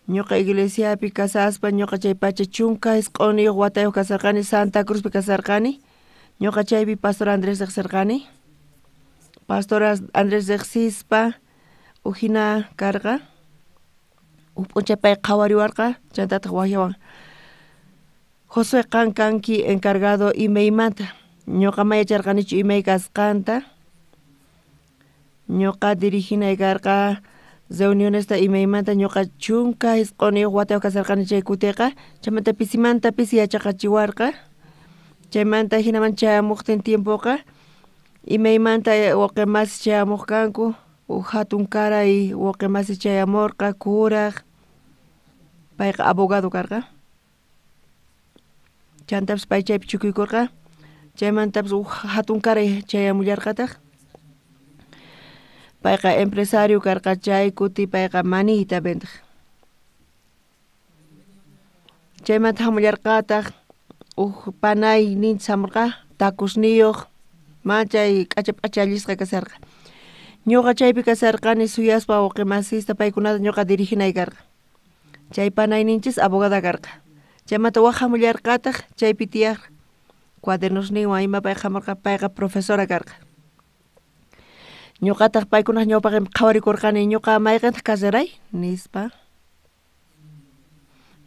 Ñuqa iglesiapi kasaspa ñuqa chay pacha 19 watayuq kasarqani, Santa Cruzpi kasarqani. Ñuqa chaypi Pastor Andrés riqsirqani. Pastor Andrés riqsispa uj hina karqa. Uj p'unchay pay qhawariwarqa, chantataq waqyawan. Josué qan kanki encargado imaymanta. Ñuqa ma yacharqanichu imay kasqanta. Ñuqa diriginay karqa reunionesta imaymanta ñuqa 19 watayuq kasarqani chay kutiqa, chaymanta pisimanta pisi yachaqachiwarqa. Chaymanta hinaman chayamuqtin tiempoqa imaymanta wawqi masi chayamuq kanku, uj hatun karay wawqi masi chayamurqa kuraq, payqa abogado karqa. Chantapis pay chaypi chukuykurqa, Chaymantapis uj jatunkaray chayamullarqataq. Payqa empresario karqa, chay kuti payqa maniyta vendej. Chaymanta hamullarqataq uj panay ninchis hamurqa takusniyuq, manchay k'acha p'achallisqa kasarqa. Ñuqa chaypi kasarqani suyaspa wawqimasista paykunata ñuqa diriginay karqa. Chay panayninchis abogada karqa. Chaymanta waj hamullarqataq chaypi tiyaq cuadernosninwan ima payqa hamurqa, payqa profesora karqa. Ñuqataq paykunaq ñawpaqinpi qhawarikurqani, ñuqa mayqintaq carreray nispa.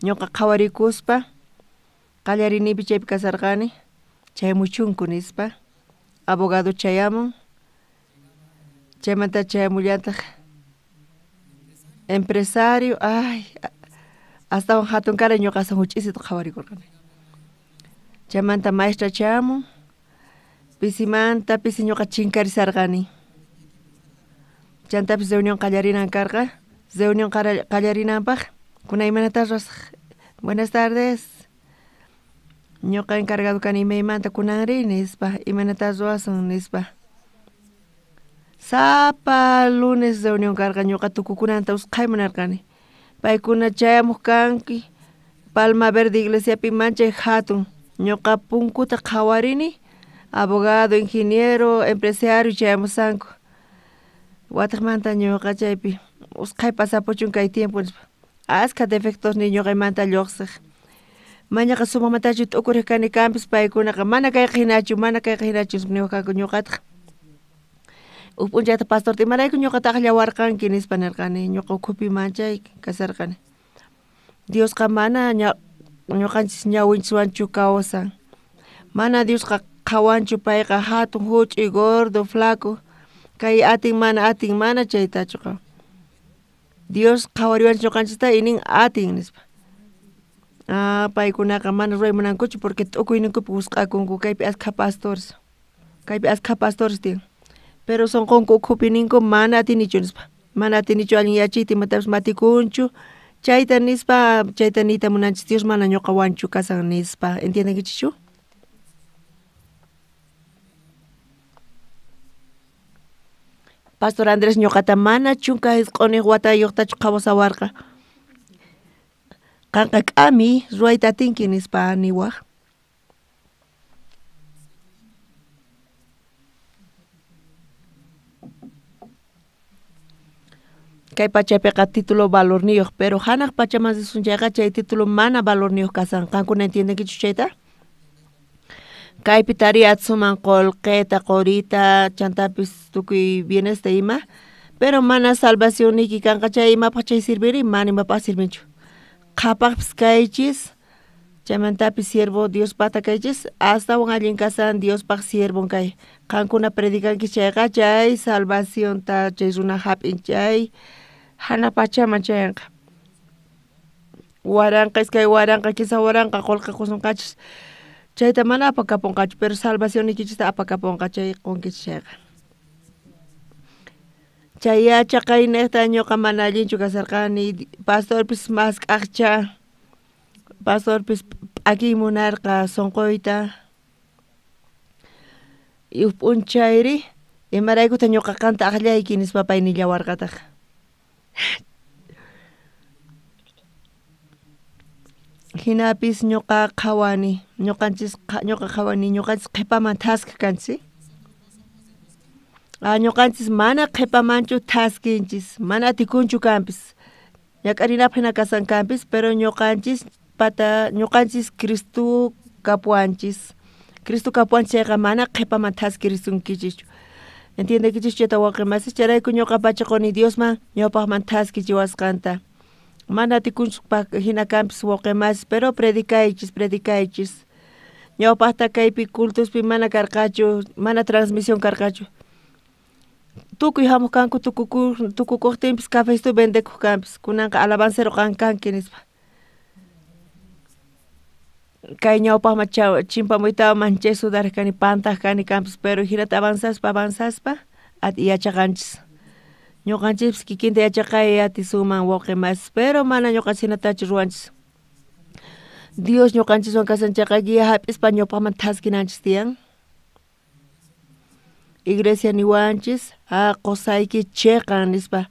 Ñuqa qhawarikuspa qallarinipi chaypi kasarqani, chayamuchunku nispa. Abogado chayamun, chaymanta chayamullantaq empresario, ay, astawan jatunkaray ñuqa astawan huch'isita qhawarikurqani. Chaymanta maestra chayamun, pisimanta pisi ñuqa chinkarisarqani. Chantapis reunión qallarinan karqa, reunión qallarinanpaq kuna imaynata ruwasaq. Buenas tardes. Ñuqa encargado kani imaymanta kunanri nispa, imaynata ruwasun nispa. Sapa lunes reunión karqa, ñuqa tukukunanta usqhay munarqani. Paykuna chayamuq kanki Palma Verde iglesiapi manchay hatun. Ñuqa punkuta qhawarini, abogado, ingeniero, empresario chayamusanku. Wataqmanta ñuqa chaypi usqhay pasapuchun kay tiempo nispa. Askha defectos ni ñuqaymanta lluqsiq. Mañaqa sumaqmantachu t'ukuriq kani kanpis paykunaqa mana kayqa hinachu, mana kayqa hinachu niwaq kanku ñuqataq. Uj p'unchayta pastorta imarayku ñuqata aqllawarqanki nispa nirqani, ñuqa ukhupi manchay kasarqani. Diosqa mana ñuqanchis ñawinchiswanchu kawsan. Mana Diosqa qhawanchu payqa hatun, huch'uy, gordo, flaco, kay atin, mana atin, mana chaytachu qhawan. Dios qhawariwanchis ñuqanchista y nin atin nispa. Ah, paykunaqa mana ruway munankuchu porque t'ukuyninkupi wisq'akunku, kaypi askha pastores, kaypi askha pastores tiyan. Pero sunqunku ukhupi ninku mana atinichu nispa. Mana atinichu allin yachayta imatapis matikunchu. Chayta nispa, chayta niyta munanchis Dios mana ñuqawanchu kasan nispa. ¿Entiendenkichischu? Pastor Andrés ñuqata mana 19 watayuqtachu qhawasawarqa. Qanqa k'ami ruwayta atinki nispa niwaq. Kay pachapiqa título valorniyuq, pero hanaq pachaman risun chayqa chay título mana valorniyuq kasan. Qankuna entiendenkichu chayta? Kaypi tariatsuman qolqeta, qorita, chantapis tukuy bienesta ima, pero mana salvacionniyki kanqa chay imapaq chay sirviri, mana imapaq sirvinchu. Qhapaqpis kaychis, chaymantapis siervo Diospata kaychis, astawan allin kasan Diospaq siervon kay. Qankuna predicanki chayqa chay salvacionta chay runa hap'in chay hanaq pachaman chayanqa. 1000, 2000, 3000 qolqe qusunqachis. Chayta mana apakapunqachu, pero salvacionniykichista apakapunqa chay qonkichis chayqa. Chay yachaqaynejta ñuqa mana allinchu kasarqani, pastorpis mask'aqcha, pastorpis p'akiy munarqa sunquyta. Uj p'unchayri imaraykutaq ñuqa qanta aqllayki nispa pay nillawarqataq. Hinapis ñuqa qhawani, ñuqanchis ñuqa qhawani, ñuqanchis qhipaman thaska kanchis. Ah, ñuqanchis mana qhipamanchu thaskinchis, mana atikunchu kanpis. Ñak'arinapaq hina kasan kanpis, pero ñuqanchis pata ñuqanchis Cristo kapuwanchis. Cristo kapuwanchis chayqa mana qhipaman thaskirisunkichikchu. Entiendekichis chayta wawqimasis, chayrayku ñuqa pachaquni Diosman ñawpaqman thaskichiwasqanta. Mana atikunchu hina kanpis wawqimasis, pero predicaychis, predicaychis. Ñawpaqta kaypi cultuspi mana karqachu, mana transmisión karqachu. Tukuy hamuq kanku tukukuqtinpis cafecito vendekuq kanpis, kunanqa alabancero qan kanki nispa. Kay ñawpaqman chimpamuytawan manchay sudaraq kani, pantaq kani kanpis, pero hinata avanzaspa, avanzaspa yachaqanchis. Ñuqanchispis kikinta yachaqay atisunman wawqimasis, pero mana ñuqanchis hinatachu ruwanchis. Dios ñuqanchiswan kasan chayqa guía hap'ispa ñawpaqman thaskinanchis tiyan. Iglesia niwanchis, ah, qosayki cheqan nispa.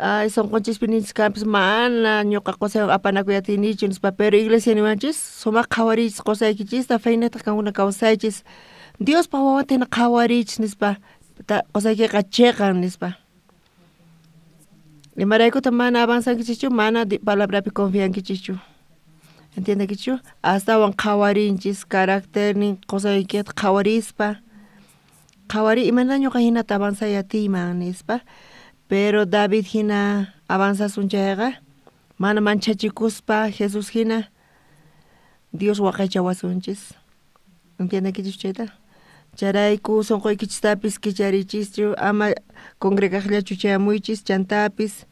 Ay, sonqonchispi ninchis kanpis mana ñuqa qosaywan apanakuy atinichu nispa, pero iglesia niwanchis sumaq qhawariychis qosaykichista, feynataq qankuna kawsaychis, Diospaq wawanta hina qhawariychis nispa, qosaykiqa cheqan nispa. Imaraykutaq mana avanzankichischu, mana palabrapi confiankichischu. Entiendekichu? Astawan qhawarinchis carácternin qosaykita qhawarispa, qhawari imayna ñuqa hinata avanzay atiyman nispa. Pero David hina avanzasun chayqa, mana manchachikuspa Jesús hina Dios waqaychawasunchis. Entiendekichis chayta? Chayrayku sonqoykichistapis kicharichischu, ama congregaqllachu chayamuychis, chantapis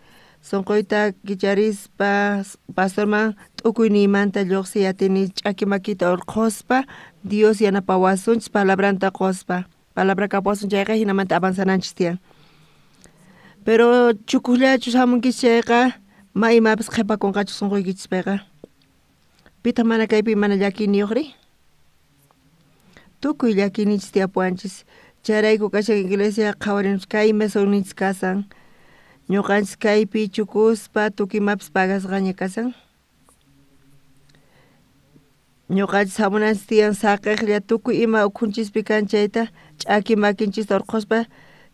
sonqoyta kicharispa pastorman t'ukuyniymanta lluqsiy atini ch'aki makita urqhuspa Dios yanapawasunchis palabranta quspa. Palabra kapuwasun chayqa hinamanta avanzananchis tiyan. Pero chukuqllachus hamunkichis chayqa ma imapis qhipakunqachu sonqoykichispiqa. Pitaq mana kaypi mana llakiyniyuqri? Tukuy llakiyninchis tiyapuwanchis. Chayrayku kashan iglesia qhawarinchis kay mesonninchis kasan. Ñuqanchis kaypi chukuspa tukuy imapis pagasqaña kasan. Ñuqanchis hamunanchis tiyan saqejlla tukuy ima ukhunchispi kan chayta ch'aki makinchista urqhuspa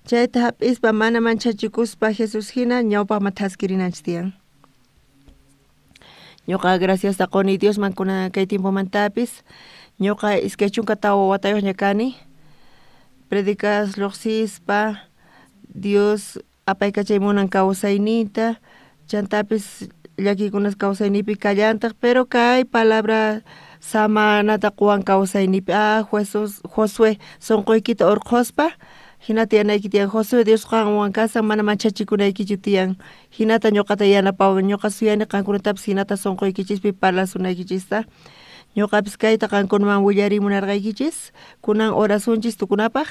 chayta hap'ispa mana manchachikuspa Jesús hina ñawpaqman thaskirinanchis tiyan. Ñuqa graciasta quni Diosman kuna kay tiempomantapis. Ñuqa 24 watayuqña kani. Predicas lluqsispa Dios apaykachay munan kawsayninta, chantapis llakiykunas kawsaynipi kallantaq, pero kay palabra samanata quwan kawsaynipi. Ah, Jesús, Josué sonqoykita urqhuspa hinata yanayki tiyan. Josué Dios qanwan kasan, mana manchachikunaykichu tiyan. Hinata ñuqata yanapawan, ñuqa suyani qankunatapis hinata sonqoykichispi parlasunaykichista. Ñuqapis kayta qankunaman willariy munarqaykichis, kunan orasunchis tukunapaq.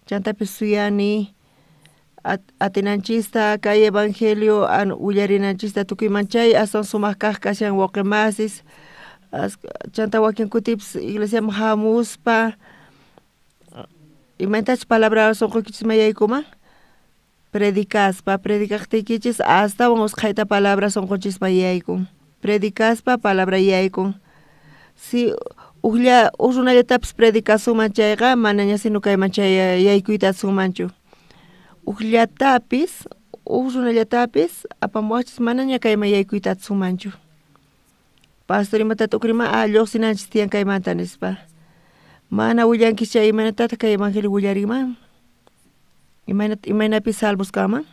Chantapis suyani atinanchista kay evangelio willarinanchista tukuyman chay aswan sumaq kaq kashan wawqimasis. Chanta wakin kutipis iglesiaman hamuspa imaynatachus palabra sonqoykichisman yaykuman predicaspa, predicaqtiykichis astawan usqhayta palabra sonqonchisman yaykun. Predicaspa palabra yaykun. Si ujlla uj runallatapis predicasuman chayqa manaña sino kayman chay yaykuyta atisunmanchu. Ujllatapis uj runallatapis apamuwaqchis manaña kayman yaykuyta atisunmanchu. Pastor imata t'ukurima, ah, lluqsinanchis tiyan kaymanta nispa. Mana willankis chay imaynatataq kay evangelio willarinman? Imaynapi salvos kanman?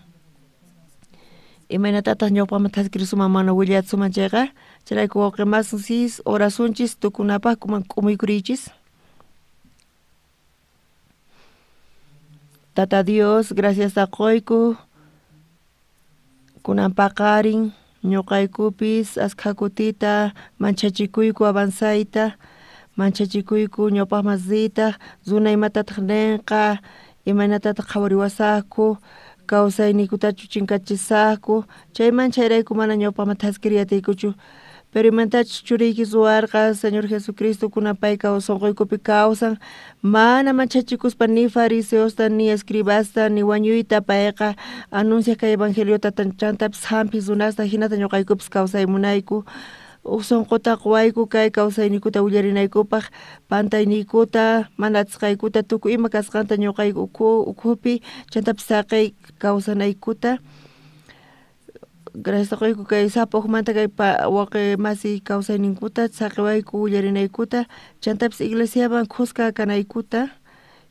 Imaynatataq ñawpaqman thaskirisuman mana willatsuman chayqa? Chayrayku wawqimasis orasunchis tukunapaq kuman k'umuykuriychis. Tata Dios, gracias qoyku kunan paqarin ñuqaykupis askha kutita manchachikuyku avanzayta, manchachikuyku ñawpaqman riyta, runa imatataq ninqa, imaynatataq qhawariwasaqku, kawsayniykutachu chinkachisaqku, chay manchayrayku mana ñawpaqman thaskiriy atiykuchu. Pero imantachus churiyki ruwarqa Señor Jesucristo kunan pay sonqoykupi kawsan, mana manchachikuspa ni fariseosta ni escribasta ni wañuyta payqa anuncia kay evangeliota chantapis hampi runasta hinata ñuqaykupis kawsay munayku. Uj sonqota quwayku kay kawsayniykuta willarinaykupaq, pantayniykuta mana atisqaykuta tukuy ima kasqanta ñuqayku ukhupi chantapis saqey kawsanaykuta. Gracias qoyku kay sapa ujmanta kay wawqi masi kawsayninkuta saqiwayku willarinaykuta, chantapis iglesiaman khuska kanaykuta,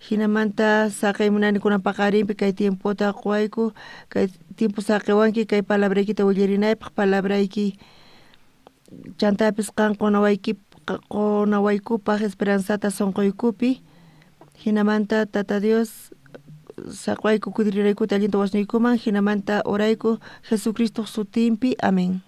hinamanta saqey munani kunan paqarinpi kay tiempota quwayku, kay tiempo saqiwanki kay palabraykita willarinaypaq, palabrayki chantapis qan qonawaykupaq esperanzata sonqoykupi, hinamanta Tata Dios saqwayku kutiriykuta allinta wasniykuman, hinamanta orayku Jesucristo sutinpi. Amén.